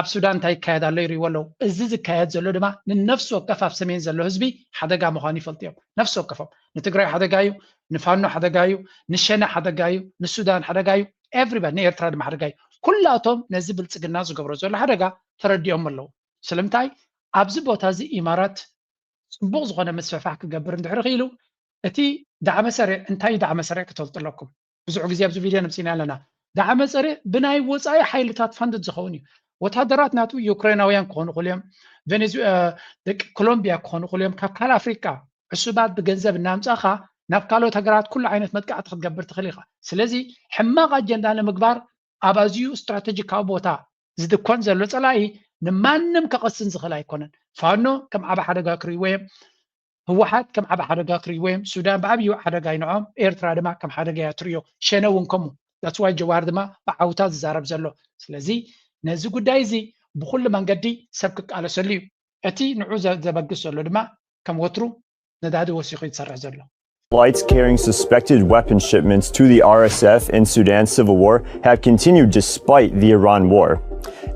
ኣብ ሱዳን እንታይ ይካየድ ኣሎ ይርእይዎ ኣለዉ። እዚ ዝካየድ ዘሎ ድማ ንነፍሲ ወከፍ ኣብ ሰሜን ዘሎ ህዝቢ ሓደጋ ምዃኑ ይፈልጡ እዮም። ነፍሲ ወከፎም ንትግራይ ሓደጋ እዩ፣ ንፋኖ ሓደጋ እዩ፣ ንሸነ ሓደጋ እዩ፣ ንሱዳን ሓደጋ እዩ፣ ኤቭሪባዲ ንኤርትራ ድማ ሓደጋ እዩ። ኩላቶም ነዚ ብልፅግና ዝገብሮ ዘሎ ሓደጋ ተረዲኦም ኣለዉ። ስለምንታይ ኣብዚ ቦታ እዚ ኢማራት ፅቡቕ ዝኾነ ምስፍሕፋሕ ክገብር እንድሕር ክኢሉ እቲ ዳዕመ ሰሪዕ እንታይ እዩ? ዳዕመ ሰሪዕ ክትፈልጡ ኣለኩም። ብዙሕ ግዜ ኣብዚ ቪድዮ ነምፂና ኣለና። ዳዕመ ሰሪዕ ብናይ ወፃኢ ሓይልታት ፋንድድ ዝኸውን እዩ። ወታደራት ናቱ ዩክሬናውያን ክኾኑ ይኽእሉ እዮም፣ ደቂ ኮሎምቢያ ክኾኑ ይኽእሉ እዮም፣ ካብ ካልእ ኣፍሪቃ ዕሱባት ብገንዘብ እናምፃእኻ ናብ ካልኦት ሃገራት ኩሉ ዓይነት መጥቃዕቲ ክትገብር ትኽእል ኢኻ። ስለዚ ሕማቕ ኣጀንዳ ንምግባር ኣብ ኣዝዩ ስትራተጂካዊ ቦታ ዝድኮን ዘሎ ፀላኢ ንማንም ከቐስን ዝኽእል ኣይኮነን። ፋኖ ከም ዓቢ ሓደጋ ክርእይዎ እዮም። ህወሓት ከም ዓቢ ሓደጋ ክርእይዎ እዮም። ሱዳን ብዓብዩ ሓደጋ እዩ ንዖም፣ ኤርትራ ድማ ከም ሓደጋ እያ ትርእዮ። ሸነ እውን ከምኡ። That's why ጀዋር ድማ ብዓውታ ዝዛረብ ዘሎ። ስለዚ ነዚ ጉዳይ እዚ ብኹሉ መንገዲ ሰብ ክቃለሰሉ እዩ። እቲ ንዑ ዘበግስ ዘሎ ድማ ከም ወትሩ ነዳዲ ወሲኹ እዩ ዝሰርሕ ዘሎ። Flights carrying suspected weapon shipments to the R S F and Sudan civil war have continued despite the Iran war.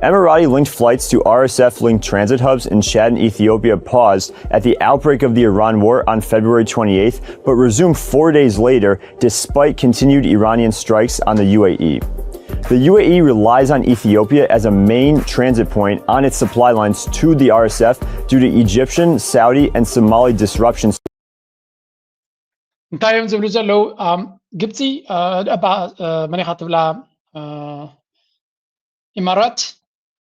Emirati linked flights to R S F linked transit hubs in Shaddan, Ethiopia paused at the outbreak of the Iran war on February twenty-eighth, but resumed four days later despite continued Iranian strikes on the U A E. The U A E relies on Ethiopia as a main transit point on its supply lines to the R S F due to Egyptian, Saudi, and Somali disruptions. እንታይ እዮም ዝብሉ ዘለዉ? ግብፂ መኒኻ ትብላ ኢማራት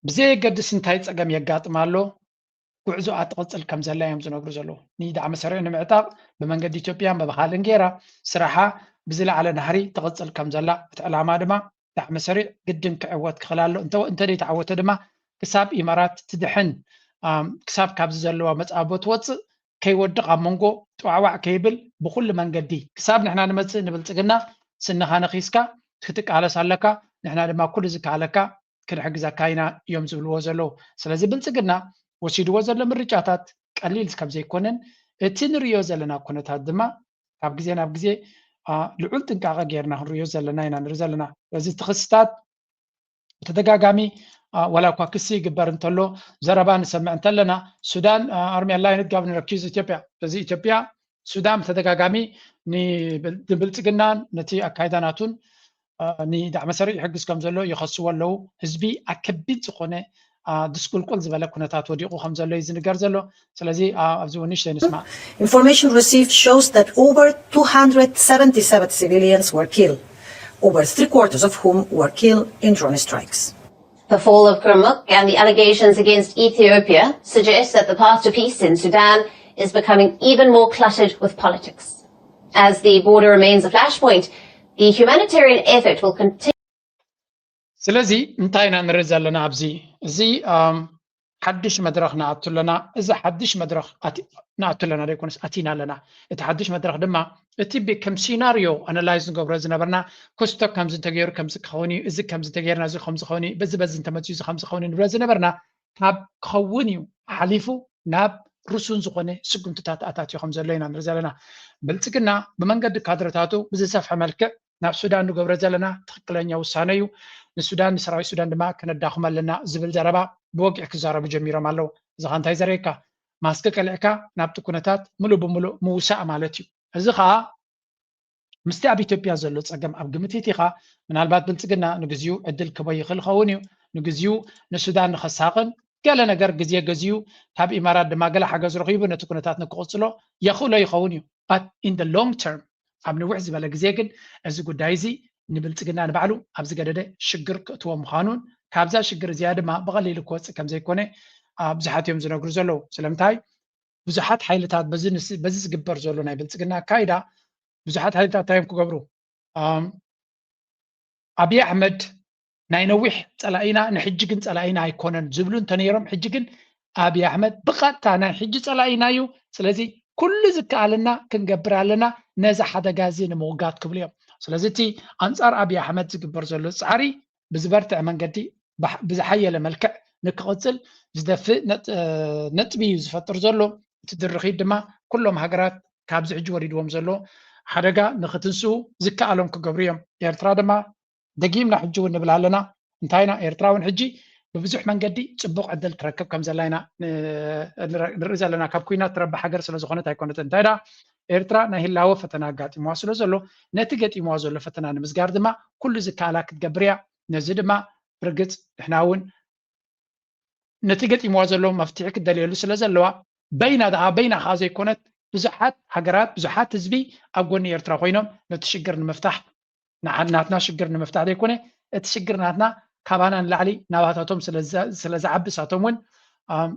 ብዘየገድስ እንታይ ፀገም የጋጥም ኣሎ ጉዕዞኣ ትቕፅል ከም ዘላ እዮም ዝነግሩ ዘለዉ። ንዳዕመ ሰሪዕ ንምዕጣቕ ብመንገዲ ኢትዮጵያን ብባህልን ገይራ ስራሓ ብዝለዓለ ናህሪ ትቕፅል ከም ዘላ፣ እቲ ዕላማ ድማ ዳዕመ ሰሪዕ ግድን ክዕወት ክኽእል ኣሎ። እንተ እንተደይተዓወተ ድማ ክሳብ ኢማራት ትድሕን፣ ኣም፣ ክሳብ ካብዚ ዘለዋ መጻቦ ትወፅእ፣ ከይወድቕ፣ ኣብ መንጎ ጥዋዕዋዕ ከይብል ብኹሉ መንገዲ ክሳብ ንሕና ንመጽእ ንብልጽግና ስንኻ ነኺስካ ክትቃለስ ኣለካ። ንሕና ድማ ኩሉ ዝከኣለካ ክንሕግዘካ ኢና እዮም ዝብልዎ ዘለዉ። ስለዚ ብልጽግና ወሲድዎ ዘሎ ምርጫታት ቀሊል ከም ዘይኮነን እቲ ንርእዮ ዘለና ኩነታት ድማ ካብ ግዜ ናብ ግዜ፣ አ፣ ልዑል ጥንቃቐ ጌርና ክንርእዮ ዘለና ኢና ንርኢ ዘለና። ስለዚ እቲ ክስታት ብተደጋጋሚ፣ አ፣ ዋላ እኳ ክሲ ይግበር እንተሎ፣ ዘረባ ንሰምዕ እንተለና፣ ሱዳን፣ አ፣ Army Allied Governor accuse ኢትዮጵያ። ስለዚ ኢትዮጵያ፣ ሱዳን ብተደጋጋሚ ንብል-፣ ንብልጽግናን ነቲ ኣካይዳ ናቱን፣ አ፣ ንዳዕመ ሰሪዕ ይሕግዝ ከም ዘሎ ይኸስዎ ኣለዉ። ህዝቢ ኣብ ከቢድ ዝኾነ፣ አ፣ ድስቁልቁል ዝበለ ኩነታት ወዲቑ ከም ዘሎ እዩ ዝንገር ዘሎ። ስለዚ፣ አ፣ ኣብዚ እውን ንእሽተይ ንስማዕ። Information received shows that over two hundred seventy-seven civilians were killed, over three quarters of whom were killed in drone strikes. The fall of Gurmukh and the allegations against Ethiopia suggest that the path to peace in Sudan is becoming even more cluttered with politics. As the border remains a flashpoint, the humanitarian effort will continue. ስለዚ እንታይ ኢና ንርኢ ዘለና ኣብዚ? እዚ፣ ኣም፣ ሓድሽ መድረኽ ንኣቱ ኣለና። እዚ ሓድሽ መድረኽ ኣቲ-፣ ንኣቱ ኣለና ዘይኮነስ ኣቲና ኣለና። እቲ ሓድሽ መድረኽ ድማ እቲ ብ-፣ ከም ሲናሪዮ ኣናላይዝ ንገብሮ ዝነበርና፣ ክስቶ ከምዚ እንተገይሩ ከምዚ ክኸውን እዩ፣ እዚ ከምዚ እንተገይርና እዚ ከምዚ ክኸውን እዩ፣ በዚ በዚ እንተመፅኡ እዚ ከምዚ ክኸውን እዩ ንብሎ ዝነበርና፣ ካብ ክኸውን እዩ ሓሊፉ ናብ ርሱን ዝኾነ ስጉምትታት ኣታትዩ ከም ዘሎ ኢና ንርኢ ዘለና። ብልጽግና ብመንገዲ ካድረታቱ ብዝሰፍሐ መልክዕ ናብ ሱዳን ንገብሮ ዘለና ትኽክለኛ ውሳነ እዩ። ንሱዳን፣ ንሰራዊት ሱዳን ድማ ከነዳኽሞ ኣለና ዝብል ዘረባ ብወግዒ ክዛረቡ ጀሚሮም ኣለዉ። እዚ ኸኣ እንታይ ዘርእየካ? ማስክ ቀሊዕካ ናብቲ ኩነታት ምሉእ ብምሉእ ምውሳእ ማለት እዩ። እዚ ኸኣ ምስቲ ኣብ ኢትዮጵያ ዘሎ ጸገም ኣብ ግምት ኣእቲኻ፣ ምናልባት ብልጽግና ንግዚኡ ዕድል ክህቦ ይኽእል ይኸውን እዩ። ንግዚኡ ንሱዳን ንኸሳቕን ገለ ነገር ግዜ ገዚኡ ካብ ኢማራት ድማ ገለ ሓገዝ ረኺቡ ነቲ ኩነታት ንክቕጽሎ የኽእሎ ይኸውን እዩ። But in the long term፣ ኣብ ንውሕ ዝበለ ግዜ ግን እዚ ጉዳይ እዚ ንብልጽግና ንባዕሉ ኣብ ዝገደደ ሽግር ክእትዎ ምዃኑን ካብዛ ሽግር እዚኣ ድማ ብቐሊሉ ክወጽእ ከም ዘይኮነ፣ አ፣ ብዙሓት እዮም ዝነግሩ ዘለዉ። ስለምንታይ? ብዙሓት ሓይልታት በዚ ንስ-፣ በዚ ዝግበር ዘሎ ናይ ብልጽግና ኣካይዳ ብዙሓት ሓይልታት እንታይ እዮም ክገብሩ? ኣም፣ ኣብይ ኣሕመድ ናይ ነዊሕ ጸላኢና፣ ንሕጂ ግን ጸላኢና ኣይኮነን ዝብሉ እንተነይሮም፣ ሕጂ ግን ኣብይ ኣሕመድ ብቐጥታ ናይ ሕጂ ጸላኢና እዩ። ስለዚ ኩሉ ዝከኣለና ክንገብር ኣለና፣ ነዚ ሓደጋ እዚ ንምውጋድ ክብሉ እዮም። ስለዚ እቲ ኣንጻር ኣብይ ኣሕመድ ዝግበር ዘሎ ጻዕሪ ብዝበርትዐ መንገዲ ብሓ-፣ ብዝሓየለ መልክዕ ንክቕጽል ዝደፍእ ነጥ-፣ ነጥቢ እዩ ዝፈጥር ዘሎ። እቲ ድርኺት ድማ ኩሎም ሃገራት ካብዚ ሕጂ ወሪድዎም ዘሎ ሓደጋ ንክትንስኡ ዝከኣሎም ክገብሩ እዮም። ኤርትራ ድማ ደጊምና ሕጂ እውን ንብል ኣለና። እንታይ ኢና? ኤርትራ እውን ሕጂ ብብዙሕ መንገዲ ጽቡቕ ዕድል ትረክብ ከም ዘላ ኢና ን-፣ ንረ-፣ ንርኢ ዘለና። ካብ ኲናት ትረብሕ ሃገር ስለ ዝኾነት ኣይኮነትን። እንታይ ደኣ? ኤርትራ ናይ ህላወ ፈተና ኣጋጢምዋ ስለ ዘሎ፣ ነቲ ገጢምዋ ዘሎ ፈተና ንምስጋር ድማ ኩሉ ዝከኣላ ክትገብር እያ። ነዚ ድማ ብርግጽ ንሕና እውን ነቲ ገጢምዋ ዘሎ መፍትሒ ክትደልየሉ ስለ ዘለዋ፣ በይና ደኣ፣ በይና ከኣ ዘይኮነት፣ ብዙሓት ሃገራት፣ ብዙሓት ህዝቢ ኣብ ጎኒ ኤርትራ ኮይኖም ነቲ ሽግር ንምፍታሕ፣ ንዓ-፣ ናትና ሽግር ንምፍታሕ ዘይኮነ፣ እቲ ሽግር ናትና ካባና ንላዕሊ ናባታቶም ስለ ዘ-፣ ስለ ዝዓቢ፣ ንሳቶም እውን፣ ኣም፣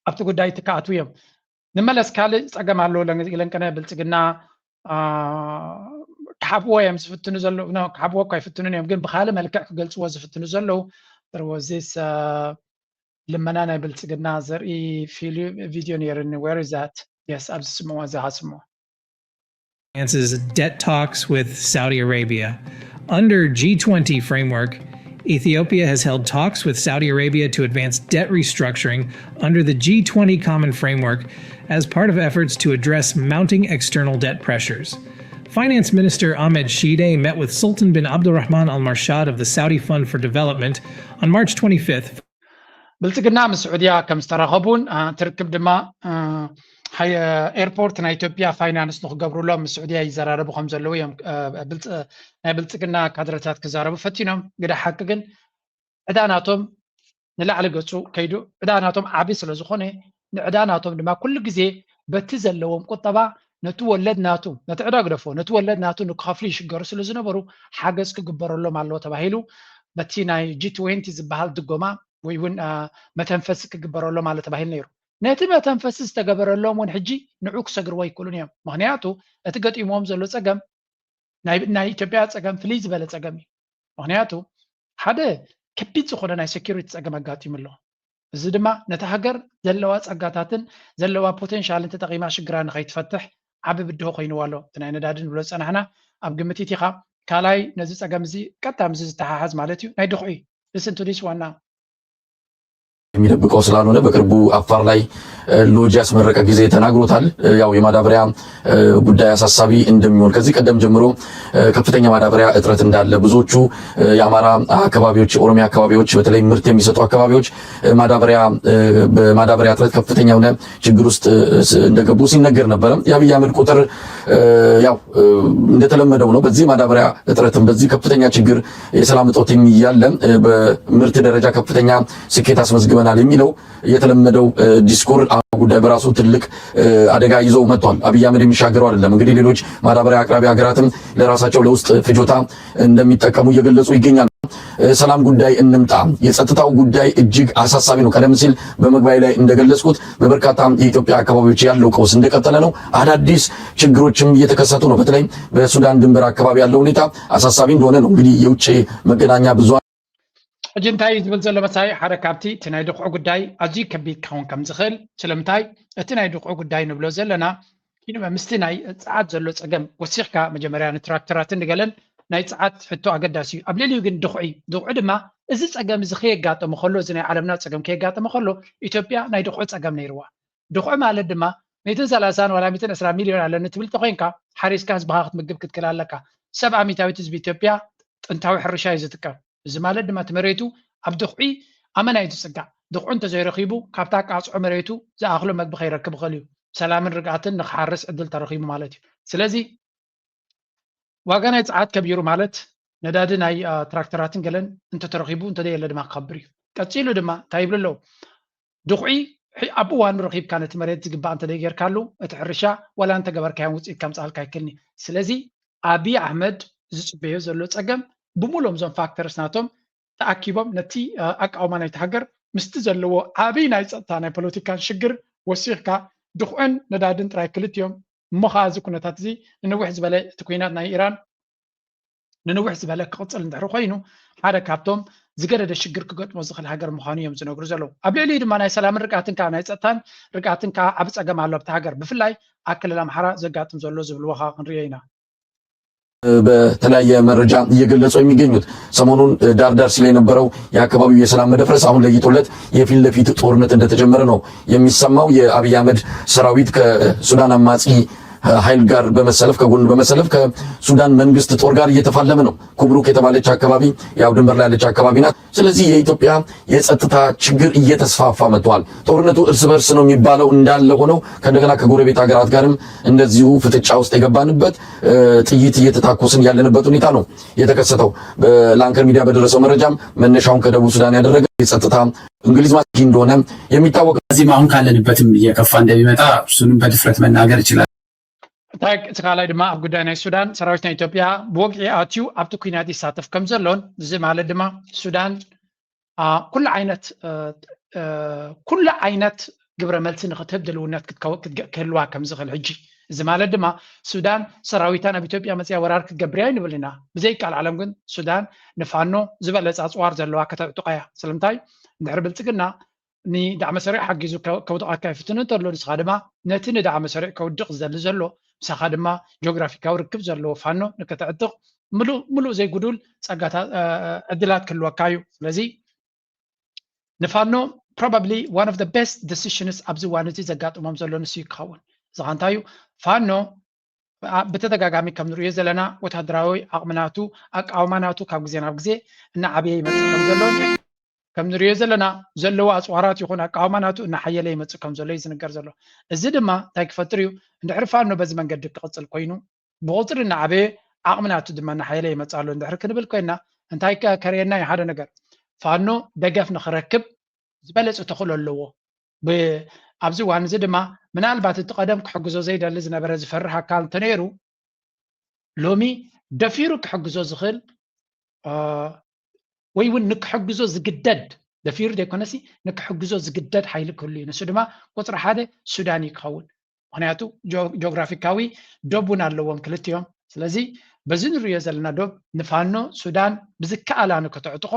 ኣብቲ ጉዳይ እቲ ክኣትዉ እዮም። ንመለስ፣ ካልእ ጸገም ኣሎ። ለን-፣ ለንቀነ ብልጽግና፣ አ፣ ክሓብዎ እዮም ዝፍትኑ ዘለዉ። ኖ፣ ክሓብዎ እኳ ኣይፍትኑን እዮም፣ ግን ብኻልእ መልክዕ ክገልጽዎ ዝፍትኑ ዘለዉ። There was this, አ፣ ልመና ናይ ብልጽግና ዘርኢ ፊልም፣ ቪድዮ ነይሩኒ። Where is that? Yes፣ ኣብዚ ስምዋ፣ እዚ ሃስምዋ። Advances debt talks with Saudi Arabia. Under G twenty framework, Ethiopia has held talks with Saudi Arabia to advance debt restructuring under the G twenty Common Framework as part of efforts to address mounting external debt pressures. Finance Minister Ahmed Shide met with Sultan bin Abdulrahman Al Marshad of the Saudi Fund for Development on March twenty-fifth. ብልጽግና ምስ ስዑድያ ከም ዝተራኸቡን፣ አ፣ ትርክብ ድማ፣ አ፣ ሃይ-፣ ኤርፖርት ናይ ኢትዮጵያ ፋይናንስ ንክገብሩሎም ምስ ስዑድያ ይዘራረቡ ከም ዘለዉ እዮም፣ አ፣ ብልጽ-፣ ናይ ብልጽግና ካድረታት ክዛረቡ ፈቲኖም። ግደ ሓቂ ግን ዕዳ ናቶም ንላዕሊ ገጹ ከይዱ፣ ዕዳ ናቶም ዓቢ ስለ ዝኾነ፣ ንዕዳ ናቶም ድማ ኩሉ ግዜ በቲ ዘለዎም ቁጠባ ነቲ ወለድ ናቱ፣ ነቲ ዕዳ ግደፎ፣ ነቲ ወለድ ናቱ ንክኸፍሉ ይሽገሩ ስለ ዝነበሩ፣ ሓገዝ ክግበረሎም ኣለዎ ተባሂሉ፣ በቲ ናይ ጂ ትዌንቲ ዝበሃል ድጎማ ወይ እውን፣ አ፣ መተንፈሲ ክግበረሎም ኣሎ ተባሂሉ ነይሩ። ነቲ መተንፈሲ ዝተገበረሎም እውን ሕጂ ንዑ ክሰግርዎ ኣይክእሉን እዮም። ምክንያቱ እቲ ገጢሞም ዘሎ ፀገም ናይ ናይ ኢትዮጵያ ፀገም ፍልይ ዝበለ ፀገም እዩ። ምክንያቱ ሓደ ከቢድ ዝኾነ ናይ ሴኩሪቲ ፀገም ኣጋጢሙ ኣሎ። እዚ ድማ ነታ ሃገር ዘለዋ ፀጋታትን ዘለዋ ፖቴንሻልን ተጠቒማ ሽግራ ንኸይትፈትሕ ዓቢ ብድሆ ኮይንዋ ኣሎ። እቲ ናይ ነዳዲ ንብሎ ዝፀናሕና ኣብ ግምት ኢቲኻ ካልኣይ ነዚ ፀገም እዚ ቀጥታ ምስዚ ዝተሓሓዝ ማለት እዩ ናይ ድኹዒ። Listen to this ዋና የሚደብቀው ስላልሆነ በቅርቡ አፋር ላይ ሎጅ ያስመረቀ ጊዜ ተናግሮታል። ያው የማዳበሪያ ጉዳይ አሳሳቢ እንደሚሆን ከዚህ ቀደም ጀምሮ ከፍተኛ ማዳበሪያ እጥረት እንዳለ ብዙዎቹ የአማራ አካባቢዎች፣ የኦሮሚያ አካባቢዎች በተለይ ምርት የሚሰጡ አካባቢዎች ማዳበሪያ በማዳበሪያ እጥረት ከፍተኛ የሆነ ችግር ውስጥ እንደገቡ ሲነገር ነበረ። የአብይ አህመድ ቁጥር ያው እንደተለመደው ነው። በዚህ ማዳበሪያ እጥረትም በዚህ ከፍተኛ ችግር የሰላም እጦትም እያለ በምርት ደረጃ ከፍተኛ ስኬት አስመዝግበናል የሚለው የተለመደው ዲስኩር ጉዳይ በራሱ ትልቅ አደጋ ይዞ መጥቷል። አብይ አህመድ የሚሻገረው አይደለም። እንግዲህ ሌሎች ማዳበሪያ አቅራቢ ሀገራትም ለራሳቸው ለውስጥ ፍጆታ እንደሚጠቀሙ እየገለጹ ይገኛሉ። ሰላም ጉዳይ እንምጣ። የጸጥታው ጉዳይ እጅግ አሳሳቢ ነው። ቀደም ሲል በመግቢያ ላይ እንደገለጽኩት በበርካታ የኢትዮጵያ አካባቢዎች ያለው ቀውስ እንደቀጠለ ነው። አዳዲስ ችግሮችም እየተከሰቱ ነው። በተለይ በሱዳን ድንበር አካባቢ ያለው ሁኔታ አሳሳቢ እንደሆነ ነው እንግዲህ የውጭ መገናኛ ብዙሃን ሕጂ እንታይ እዩ ዝብል ዘሎ መሳይ? ሓደ ካብቲ እቲ ናይ ድኹዒ ጉዳይ ኣዝዩ ከቢድ ክኸውን ከም ዝኽእል። ስለምንታይ? እቲ ናይ ድኹዒ ጉዳይ ንብሎ ዘለና ምስቲ ናይ ጸዓት ዘሎ ጸገም ወሲኽካ መጀመርያ ንትራክተራትን ንገለን ናይ ጸዓት ሕቶ ኣገዳሲ እዩ። ኣብ ልዕሊኡ ግን ድኹዒ፣ ድኹዒ ድማ እዚ ጸገም እዚ ከየጋጠመ ከሎ፣ እዚ ናይ ዓለምና ጸገም ከየጋጠመ ከሎ ኢትዮጵያ ናይ ድኹዒ ጸገም ነይርዋ። ድኹዒ ማለት ድማ ሚእትን ሰላሳን ዋላ ሚእትን ዕስራ ሚልዮን ኣለኒ ትብል ተኾይንካ ሓሪስካ ህዝብኻ ክትምግብ ክትክእል ኣለካ። ሰብዓ ሚእታዊት ህዝቢ ኢትዮጵያ ጥንታዊ ሕርሻ እዩ ዝጥቀም። እዚ ማለት ድማ እቲ መሬቱ ኣብ ድኹዒ ኣመና እዩ ዝፅጋዕ። ድኹዒ እንተዘይረኺቡ ካብታ ኣቃፅዖ መሬቱ ዝኣኽሎ መግቢ ከይረክብ ይኽእል እዩ። ሰላምን ርግኣትን ንክሓርስ ዕድል ተረኺቡ ማለት እዩ። ስለዚ ዋጋ ናይ ፀዓት ከቢሩ ማለት ነዳዲ ናይ ትራክተራትን ገለን እንተተረኺቡ እንተዘየለ ድማ ክኸብር እዩ። ቀፂሉ ድማ እንታይ ይብሉ ኣለዉ? ድኹዒ ኣብ እዋኑ ረኺብካ ነቲ መሬት ዝግባእ እንተዘይጌርካሉ እቲ ሕርሻ ዋላ እንተገበርካዮን ውፅኢት ከምፅኣልካ ኣይክእልኒ። ስለዚ ኣብይ ኣሕመድ ዝፅበዮ ዘሎ ፀገም ብምሎም እዞም ፋክተርስ ናቶም ተኣኪቦም ነቲ ኣቃውማ ናይቲ ሃገር ምስቲ ዘለዎ ዓብይ ናይ ፀጥታ ናይ ፖለቲካን ሽግር ወሲኽካ ድኹዕን ነዳድን ጥራይ ክልቲኦም እሞ ከዓ እዚ ኩነታት እዚ ንንውሕ ዝበለ እቲ ኩናት ናይ ኢራን ንንውሕ ዝበለ ክቕፅል እንድሕር ኮይኑ ሓደ ካብቶም ዝገደደ ሽግር ክገጥሞ ዝኽእል ሃገር ምዃኑ እዮም ዝነግሩ ዘለዉ። ኣብ ልዕሊኡ ድማ ናይ ሰላምን ርግኣትን ከዓ ናይ ፀጥታን ርግኣትን ከዓ ዓብ ፀገም ኣሎ ኣብቲ ሃገር ብፍላይ ኣብ ክልል ኣምሓራ ዘጋጥም ዘሎ ዝብልዎ ከዓ ክንሪኦ ኢና። በተለያየ መረጃ እየገለጹ የሚገኙት ሰሞኑን ዳር ዳር ሲል የነበረው የአካባቢው የሰላም መደፍረስ አሁን ለይቶለት የፊት ለፊት ጦርነት እንደተጀመረ ነው የሚሰማው። የአብይ አህመድ ሰራዊት ከሱዳን አማጺ ኃይል ጋር በመሰለፍ ከጎኑ በመሰለፍ ከሱዳን መንግስት ጦር ጋር እየተፋለመ ነው። ኩብሩክ የተባለች አካባቢ ያው ድንበር ላይ ያለች አካባቢ ናት። ስለዚህ የኢትዮጵያ የጸጥታ ችግር እየተስፋፋ መጥቷል። ጦርነቱ እርስ በርስ ነው የሚባለው እንዳለ ሆነው ከእንደገና ከጎረቤት ሀገራት ጋርም እንደዚሁ ፍጥጫ ውስጥ የገባንበት ጥይት እየተታኮስን ያለንበት ሁኔታ ነው የተከሰተው። በላንከር ሚዲያ በደረሰው መረጃም መነሻውን ከደቡብ ሱዳን ያደረገ የጸጥታ እንግሊዝ ማስኪ እንደሆነ የሚታወቅ እዚህም አሁን ካለንበትም እየከፋ እንደሚመጣ እሱንም በድፍረት መናገር ይችላል። እንታይ እቲ ካልኣይ ድማ ኣብ ጉዳይ ናይ ሱዳን ሰራዊት ናይ ኢትዮጵያ ብወግዒ ኣትዩ ኣብቲ ኩናት ይሳተፍ ከም ዘሎን እዚ ማለት ድማ ሱዳን ኩሉ ዓይነት ኩሉ ዓይነት ግብረ መልሲ ንክትህብ ድልውነት ክህልዋ ከም ዝኽእል ሕጂ እዚ ማለት ድማ ሱዳን ሰራዊታ ናብ ኢትዮጵያ መፅያ ወራር ክትገብር እያ ንብል ኢና። ብዘይ ቃል ዓለም ግን ሱዳን ንፋኖ ዝበለፀ ኣፅዋር ዘለዋ ከተዕጥቆ እያ። ስለምንታይ እንድሕር ብልፅግና ንዳዕመ ሰሪዕ ሓጊዙ ከውድቐካ ይፍትን እንተሎ ንስኻ ድማ ነቲ ንዳዕመ ሰሪዕ ከውድቕ ዝደሊ ዘሎ ምሳኻ ድማ ጂኦግራፊካዊ ርክብ ዘለዎ ፋኖ ንክተዕጥቕ ምሉእ ዘይጉዱል ፀጋታት ዕድላት ክህልወካ እዩ። ስለዚ ንፋኖ probably one of the best decisions ኣብዚ እዋን እዚ ዘጋጥሞም ዘሎ ንሱ ክኸውን እዚ እንታይ እዩ ፋኖ ብተደጋጋሚ ከም ንሪኦ ዘለና ወታደራዊ ዓቕሚ ናቱ ኣቃውማ ናቱ ካብ ግዜ ናብ ግዜ እናዓበየ ይመፅእ ከም ዘሎ ከም ንሪኦ ዘለና ዘለዎ ኣፅዋራት ይኹን ኣቃውማ ናቱ እናሓየለ ይመፅእ ከም ዘሎ እዩ ዝንገር ዘሎ። እዚ ድማ እንታይ ክፈጥር እዩ? እንድሕሪ ፋኖ በዚ መንገዲ ክቕፅል ኮይኑ ብቑፅሪ እናዓበየ ዓቕሚ ናቱ ድማ እናሓየለ ይመፅእ ኣሎ እንድሕሪ ክንብል ኮይና እንታይ ከርእየና እዩ? ሓደ ነገር ፋኖ ደገፍ ንክረክብ ዝበለፀ ተኽእሎ ኣለዎ። ኣብዚ እዋን እዚ ድማ ምናልባት እቲ ቀደም ክሕግዞ ዘይደሊ ዝነበረ ዝፈርህ ኣካል እንተነይሩ ሎሚ ደፊሩ ክሕግዞ ዝኽእል ወይ እውን ንክሕግዞ ዝግደድ ደፊሩ ዘይኮነሲ ንክሕግዞ ዝግደድ ሓይሊ ክህሉ እዩ። ንሱ ድማ ቁፅሪ ሓደ ሱዳን እዩ ክኸውን። ምክንያቱ ጂኦግራፊካዊ ዶብ እውን ኣለዎም ክልቲኦም። ስለዚ በዚ ንሪኦ ዘለና ዶብ ንፋኖ ሱዳን ብዝከኣላ ንክተዕጥቆ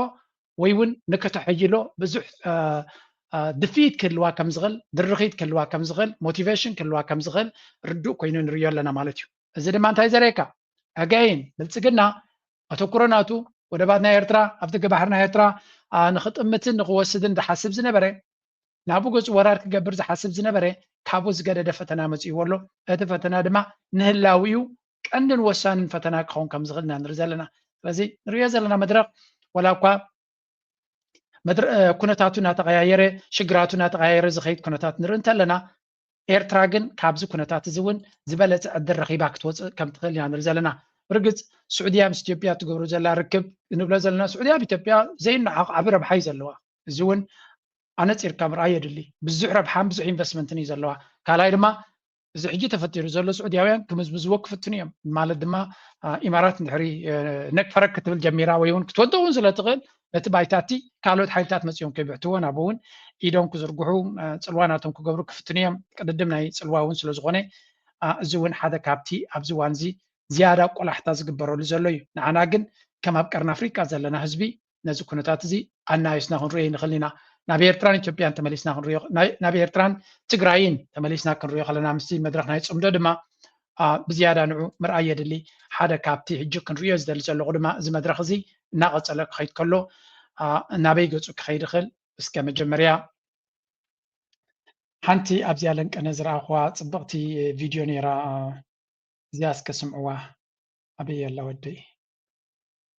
ወይ እውን ንክተሐይሎ ብዙሕ ድፍኢት ክህልዋ ከም ዝኽእል፣ ድርኺት ክህልዋ ከም ዝኽእል፣ ሞቲቬሽን ክህልዋ ከም ዝኽእል ርዱእ ኮይኑ ንሪኦ ኣለና ማለት እዩ። እዚ ድማ እንታይ ዘርእየካ? ኣጋይን ብልፅግና ኣተኩሮ ናቱ ወደባት ናይ ኤርትራ ኣብቲ ገባሕር ናይ ኤርትራ ንክጥምትን ንክወስድን ዝሓስብ ዝነበረ፣ ናብኡ ገፁ ወራር ክገብር ዝሓስብ ዝነበረ ካብኡ ዝገደደ ፈተና መፂእዎ ኣሎ። እቲ ፈተና ድማ ንህላዊኡ ቀንድን ወሳንን ፈተና ክኸውን ከም ዝኽእል ኢና ንርኢ ዘለና። ስለዚ ንሪኦ ዘለና መድረኽ ዋላ እኳ ኩነታቱ እናተቐያየረ ሽግራቱ እናተቐያየረ ዝኸይድ ኩነታት ንርኢ እንተለና፣ ኤርትራ ግን ካብዚ ኩነታት እዚ እውን ዝበለፀ ዕድል ረኺባ ክትወፅእ ከም ትኽእል ኢና ንርኢ ዘለና። ብርግፅ ስዑድያ ምስ ኢትዮጵያ ትገብሮ ዘላ ርክብ ንብሎ ዘለና፣ ስዑድያ ኣብ ኢትዮጵያ ዘይነዓቕ ዓቢ ረብሓ እዩ ዘለዋ። እዚ እውን ኣነፂርካ ምርኣይ የድሊ። ብዙሕ ረብሓን ብዙሕ ኢንቨስትመንትን እዩ ዘለዋ። ካልኣይ ድማ እዚ ሕጂ ተፈጢሩ ዘሎ ስዑድያውያን ክምዝምዝዎ ክፍትኑ እዮም። ማለት ድማ ኢማራት እንድሕሪ ነግፈረግ ክትብል ጀሚራ ወይ እውን ክትወዶ እውን ስለ ትኽእል ነቲ ባይታቲ ካልኦት ሓይልታት መፂኦም ከይብሕትዎ ናብኡ እውን ኢዶም ክዝርግሑ ፅልዋ ናቶም ክገብሩ ክፍትኑ እዮም። ቅድድም ናይ ፅልዋ እውን ስለ ዝኾነ እዚ እውን ሓደ ካብቲ ኣብዚ እዋን እዚ ዝያዳ ቆላሕታ ዝግበረሉ ዘሎ እዩ። ንዓና ግን ከም ኣብ ቀርኒ ኣፍሪቃ ዘለና ህዝቢ ነዚ ኩነታት እዚ ኣናይስና ክንሪኦ ንኽእል ኢና። ናብ ኤርትራን ኢትዮጵያን ተመሊስና ክንሪኦ፣ ናብ ኤርትራን ትግራይን ተመሊስና ክንሪኦ ከለና ምስቲ መድረኽ ናይ ፅምዶ ድማ ብዝያዳ ንዑ ምርኣይ የድሊ። ሓደ ካብቲ ሕጂ ክንሪኦ ዝደሊ ዘለኹ ድማ እዚ መድረኽ እዚ እናቐፀለ ክኸይድ ከሎ ናበይ ገፁ ክኸይድ ይኽእል? እስከ መጀመርያ ሓንቲ ኣብዚኣ ለንቀነ ዝረኣኹዋ ፅብቕቲ ቪድዮ ነይራ። እዚኣ እስከ ስምዕዋ። ኣበይ ኣላ ወደይ?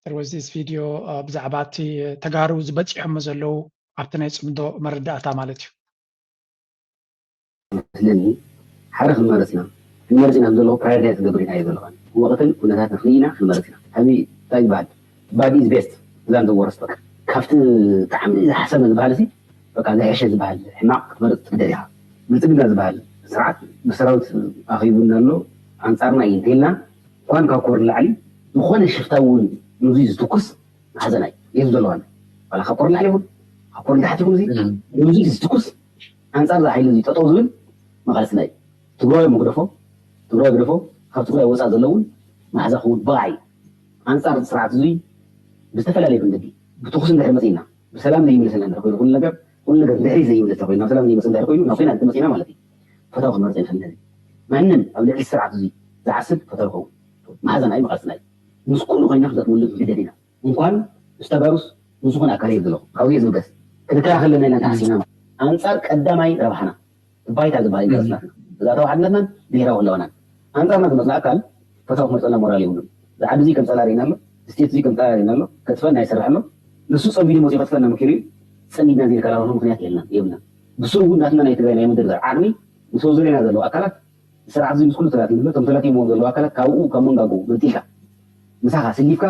There was this video ብዛዕባ እቲ ተጋሩ ዝበፂሖሞ ዘለዉ ኣብቲ ናይ ፅምዶ መረዳእታ ማለት እዩ። ስለዚ ሓደ ክንመርፅ ኢና ክንመርፅ ኢና ዘሎ prioritize ክገብር ኢና እየ ዘለኹ። ወቕትን ኩነታትን ርኢና ክንመርፅ ኢና። ሕዚ እንታይ ዝበሃል bad is best than the worst። በቃ ካብቲ ብጣዕሚ ዝሓሰመ ዝበሃል እዚ በቃ ዝሐሸ ዝበሃል ሕማቕ ክትመርፅ ትግደድ ኢኻ። ብልፅግና ዝበሃል ስርዓት ብሰራዊት ኣኺቡና ኣሎ ኣንፃርና እዩ እንተኢልና እኳን ካብ ኮር ንላዕሊ ዝኾነ ሽፍታ እውን ንዙይ ዝትኩስ ማሕዘና እዩ የብ ዘለዋና ዋላ ካብ ኮር ንላዕሊ ይኹን ካብ ኮር ንታሕቲ ይኹን እዚ ንዙይ ዝትኩስ ኣንፃር እዚ ሓይሊ እዚ ጠጠው ዝብል መቓልስና እዩ። ትግራዋይ እሞ ግደፎ ትግራዋይ ግደፎ ካብ ትግራይ ወፃእ ዘለውን ማሕዛ ክውን ብቕዓይ ኣንፃር ስርዓት እዙይ ብዝተፈላለየ መንገዲ ብትኩስ እንድሕር መፂእና ብሰላም ዘይምለሰልና እንድሕር ኮይኑ ኩሉ ነገር ኩሉ ነገር ድሕሪ ዘይምለስ ኮይኑ ናብ ሰላም ዘይመፅ እንድሕር ኮይኑ ናብ ኮይና እንተመፂና ማለት እዩ ፈታዊ ክመርፀ ይኽእል ነዚ ማንም ኣብ ልዕሊ ስርዓት እዙይ ዝዓስብ ፈታዊ ኸውን ማሓዛና እዩ መቃልስና እዩ ምስ ኩሉ ኮይና ክዘጥመሉ ግደድ ኢና እንኳን ምስ ተጋሩስ ምስ ዝኾነ ኣካል እየ ዘለኹ ካብዚ እየ ዝብገስ ክንከላኸል ኣለና ኢና ተሓሲብና ኣንፃር ቀዳማይ ረብሓና ባይታ ዝበሃል ኢንተረስት ናትና ግዝኣታዊ ሓድነትናን ብሄራዊ ህላወናን ኣንፃርና ዝመፅና ኣካል ፈታዊ ክመርፀልና ሞራል የብሉን። ዝዓቢ እዙይ ከም ፀላእ ርኢና ኣሎ፣ ስቴት እዙይ ከም ፀላእ ርኢና ኣሎ፣ ከጥፈና ይሰርሕ ኣሎ። ንሱ ፀሚዱ መፂኡ ከጥፈና መኪሩ እዩ። ፀሚድና ዘይንከላኸሎ ምክንያት የልና የብልና። ብስሩ እውን ናትና ናይ ትግራይ ናይ ምድርዳር ዓቕሚ ምስ ኣብ ዙርያና ዘለዉ ኣካላት ስርዓት እዙይ ምስ ኩሉ ተላትዩ ኣሎ። እቶም ተላትዮምዎም ዘለዉ ኣካላት ካብኡ ካብ መንጋጉ ገንጢልካ ምሳኻ ስሊፍካ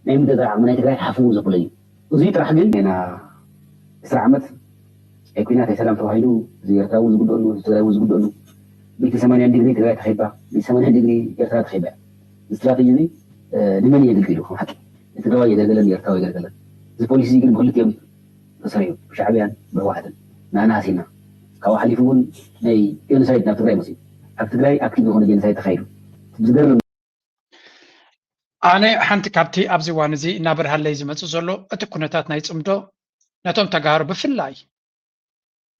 ናይ ምድርዳር ዓቕሚ ናይ ትግራይ ሓፍ እውን ዘብሎ እዩ። እዙይ ጥራሕ ግን ና ዕስራ ዓመት ናይ ኩናት ናይ ሰላም ተባሂሉ እዚ ኤርትራ እውን ዝጉደሉ እዚ ትግራይ እውን ዝጉደሉ ሚእቲ ሰማንያን ዲግሪ ትግራይ ተኸይባ ሚእቲ ሰማንያን ዲግሪ ኤርትራ ተኸይባ እዚ ስትራተጂ እዚ ንመን የገልግል እዩ ሓቂ ንትግራዋይ የገልገለን ንኤርትራዊ የገልገለን እዚ ፖሊሲ ግን ብክልቲኦም ተሰሪሑ ብሻዕብያን ብህወሓትን ንኣና ሃሲና ካብኡ ሓሊፉ እውን ናይ ጀኖሳይድ ናብ ትግራይ መፅዩ ኣብ ትግራይ ኣክቲቭ ዝኾነ ጀኖሳይድ ተኻይዱ ዝገርም ኣነ ሓንቲ ካብቲ ኣብዚ እዋን እዚ እናበርሃለይ ዝመፅእ ዘሎ እቲ ኩነታት ናይ ፅምዶ ነቶም ተጋሩ ብፍላይ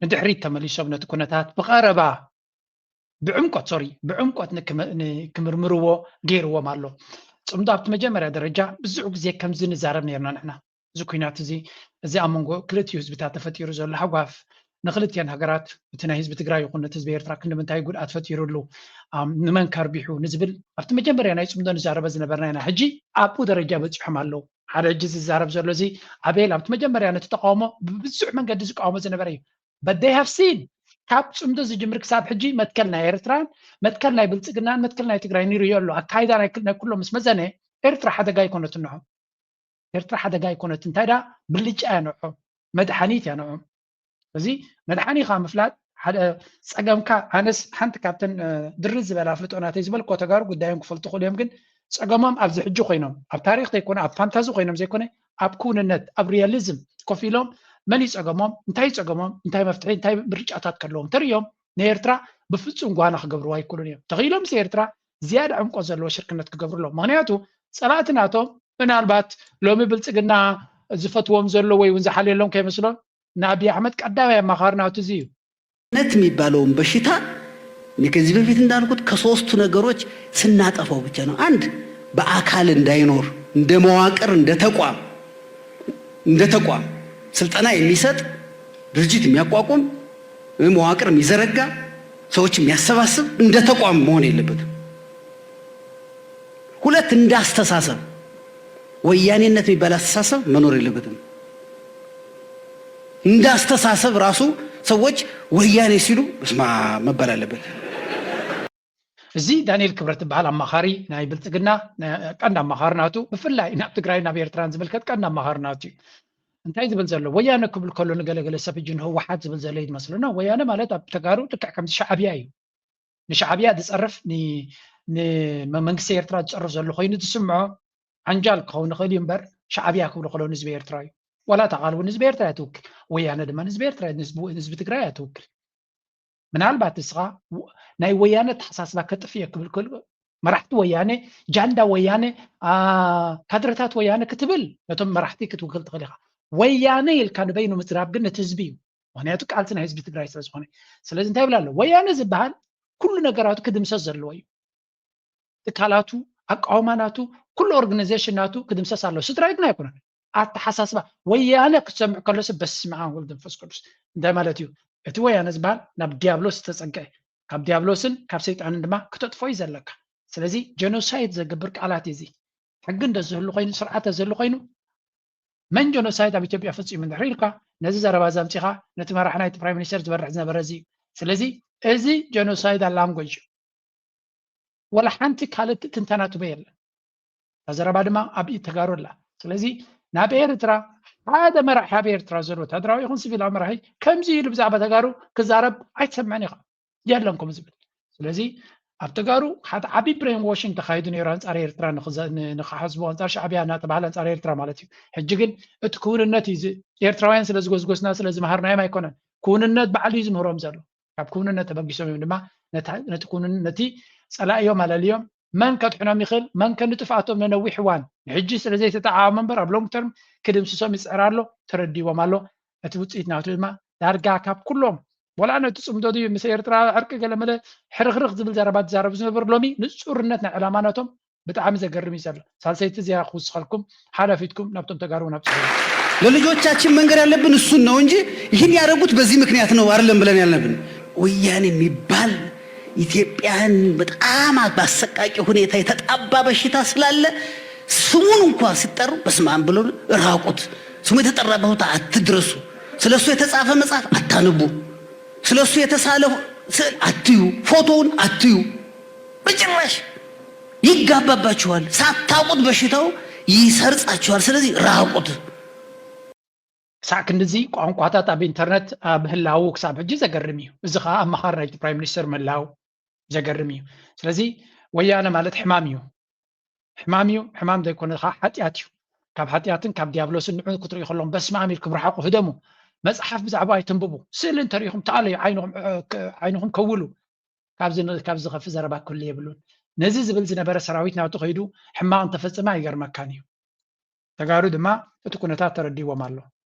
ንድሕሪት ተመሊሶም ነቲ ኩነታት ብቐረባ ብዕምቆት ሶሪ ብዕምቆት ክምርምርዎ ገይርዎም ኣሎ። ፅምዶ ኣብቲ መጀመርያ ደረጃ ብዙሕ ግዜ ከምዚ ንዛረብ ነርና ንሕና እዚ ኩናት እዚ እዚ ኣብ መንጎ ክልቲኡ ህዝብታት ተፈጢሩ ዘሎ ሃጓፍ ንክልቲኣን ሃገራት እቲ ናይ ህዝቢ ትግራይ ይኹን ነቲ ህዝቢ ኤርትራ ክንዲ ምንታይ ጉድኣት ፈጢሩሉ ንመን ከርቢሑ ንዝብል ኣብቲ መጀመርያ ናይ ፅምዶ ንዛረበ ዝነበርና ኢና ሕጂ ኣብኡ ደረጃ በፂሖም ኣለዉ ሓደ ሕጂ ዝዛረብ ዘሎ እዚ ኣቤል ኣብቲ መጀመርያ ነቲ ተቃውሞ ብብዙሕ መንገዲ ዝቃወሞ ዝነበረ እዩ but they have seen ካብ ፅምዶ ዝጅምር ክሳብ ሕጂ መትከል ናይ ኤርትራን መትከል ናይ ብልፅግናን መትከል ናይ ትግራይ ንርእዮ ኣሎ ኣካይዳ ናይ ኩሎም ምስ መዘነ ኤርትራ ሓደጋ ኣይኮነትን ንዖም ኤርትራ ሓደጋ ኣይኮነትን እንታይ ዳ ብልጫ እያ ንዖም መድሓኒት እያ ንዖም እዚ መድሓኒኻ ምፍላጥ ሓደ ፀገምካ ኣነስ ሓንቲ ካብተን ድርዝ ዝበላ ኣፍልጦ ናተይ ዝበልኮ ተጋሩ ጉዳዮም ክፈልጡ ክእሉ እዮም ግን ፀገሞም ኣብዚ ሕጂ ኮይኖም ኣብ ታሪክ ዘይኮነ ኣብ ፋንታዚ ኮይኖም ዘይኮነ ኣብ ክውንነት ኣብ ሪያሊዝም ኮፍ ኢሎም መን ይፀገሞም፣ እንታይ ይፀገሞም፣ እንታይ መፍትሒ፣ እንታይ ምርጫታት ከለዎም ተርእዮም ንኤርትራ ብፍፁም ጓና ክገብርዋ ኣይክእሉን እዮም። ተኽኢሎምስ ኤርትራ ዝያዳ ዕምቆት ዘለዎ ሽርክነት ክገብሩ ኣለዎም። ምክንያቱ ፀላእቲ ናቶም ምናልባት ሎሚ ብልፅግና ዝፈትዎም ዘሎ ወይ እውን ዝሓልየሎም ከይመስሎም ንኣብይ ኣሕመድ ቀዳማይ ኣማኻሪ ናቱ እዚ እዩ። ነት የሚባለውን በሽታ እኔ ከዚህ በፊት እንዳልኩት ከሶስቱ ነገሮች ስናጠፋው ብቻ ነው። አንድ በአካል እንዳይኖር እንደ መዋቅር እንደ ተቋም እንደ ተቋም ስልጠና የሚሰጥ ድርጅት የሚያቋቁም መዋቅር የሚዘረጋ ሰዎች የሚያሰባስብ እንደ ተቋም መሆን የለበትም። ሁለት እንዳስተሳሰብ ወያኔነት የሚባል አስተሳሰብ መኖር የለበትም። እንዳስተሳሰብ ራሱ ሰዎች ወያኔ ሲሉ በስማ መባል አለበት። እዚ ዳንኤል ክብረት ዝበሃል ኣማኻሪ ናይ ብልፅግና ቀንድ ኣማኻሪ ናቱ ብፍላይ ናብ ትግራይ ናብ ኤርትራን ዝምልከት ቀንድ ኣማኻሪ ናቱ እዩ። እንታይ ዝብል ዘሎ ወያነ ክብል ከሎ ንገለገለ ሰብ እጅ ንህወሓት ዝብል ዘሎ እዩ ዝመስለና። ወያነ ማለት ኣብ ተጋሩ ልክዕ ከምዚ ሻዕብያ እዩ። ንሻዕብያ ዝፀርፍ ንመንግስቲ ኤርትራ ዝፀርፍ ዘሎ ኮይኑ ዝስምዖ ዓንጃል ክኸውን ይኽእል እዩ እምበር ሻዕብያ ክብሉ ከለዉ ንህዝቢ ኤርትራ እዩ። ዋላ እታ ቃል እውን ህዝቢ ኤርትራ እያ ትውክል። ወያነ ድማ ንህዝቢ ኤርትራ ንህዝቢ ትግራይ እያ ትውክል። ምናልባት ንስኻ ናይ ወያነ ኣተሓሳስባ ከጥፍእ እየ ክብል ክእል መራሕቲ ወያነ ጃንዳ ወያነ ካድረታት ወያነ ክትብል ነቶም መራሕቲ ክትውክል ትኽእል ኢኻ። ወያነ ኢልካ ንበይኑ ምዝራብ ግን ነቲ ህዝቢ እዩ። ምክንያቱ ቃልሲ ናይ ህዝቢ ትግራይ ስለዝኾነ። ስለዚ እንታይ ይብል ኣሎ? ወያነ ዝበሃል ኩሉ ነገራቱ ክድምሰስ ዘለዎ እዩ። ትካላቱ ኣቃውማ ናቱ ኩሉ ኦርጋናይዜሽን ናቱ ክድምሰስ ኣለዎ። ስድራይ ግን ኣይኮነን ኣተሓሳስባ ወያነ ክትሰምዕ ከሎስ በስመ ኣብ ወልድ መንፈስ ቅዱስ እንታይ ማለት እዩ? እቲ ወያነ ዝበሃል ናብ ዲያብሎስ ዝተፀግዐ ካብ ዲያብሎስን ካብ ሰይጣንን ድማ ክተጥፎ እዩ ዘለካ። ስለዚ ጀኖሳይድ ዘገብር ቃላት እዩ እዚ። ሕጊ እንደዝህሉ ኮይኑ ስርዓት ተዝህሉ ኮይኑ መን ጀኖሳይድ ኣብ ኢትዮጵያ ፈፂሙ እንድሕር ኢልካ ነዚ ዘረባ እዚ ኣምፂኻ ነቲ መራሒ ናይቲ ፕራይም ሚኒስተር ዝበርሕ ዝነበረ እዚ እዩ። ስለዚ እዚ ጀኖሳይድ ኣላንጎጅ እዩ። ወላ ሓንቲ ካልእ ትንተና ትበ የለን። እታ ዘረባ ድማ ኣብ ኢድ ተጋሩ ኣላ። ስለዚ ናብ ኤርትራ ሓደ መራሒ ኣብ ኤርትራ ዘሎ ወታደራዊ ይኹን ሲቪላዊ መራሒ ከምዚ ኢሉ ብዛዕባ ተጋሩ ክዛረብ ኣይትሰምዕን ኢኻ። የለን ከምኡ ዝብል። ስለዚ ኣብ ተጋሩ ሓደ ዓብዪ ብሬን ዋሽንግ ተኻይዱ ነይሩ ኣንፃር ኤርትራ ንኽሓስቡ ኣንፃር ሻዕብያ እናተባህለ ኣንፃር ኤርትራ ማለት እዩ። ሕጂ ግን እቲ ክውንነት እዩ ኤርትራውያን ስለ ዝጎስጎስና ስለ ዝመሃርናዮም ኣይኮነን። ክውንነት ባዕሉ እዩ ዝምህሮም ዘሎ። ካብ ክውንነት ተበጊሶም እዮም ድማ ነቲ ክውንነት ነቲ ፀላእዮም ኣለልዮም መን ከድሕኖም ይኽእል መን ከ ንጥፍኣቶም ነነዊሕ እዋን ንሕጂ ስለ ዘይተጠዓዖሞ እምበር ኣብ ሎንግ ተርም ክድምስሶም ይፅዕር ኣሎ ተረዲዎም ኣሎ። እቲ ውፅኢት ናቱ ድማ ዳርጋ ካብ ኩሎም ወላ ነቲ ፅምዶ ድዩ ምስ ኤርትራ ዕርቂ ገለመለ ሕርኽርኽ ዝብል ዘረባ ዝዛረቡ ዝነበሩ ሎሚ ንፁርነት ናይ ዕላማ ናቶም ብጣዕሚ ዘገርም እዩ ዘሎ። ሳልሰይቲ እዚኣ ክውስኸልኩም ሓላፊትኩም ናብቶም ተጋሩ ናብ ፅሑፍ ለልጆቻችን መንገድ ያለብን እሱን ነው እንጂ ይህን ያደረጉት በዚህ ምክንያት ነው አይደለም ብለን ያልነብን። ወያኔ የሚባል ኢትዮጵያን በጣም በአሰቃቂ ሁኔታ የተጣባ በሽታ ስላለ ስሙን እንኳ ሲጠሩ በስመ አብ ብሎ ራቁት ስሙ የተጠራበት ቦታ አትድረሱ። ስለሱ የተጻፈ መጽሐፍ አታንቡ። ስለሱ የተሳለ ስዕል አትዩ፣ ፎቶውን አትዩ። በጭራሽ ይጋባባችኋል። ሳታውቁት በሽታው ይሰርጻችኋል። ስለዚህ ራቁት። ክሳዕ ክንድዚ ቋንቋታት ኣብ ኢንተርነት ኣብ ህላዉ ክሳብ ሕጂ ዘገርም እዩ። እዚ ከዓ ኣመኻሪ ናይቲ ፕራይም ሚኒስተር ምህላው ዘገርም እዩ። ስለዚ ወያነ ማለት ሕማም እዩ። ሕማም እዩ፣ ሕማም ዘይኮነ ከዓ ሓጢኣት እዩ። ካብ ሓጢኣትን ካብ ዲያብሎስን ንዑ ክትርእዩ ከለኹም በስመ ኣብ ኢልኩም ርሓቑ፣ ህደሙ። መፅሓፍ ብዛዕባ ኣይተንብቡ። ስእሊ እንተሪኢኹም ተኣለዩ፣ ዓይንኹም ከውሉ። ካብዚ ንዝኸፍእ ዘረባ ክህሉ የብሉን። ነዚ ዝብል ዝነበረ ሰራዊት ናቱ ከይዱ ሕማቕ እንተፈፀመ ኣይገርመካን እዩ። ተጋሩ ድማ እቲ ኩነታት ተረዲዎም ኣሎ።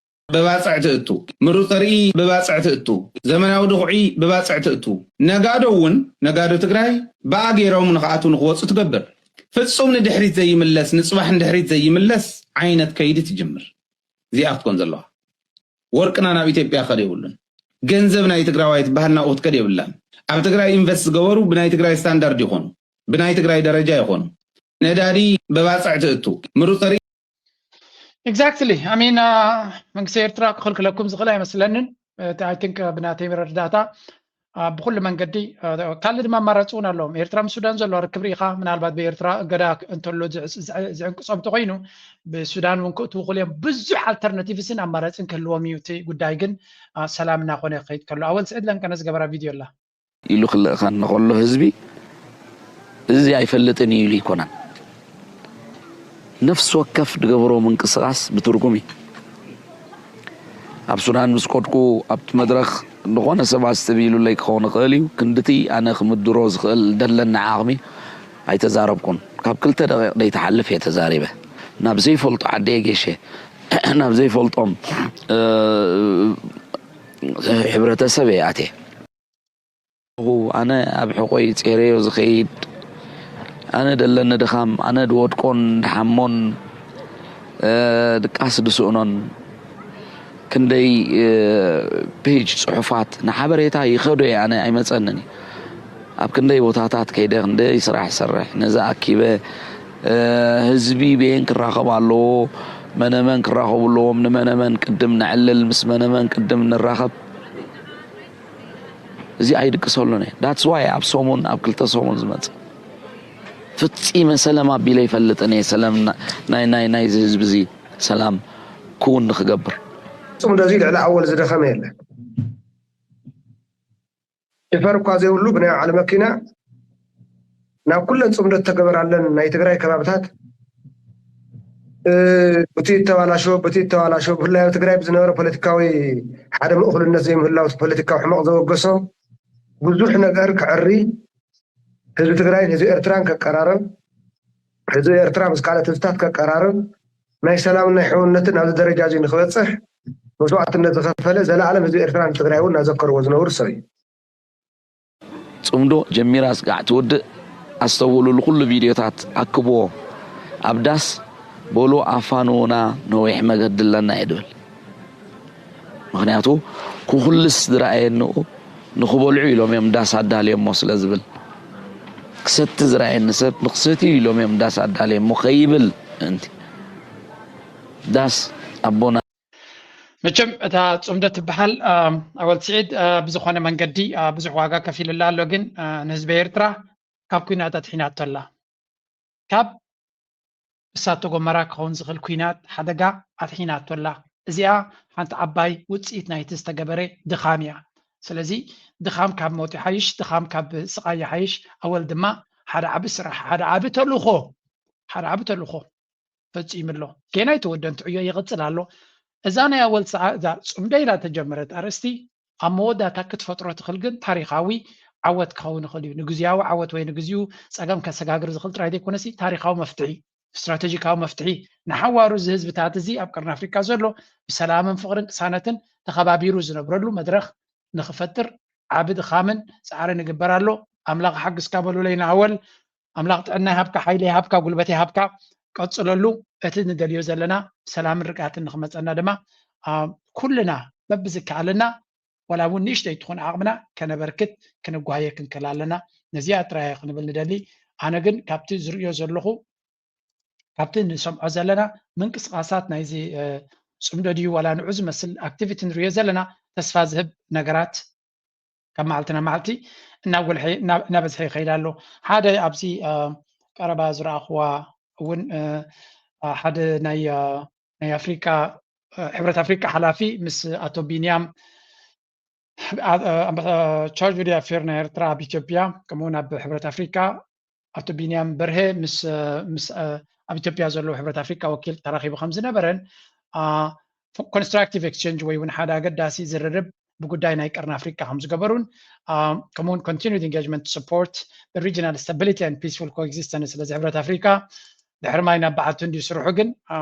ብባፅዕ ትእቱ፣ ምሩፅ ርእይ ብባፅዕ ትእቱ፣ ዘመናዊ ድኹዒ ብባፅዕ ትእቱ። ነጋዶ እውን ነጋዶ ትግራይ ብኣ ገይሮም ንክኣትዉ ንክወፁ ትገብር። ፍፁም ንድሕሪት ዘይምለስ፣ ንፅባሕ ንድሕሪት ዘይምለስ ዓይነት ከይዲ ትጅምር። እዚኣ ክትኮን ዘለዋ። ወርቅና ናብ ኢትዮጵያ ክኸድ የብሉን። ገንዘብ ናይ ትግራዋይ ትበሃል ናብኡ ክትከድ የብላን። ኣብ ትግራይ ኢንቨስት ዝገበሩ ብናይ ትግራይ ስታንዳርድ ይኾኑ፣ ብናይ ትግራይ ደረጃ ይኾኑ። ነዳዲ ብባፅዕ ትእቱ፣ ምሩፅ ርእይ Exactly. I mean መንግስቲ ኤርትራ ክኽልክለኩም ዝኽእል ኣይመስለንን። I think ብናተይ መረዳእታ ብኩሉ መንገዲ ካልእ ድማ ኣማራፂ እውን ኣለዎም። ኤርትራ ምስ ሱዳን ዘለዋ ርክብ ርኢኻ ምናልባት ብኤርትራ እገዳ እንተሎ ዝዕንቅፆም ተኮይኑ ብሱዳን እውን ክእትዉ ክእሉ እዮም። ብዙሕ ኣልተርናቲቭስን ኣማራፂን ክህልዎም እዩ። እቲ ጉዳይ ግን ሰላም እናኾነ ክኸይድ ከሎ ኣወል ስዒድ ለንቀነ ዝገበራ ቪድዮ ኣላ። ኢሉ ክልእኸኒ ከሎ ህዝቢ እዚ ኣይፈልጥን እዩ ኢሉ ኣይኮነን። ነፍሲ ወከፍ ዝገብሮ ምንቅስቓስ ብትርጉም እዩ። ኣብ ሱዳን ምስ ከድኩ ኣብቲ መድረኽ ዝኾነ ሰብ ኣስተብሂሉለይ ክኸውን ይኽእል እዩ። ክንድቲ ኣነ ክምድሮ ዝኽእል ደለኒ ዓቕሚ ኣይተዛረብኩን። ካብ ክልተ ደቂቕ ደይትሓልፍ እየ ተዛሪበ። ናብ ዘይፈልጦ ዓዲ እየ ገይሸ። ናብ ዘይፈልጦም፣ እ፣ ሕብረተሰብ እየ ኣትየ። ኣነ ኣብ ሕቆይ ጼረዮ ዝኸይድ፣ ኣነ ደለኒ ድኻም፣ ኣነ ድወድቆን ድሓሞን፣ እ፣ ድቃስ ድስእኖን፣ ክንደይ፣ እ፣ ፔጅ ጽሑፋት ንሓበሬታ ይኸዶ እየ፣ ኣነ ኣይመጸንን እዩ። ኣብ ክንደይ ቦታታት ከይደ፣ ክንደይ ስራሕ ይሰርሕ፣ ነዚ ኣኪበ፣ እ፣ ህዝቢ በየን ክራኸብ ኣለዎ፣ መነመን ክራኸቡ ኣለዎም፣ ንመነመን ቅድም ነዕልል፣ ምስ መነመን ቅድም ንራኸብ፣ እዚ ኣይድቅሰሉን እየ። That's why ኣብ ሰሙን፣ ኣብ ክልተ ሰሙን ዝመጽእ። ፍጺመ ሰላም ኣቢለ ይፈልጥን እየ። ሰላም ና-፣ ናይ፣ ናይ፣ ናይዚ ህዝቢ እዚ ሰላም ክውን ንክገብር። ጽምዶ እዚ ልዕሊ ኣወል ዝደኸመ የለን። ሽፈር እኳ ዘይብሉ ብናይ ባዕሉ መኪና ናብ ኩለን ጽምዶ እተገበራለን ናይ ትግራይ ከባብታት፣ እ፣ ብቲ እተባላሾ፣ ብቲ እተባላሾ፣ ብፍላይ ኣብ ትግራይ ብዝነበረ ፖለቲካዊ ሓደ ምእኹልነት ዘይምህላው፣ እቲ ፖለቲካዊ ሕመቕ ዘወገሶ ብዙሕ ነገር ክዕሪ፣ ህዝቢ ትግራይን ህዝቢ ኤርትራን ከቀራርብ፣ ህዝቢ ኤርትራ ምስ ካልኦት ህዝብታት ከቀራርብ፣ ናይ ሰላምን ናይ ሕውነትን ኣብዚ ደረጃ እዚ ንክበጽሕ መስዋዕትነት ዝኸፈለ፣ ዘለኣለም ህዝቢ ኤርትራን ትግራይ እውን እናዘከርዎ ዝነብሩ ሰብ እዩ። ጽምዶ ጀሚራ ስጋዕ ትውድእ። ኣስተውዕሉሉ፣ ኩሉ ቪድዮታት ኣክብዎ። ኣብ ዳስ በሉ ኣፋንዉና፣ ነዊሕ መገዲ ኣለና እየ ድብል። ምኽንያቱ፣ ክኹልስ ዝረኣየንኡ ንኽበልዑ ኢሎም እዮም ዳስ ኣዳልዮሞ ስለ ዝብል። ክሰቲ ዝረኣየኒ ሰብ ንኽሰትዩ ኢሎም እዮም ዳስ ኣዳልዮሞ ከይብል ምእንቲ። ዳስ ኣቦና መቸም እታ ጽምዶ ትበሃል፣ አ፣ ኣወል ስዒድ፣ አ፣ ብዝኾነ መንገዲ፣ አ፣ ብዙሕ ዋጋ ከፊልላ ኣሎ፣ ግን፣ አ፣ ንህዝቢ ኤርትራ ካብ ኲናት ኣድሒናቶ ኣላ። ካብ እሳተ ጎመራ ክኸውን ዝኽእል ኲናት ሓደጋ ኣድሒናቶ ኣላ። እዚኣ ሓንቲ ዓባይ ውጽኢት ናይቲ ዝተገበረ ድኻም እያ። ስለዚ ድኻም ካብ ሞት ይሓይሽ፣ ድኻም ካብ ስቓይ ይሓይሽ። ኣወል ድማ ሓደ ዓቢ ስራሕ፣ ሓደ ዓቢ ተልእኾ፣ ሓደ ዓቢ ተልእኾ ፈጺሙ ኣሎ። ገና ኣይተወደን፣ ትዕዮ ይቕጽል ኣሎ። እዛ ናይ ኣወል ሰዓ-፣ እዛ ጽምዶ ኢላ ተጀመረት ኣርእስቲ ኣብ መወዳእታ ክትፈጥሮ ትኽእል ግን ታሪኻዊ ዓወት ክኸውን ይኽእል እዩ። ንግዝያዊ ዓወት ወይ ንግዚኡ ጸገም ከሰጋግር ዝኽእል ጥራይ ዘይኮነሲ ታሪኻዊ መፍትሒ፣ ስትራተጂካዊ መፍትሒ ንሓዋሩ እዚ ህዝብታት እዚ ኣብ ቀርኒ ኣፍሪቃ ዘሎ ብሰላምን ፍቕርን ቅሳነትን ተኸባቢሩ ዝነብረሉ መድረኽ ንኽፈጥር ዓቢ ድኻምን ጻዕርን ይግበር ኣሎ። ኣምላኽ ሓግዝካ በሉለይ ንኣወል። ኣምላኽ ጥዕና ይሃብካ፣ ሓይሊ ይሃብካ፣ ጉልበት ይሃብካ። ቀጽለሉ። እቲ ንደልዮ ዘለና ሰላምን ርግኣትን ንኽመጸና ድማ፣ አ፣ ኩልና በብዝከኣለና ዋላ እውን ንእሽተይ ትኹን ዓቕምና ከነበርክት ክንጓየ ክንክእል ኣለና። ነዚኣ ጥራይ ክንብል ንደሊ። ኣነ ግን ካብቲ ዝርእዮ ዘለኹ፣ ካብቲ ንሰምዖ ዘለና ምንቅስቓሳት ናይዚ፣ እ፣ ጽምዶ ድዩ ዋላ ንዑ ዝመስል ኣክቲቪቲ ንርእዮ ዘለና ተስፋ ዝህብ ነገራት ካብ መዓልቲ ናብ መዓልቲ እናጎልሐ፣ እና-፣ እናበዝሐ ይኸይድ ኣሎ። ሓደ ኣብዚ፣ እ፣ ቀረባ ዝረኣኽዋ እውን፣ እ፣ እ፣ ሓደ ናይ፣ እ፣ ናይ ኣፍሪቃ፣ እ፣ ሕብረት ኣፍሪቃ ሓላፊ ምስ ኣቶ ቢንያም አ-፣ አ-፣ ኣምባ-፣ ቻርጅ ዲ ኣፌር ናይ ኤርትራ ኣብ ኢትዮጵያ፣ ከምኡውን ኣብ ሕብረት ኣፍሪቃ ኣቶ ቢንያም በርሄ ምስ፣ እ፣ ምስ፣ እ፣ ኣብ ኢትዮጵያ ዘለዉ ሕብረት ኣፍሪቃ ወኪል ተራኺቡ ከም ዝነበረን፣ አ፣ ኮንስትራክቲቭ ኤክስቼንጅ ወይ እውን ሓደ ኣገዳሲ ዝርርብ ብጉዳይ ናይ ቀርኒ ኣፍሪቃ ከም ዝገበሩን፣ አ፣ ከምኡውን ኮንቲኑድ ኢንጌጅመንት ሰፖርት ሪጂናል ስታቢሊቲ ኤንድ ፒስፉል ኮኤግዚስተንስ። ስለዚ ሕብረት ኣፍሪቃ ድሕሪ ማይ ናብ በዓቲ እንድዩ ስርሑ፣ ግን፣ አ፣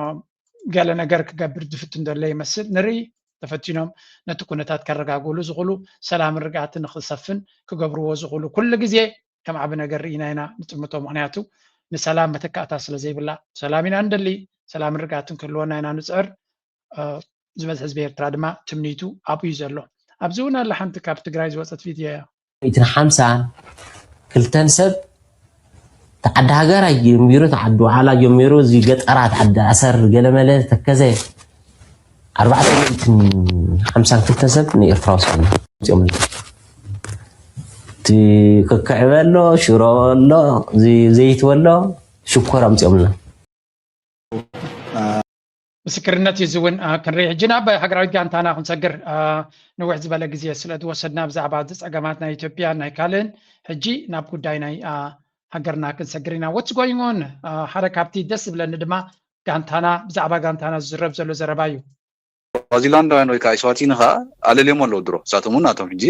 ገለ ነገር ክገብር ዝፍትን ዘሎ ይመስል። ንርኢ፣ ተፈቲኖም ነቲ ኩነታት ከረጋግእሉ ዝኽእሉ፣ ሰላምን ርግኣትን ንኽሰፍን ክገብርዎ ዝኽእሉ ኩሉ ግዜ ከም ዓቢ ነገር ርኢና ኢና ንጥምቶ። ምኽንያቱ ንሰላም መተካእታ ስለ ዘይብላ። ሰላም ኢና ንደሊ፣ ሰላምን ርግኣትን ክህልወና ኢና ንጽዕር። እ፣ ዝበዝሕ ህዝቢ ኤርትራ ድማ ትምኒቱ ኣብኡ እዩ ዘሎ። ኣብዚ እውን ኣላ ሓንቲ ካብ ትግራይ ዝወጸት ቪድዮ እያ። ሚእትን ሓምሳን ክልተን ሰብ ተዓዲ ሃገር ኣጀሚሩ፣ ተዓዲ ውዓላ ኣጀሚሩ፣ እዚ ገጠራት ዓዲ ኣሰር ገለመለ ተከዘ ኣርባዕተ ሚእትን ሓምሳን ክልተን ሰብ ንኤርትራ ወሲዶም ኣምጺኦምልና። እቲ ክክዕበ ኣሎ፣ ሽሮ ኣሎ፣ እዚ ዘይትበሎ ሽኮር ኣምጺኦምልና። ምስክርነት እዩ። እዚ እውን፣ አ፣ ክንርኢ። ሕጂ ናብ ሃገራዊት ጋንታና ክንሰግር፣ አ፣ ንውሕ ዝበለ ግዜ ስለ ዝወሰድና ብዛዕባ እዚ ጸገማት ናይ ኢትዮጵያ ናይ ካልእን፣ ሕጂ ናብ ጉዳይ ናይ፣ አ፣ ሃገርና ክንሰግር ኢና። What's going on? አ፣ ሓደ ካብቲ ደስ ዝብለኒ ድማ ጋንታና፣ ብዛዕባ ጋንታና ዝዝረብ ዘሎ ዘረባ እዩ። ስዋዚላንዳውያን ወይ ከዓ ስዋቲኒ ከዓ ኣለልዮም ኣለዉ ድሮ። ንሳቶም እውን ናቶም ሕጂ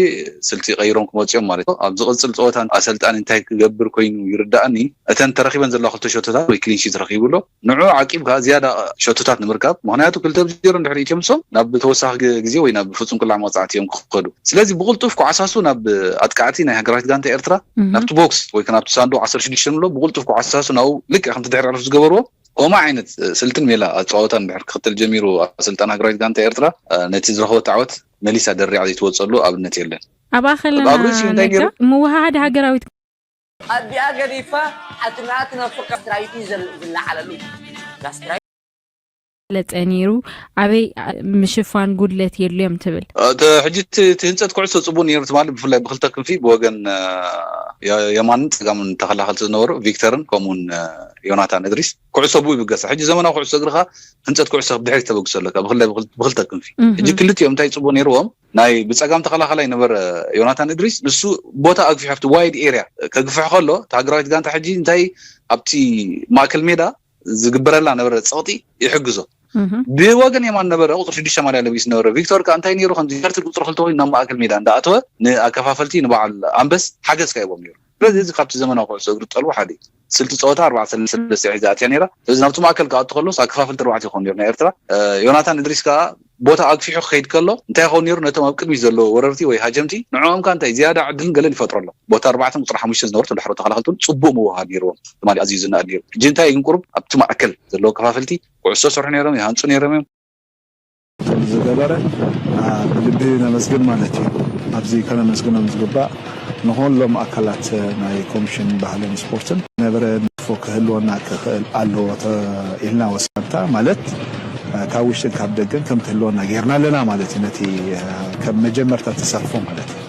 ስልቲ ቀይሮም ክመፁ እዮም ማለት እዩ። ኣብ ዝቕፅል ፀወታ ኣሰልጣኒ እንታይ ክገብር ኮይኑ ይርዳእኒ። እተን ተረኺበን ዘለዋ ክልተ ሸቶታት ወይ ክሊንሺት ረኺቡ ኣሎ። ንዑ ዓቂብካ ዝያዳ ሸቶታት ንምርካብ፣ ምኽንያቱ ክልተ ብ ዜሮ እንድሕር ኢትዮም ንሶም ናብ ተወሳኺ ግ- ግዜ ወይ ናብ ፍጹም ቅላዕ መቕጻዕቲ እዮም ክኸዱ። ስለዚ ብቕልጡፍ ክዓሳሱ ናብ ኣጥቃዕቲ ናይ ሃገራዊት ጋንታ ኤርትራ ናብቲ ቦክስ ወይ ከ ናብቲ ሳንዱቕ ዓሰርተ ሽዱሽተ ንብሎ ብቕልጡፍ ክዓሳሱ ናብኡ ልክዕ ከምቲ ድሕሪ ዕረፍቲ ዝገበርዎ ከምኡ ዓይነት ስልትን ሜላ ኣጸዋውታን ድሕር ክኽተል ጀሚሩ ኣሰልጣን ሃገራዊት ጋንታ ኤርትራ ነቲ ዝረኸቦ ዓወት መሊሳ ደሪዓ ዘይትወጸሉ ኣብነት የለን። ኣብ ኣኸለና ኣብ ርእሲኡ እንታይ ነጋ ነይሩ? ምውሃሃድ ሃገራዊት ኣዲኣ ገዲፋ ሓትንኣ ትነፍቕ ካብ ስትራይቱ እዩ ዝለዓለሉ። ጋስትራይት ለጸ ነይሩ ኣበይ ምሽፋን ጉድለት የድልዮም ትብል? እቲ ሕጂ እቲ እቲ ህንፀት ኩዕሶ ፅቡቅ ነይሩ ትማሊ ብፍላይ ብክልተ ክንፊ ብወገን የ- የማንን ፀጋምን ተኸላኸልቲ ዝነበሩ ቪክተርን ከምኡውን ዮናታን እድሪስ ኩዕሶ ብኡ ይብገሳ። ሕጂ ዘመናዊ ኩዕሶ እግርኻ ህንፀት ኩዕሶ ብድሕሪት ተበግሶ ኣለካ ብክልተ ብክልተ ክንፊ። ሕጂ ክልቲኦም እንታይ ፅቡቅ ነይርዎም ናይ ብፀጋም ተኸላኸላይ ነበረ ዮናታን እድሪስ ንሱ ቦታ ኣግፊሑ ኣብቲ ዋይድ ኤርያ ከግፍሕ ከሎ እታ ሃገራዊት ጋንታ ሕጂ እንታይ ኣብቲ ማእከል ሜዳ ዝግበረላ ነበረ ፀቕጢ ይሕግዞ። ብወገን የማን ነበረ ቁፅሪ ሽዱሽተ ማልያ ለቢሱ ነበረ ቪክቶር ከዓ እንታይ ነይሩ ከምዚ ጀርቲ ቁፅሪ ክልተ ኮይኑ ናብ ማእከል ሜዳ እንዳኣተወ ንኣከፋፈልቲ ንበዓል ኣንበስ ሓገዝ ከይቦም ነይሩ። ስለዚ እዚ ካብቲ ዘመናዊ ኩዕሶ እግሪ ዝጠልቦ ሓደ እዩ። ስልቲ ፀወታ ኣርባዕተ ሰለስተ ሒዛ ኣትያ ነይራ። ስለዚ ናብቲ ማእከል ክኣቱ ከሎስ ኣከፋፈልቲ ኣርባዕተ ይኾኑ ነይሩ ናይ ኤርትራ። ዮናታን እድሪስ ከዓ ቦታ ኣግፊሑ ክኸይድ ከሎ እንታይ ይኸውን ነይሩ ነቶም ኣብ ቅድሚት ዘለዉ ወረርቲ ወይ ሃጀምቲ ንዕኦም ከ እንታይ ዝያዳ ዕድልን ገለን ይፈጥረሎም። ቦታ ኣርባዕተን ቁፅሪ ሓሙሽተን ዝነበሩ ተዳሕሮ ተኸላኸልቲ እውን ፅቡቕ ምውሃድ ነይርዎም። ትማሊ ኣዝዩ ዝነኣድ ነይሩ። ሕጂ እንታይ ግን ቁሩብ ኣብቲ ማእከል ዘለዉ ከፋፈልቲ ኩዕሶ ሰርሑ ነይሮም፣ ይሃንፁ ነይሮም እዮም። ዝገበረ ብልቢ ነመስግን ማለት እዩ። ኣብዚ ከነመስግኖም ዝግባእ ንኹሎም ኣካላት ናይ ኮሚሽን ባህልን ስፖርትን ነበረ ንፎ ክህልወና ክኽእል ኣለዎ ኢልና ወሰንታ ማለት ካብ ውሽጥን ካብ ደገን ከም ትህልወና ጌርና ኣለና ማለት እዩ። ነቲ ከም መጀመርታ ተሳትፎ ማለት እዩ።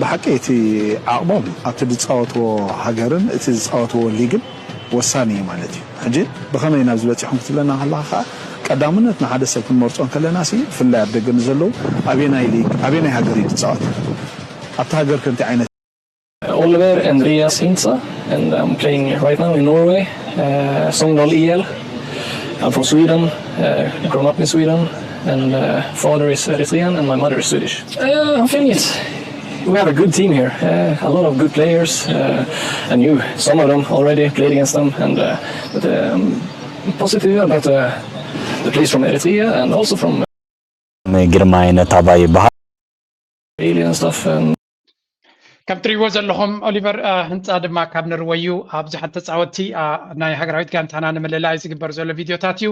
ብሓቂ እቲ ዓቕሞም ኣብቲ ዝፃወትዎ ሃገርን እቲ ዝፃወትዎ ሊግን ወሳኒ እዩ ማለት እዩ። ሕጂ ብኸመይ ናብዚ በፂሖም ክትብለና ከለኻ ከዓ ቀዳምነት ንሓደ ሰብ ክንመርፆ እንከለና ሲ ብፍላይ ኣብ ደገ ንዘለዉ ኣበየናይ ሊግ ኣበየናይ ሃገር እዩ ዝፃወት ኣብቲ ሃገር ከ እንታይ ዓይነት Oliver Andreas Hintsa, and I'm playing right now in Norway, uh, Sogndal E L. I'm from Sweden, uh, grown up in Sweden, and uh, father is Eritrean and my mother is Swedish. Uh, I'm feeling it. We have a good team here, uh, a lot of good players. Uh, I knew some of them already, played against them, and uh, but, um, positive about uh, the players from Eritrea and also from ግርማይ ነታባ ይበሃል። Eritrea and stuff. And ከም ትሪእዎ ዘለኹም ኦሊቨር ህንፃ ድማ ካብ ንርወዩ ኣብ ብዙሓት ተፃወትቲ ናይ ሃገራዊት ጋንታና ንምልላይ ዝግበር ዘሎ ቪድዮታት እዩ።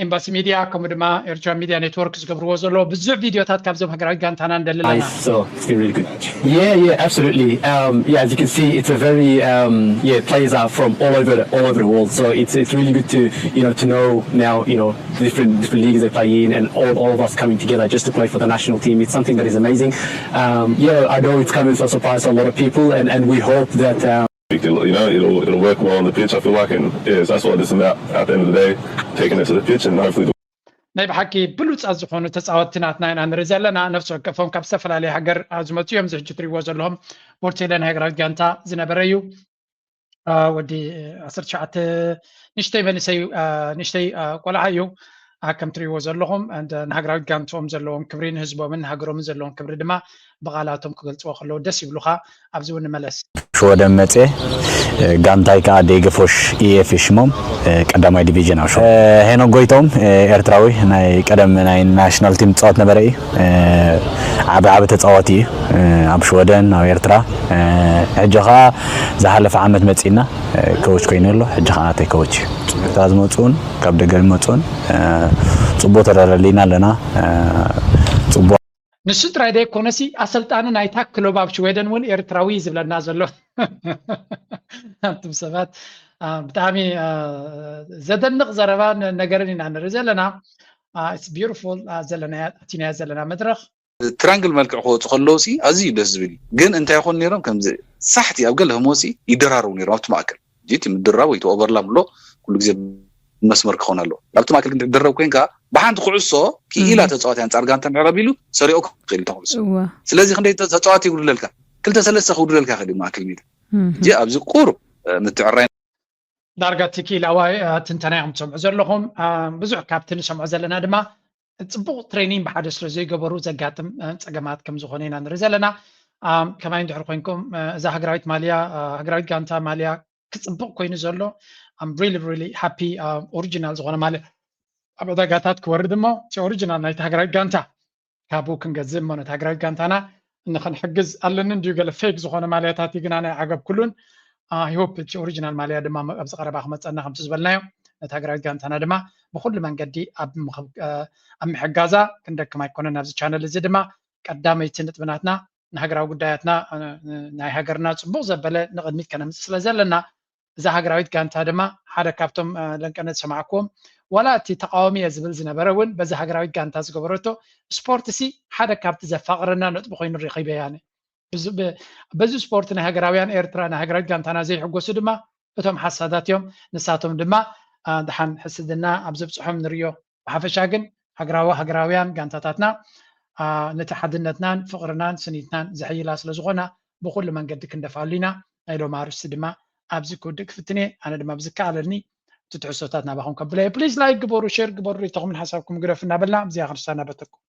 ኤምባሲ ሚድያ ከምኡ ድማ ኤርትራ ሚድያ ኔትወርክ ዝገብርዎ ዘሎ ብዙሕ ቪድዮታት ካብዞም ሃገራዊት ጋንታና እንደልለና። So it's been really good. Yeah, yeah, absolutely. Um, yeah, as you can see, it's a very um, yeah, players are from all over the, all over the world. So it's it's really good to you know to know now you know different different leagues they play in, and all, all of us coming together just to play for the national team. It's something that is amazing. Um, yeah, I know it's coming as a surprise to a lot of people, and, and we hope that. Um, You know, it'll, it'll work well on the pitch, I feel like, and yeah, that's what it's about at the end of the day, taking it to the pitch and hopefully. ናይ ብሓቂ ብሉፃት ዝኾኑ ተፃወትቲ ናትና ኢና ንርኢ ዘለና። ነፍሲ ወከፎም ካብ ዝተፈላለየ ሃገር ዝመፁ እዮም። እዚ ሕጂ ትሪእዎ ዘለኹም ቦርቴለ ናይ ሃገራዊት ጋንታ ዝነበረ እዩ። ወዲ ዓሰርተ ትሽዓተ ንእሽተይ መንእሰይ ንእሽተይ ቆልዓ እዩ። ከም ትሪእዎ ዘለኹም ንሃገራዊት ጋንትኦም ዘለዎም ክብሪ ንህዝቦምን ንሃገሮምን ዘለዎም ክብሪ ድማ ብቓላቶም ክገልፅዎ ከለዉ ደስ ይብሉኻ። ኣብዚ እውን ንመለስ። ሽወደን መፅየ ጋንታይ ከዓ ዴገፎሽ ኢኤፍ ሽሞም ቀዳማይ ዲቪዥን ኣብ ሽወደን። ሄኖክ ጎይቶም ኤርትራዊ ናይ ቀደም ናይ ናሽናል ቲም ዝፃወት ነበረ እዩ። ዓቢ ዓቢ ተፃዋቲ እዩ ኣብ ሽወደን ኣብ ኤርትራ። ሕጂ ከዓ ዝሓለፈ ዓመት መፂና ኮች ኮይኑ ኣሎ። ሕጂ ከዓ ናተይ ኮች እዩ። ካብ ኤርትራ ዝመፁን ካብ ደገ ዝመፁን ፅቡቅ ተደላሊና ኣለና። ፅቡቅ ንሱ ጥራይ ዘይኮነሲ ኣሰልጣኒ ናይታ ክለብ ኣብ ሽወደን እውን ኤርትራዊ እዩ ዝብለና ዘሎ። ኣንቱም ሰባት ብጣዕሚ ዘደንቕ ዘረባን ነገርን ኢና ንርኢ ዘለና። ቢዩቲፉል ዘለናያ ኣቲናያ ዘለና መድረኽ ትራንግል መልክዕ ክወፁ ከለዉ ሲ ኣዝዩ ደስ ዝብል እዩ። ግን እንታይ ይኾኑ ነይሮም ከምዚ ሳሕቲ ኣብ ገለ ህሞሲ ይደራረቡ ነይሮም ኣብቲ ማእከል። እቲ ምድራብ ወይ ኦቨርላፕ ኣሎ ኩሉ ግዜ መስመር ክኾን ኣለዎ። ኣብቲ ማእከል ግን ትደረብ ኮይንካ ብሓንቲ ኩዕሶ ክኢላ ተፃዋቲ ኣንፃር ጋንታ ምዕራብ ኢሉ ሰሪኦ ክኽእል ተኩዕሶ። ስለዚ ክንደይ ተፃዋቲ ይጉድለልካ? ክልተ ሰለስተ ክጉድለልካ ይኽእል እዩ ማእከል ሜዳ። እዚ ኣብዚ ቁሩብ ምትዕራይ ዳርጋ እቲ ክኢላዋይ ትንተና ኢኹም ትሰምዑ ዘለኹም። ብዙሕ ካብቲ ንሰምዖ ዘለና ድማ ፅቡቕ ትሬኒንግ ብሓደ ስለ ዘይገበሩ ዘጋጥም እ፣ ፀገማት ከም ዝኾነ ኢና ንርኢ ዘለና። ኣም፣ ከማይ እንድሕር ኮይንኩም እ፣ እዛ ሃገራዊት ማልያ እ፣ ሃገራዊት ጋንታ ማልያ ክፅብቕ ኮይኑ ዘሎ I'm really really happy። ኦሪጂናል ዝኾነ ማልያ ኣብ ዕዳጋታት ክወርድ እሞ እቲ ኦሪጂናል ናይቲ ሃገራዊት ጋንታ ካብኡ ክንገዝእ እሞ ነቲ ሃገራዊት ጋንታና ንኽንሕግዝ ኣለኒ እንድዩ። ገለ ፌክ ዝኾነ ማልያታት እዩ ግና ናይ ዓገብ ኩሉን። I hope እቲ ኦሪጂናል ማልያ ድማ ኣብዚ ቀረባ ክመፀና ከምቲ ዝበልናዮ ነቲ ሃገራዊት ጋንታና ድማ ብኩሉ መንገዲ ኣብ ምኽብ- እ፣ ኣብ ምሕጋዛ ክንደክም ኣይኮነን። ኣብዚ ቻነል እዚ ድማ ቀዳመይቲ ነጥቢ ናትና ንሃገራዊ ጉዳያትና እ፣ ናይ ሃገርና ፅቡቕ ዘበለ ንቕድሚት ከነምፅእ ስለ ዘለና እዛ ሃገራዊት ጋንታ ድማ ሓደ ካብቶም እ፣ ለንቀነት ዝሰማዕኩዎም ዋላ እቲ ተቃዋሚ እየ ዝብል ዝነበረ እውን በዛ ሃገራዊት ጋንታ ዝገበረቶ ስፖርት ሲ ሓደ ካብቲ ዘፋቅረና ነጥቢ ኮይኑ ረኺበያ። ኣነ ብዚ- ብ- በዚ ስፖርት ናይ ሃገራውያን ኤርትራ ናይ ሃገራዊት ጋንታና ዘይሕጎሱ ድማ እቶም ሓሳዳት እዮም። ንሳቶም ድማ እ፣ ደሓን ሕስድና ኣብ ዘብፅሖም ንርእዮ። ብሓፈሻ ግን ሃገራዊ ሃገራውያን ጋንታታትና አ፣ ነቲ ሓድነትናን ፍቕርናን ስኒትናን ዘሐይላ ስለ ዝኾና ብኹሉ መንገዲ ክንደፍኣሉ ኢና። ናይ ሎም ኣርእስቲ ድማ ኣብዚ ክውድእ ክፍትን እየ። ኣነ ድማ ብዝከኣለኒ እቲ ትሕዝቶታት ናባኹም ከብለ እየ። ፕሊዝ ላይክ ግበሩ፣ ሼር ግበሩ፣ ሪኢቶኹምን ሓሳብኩም ግደፉ እናበልና ኣብዚኣ ክንሳናበተኩም።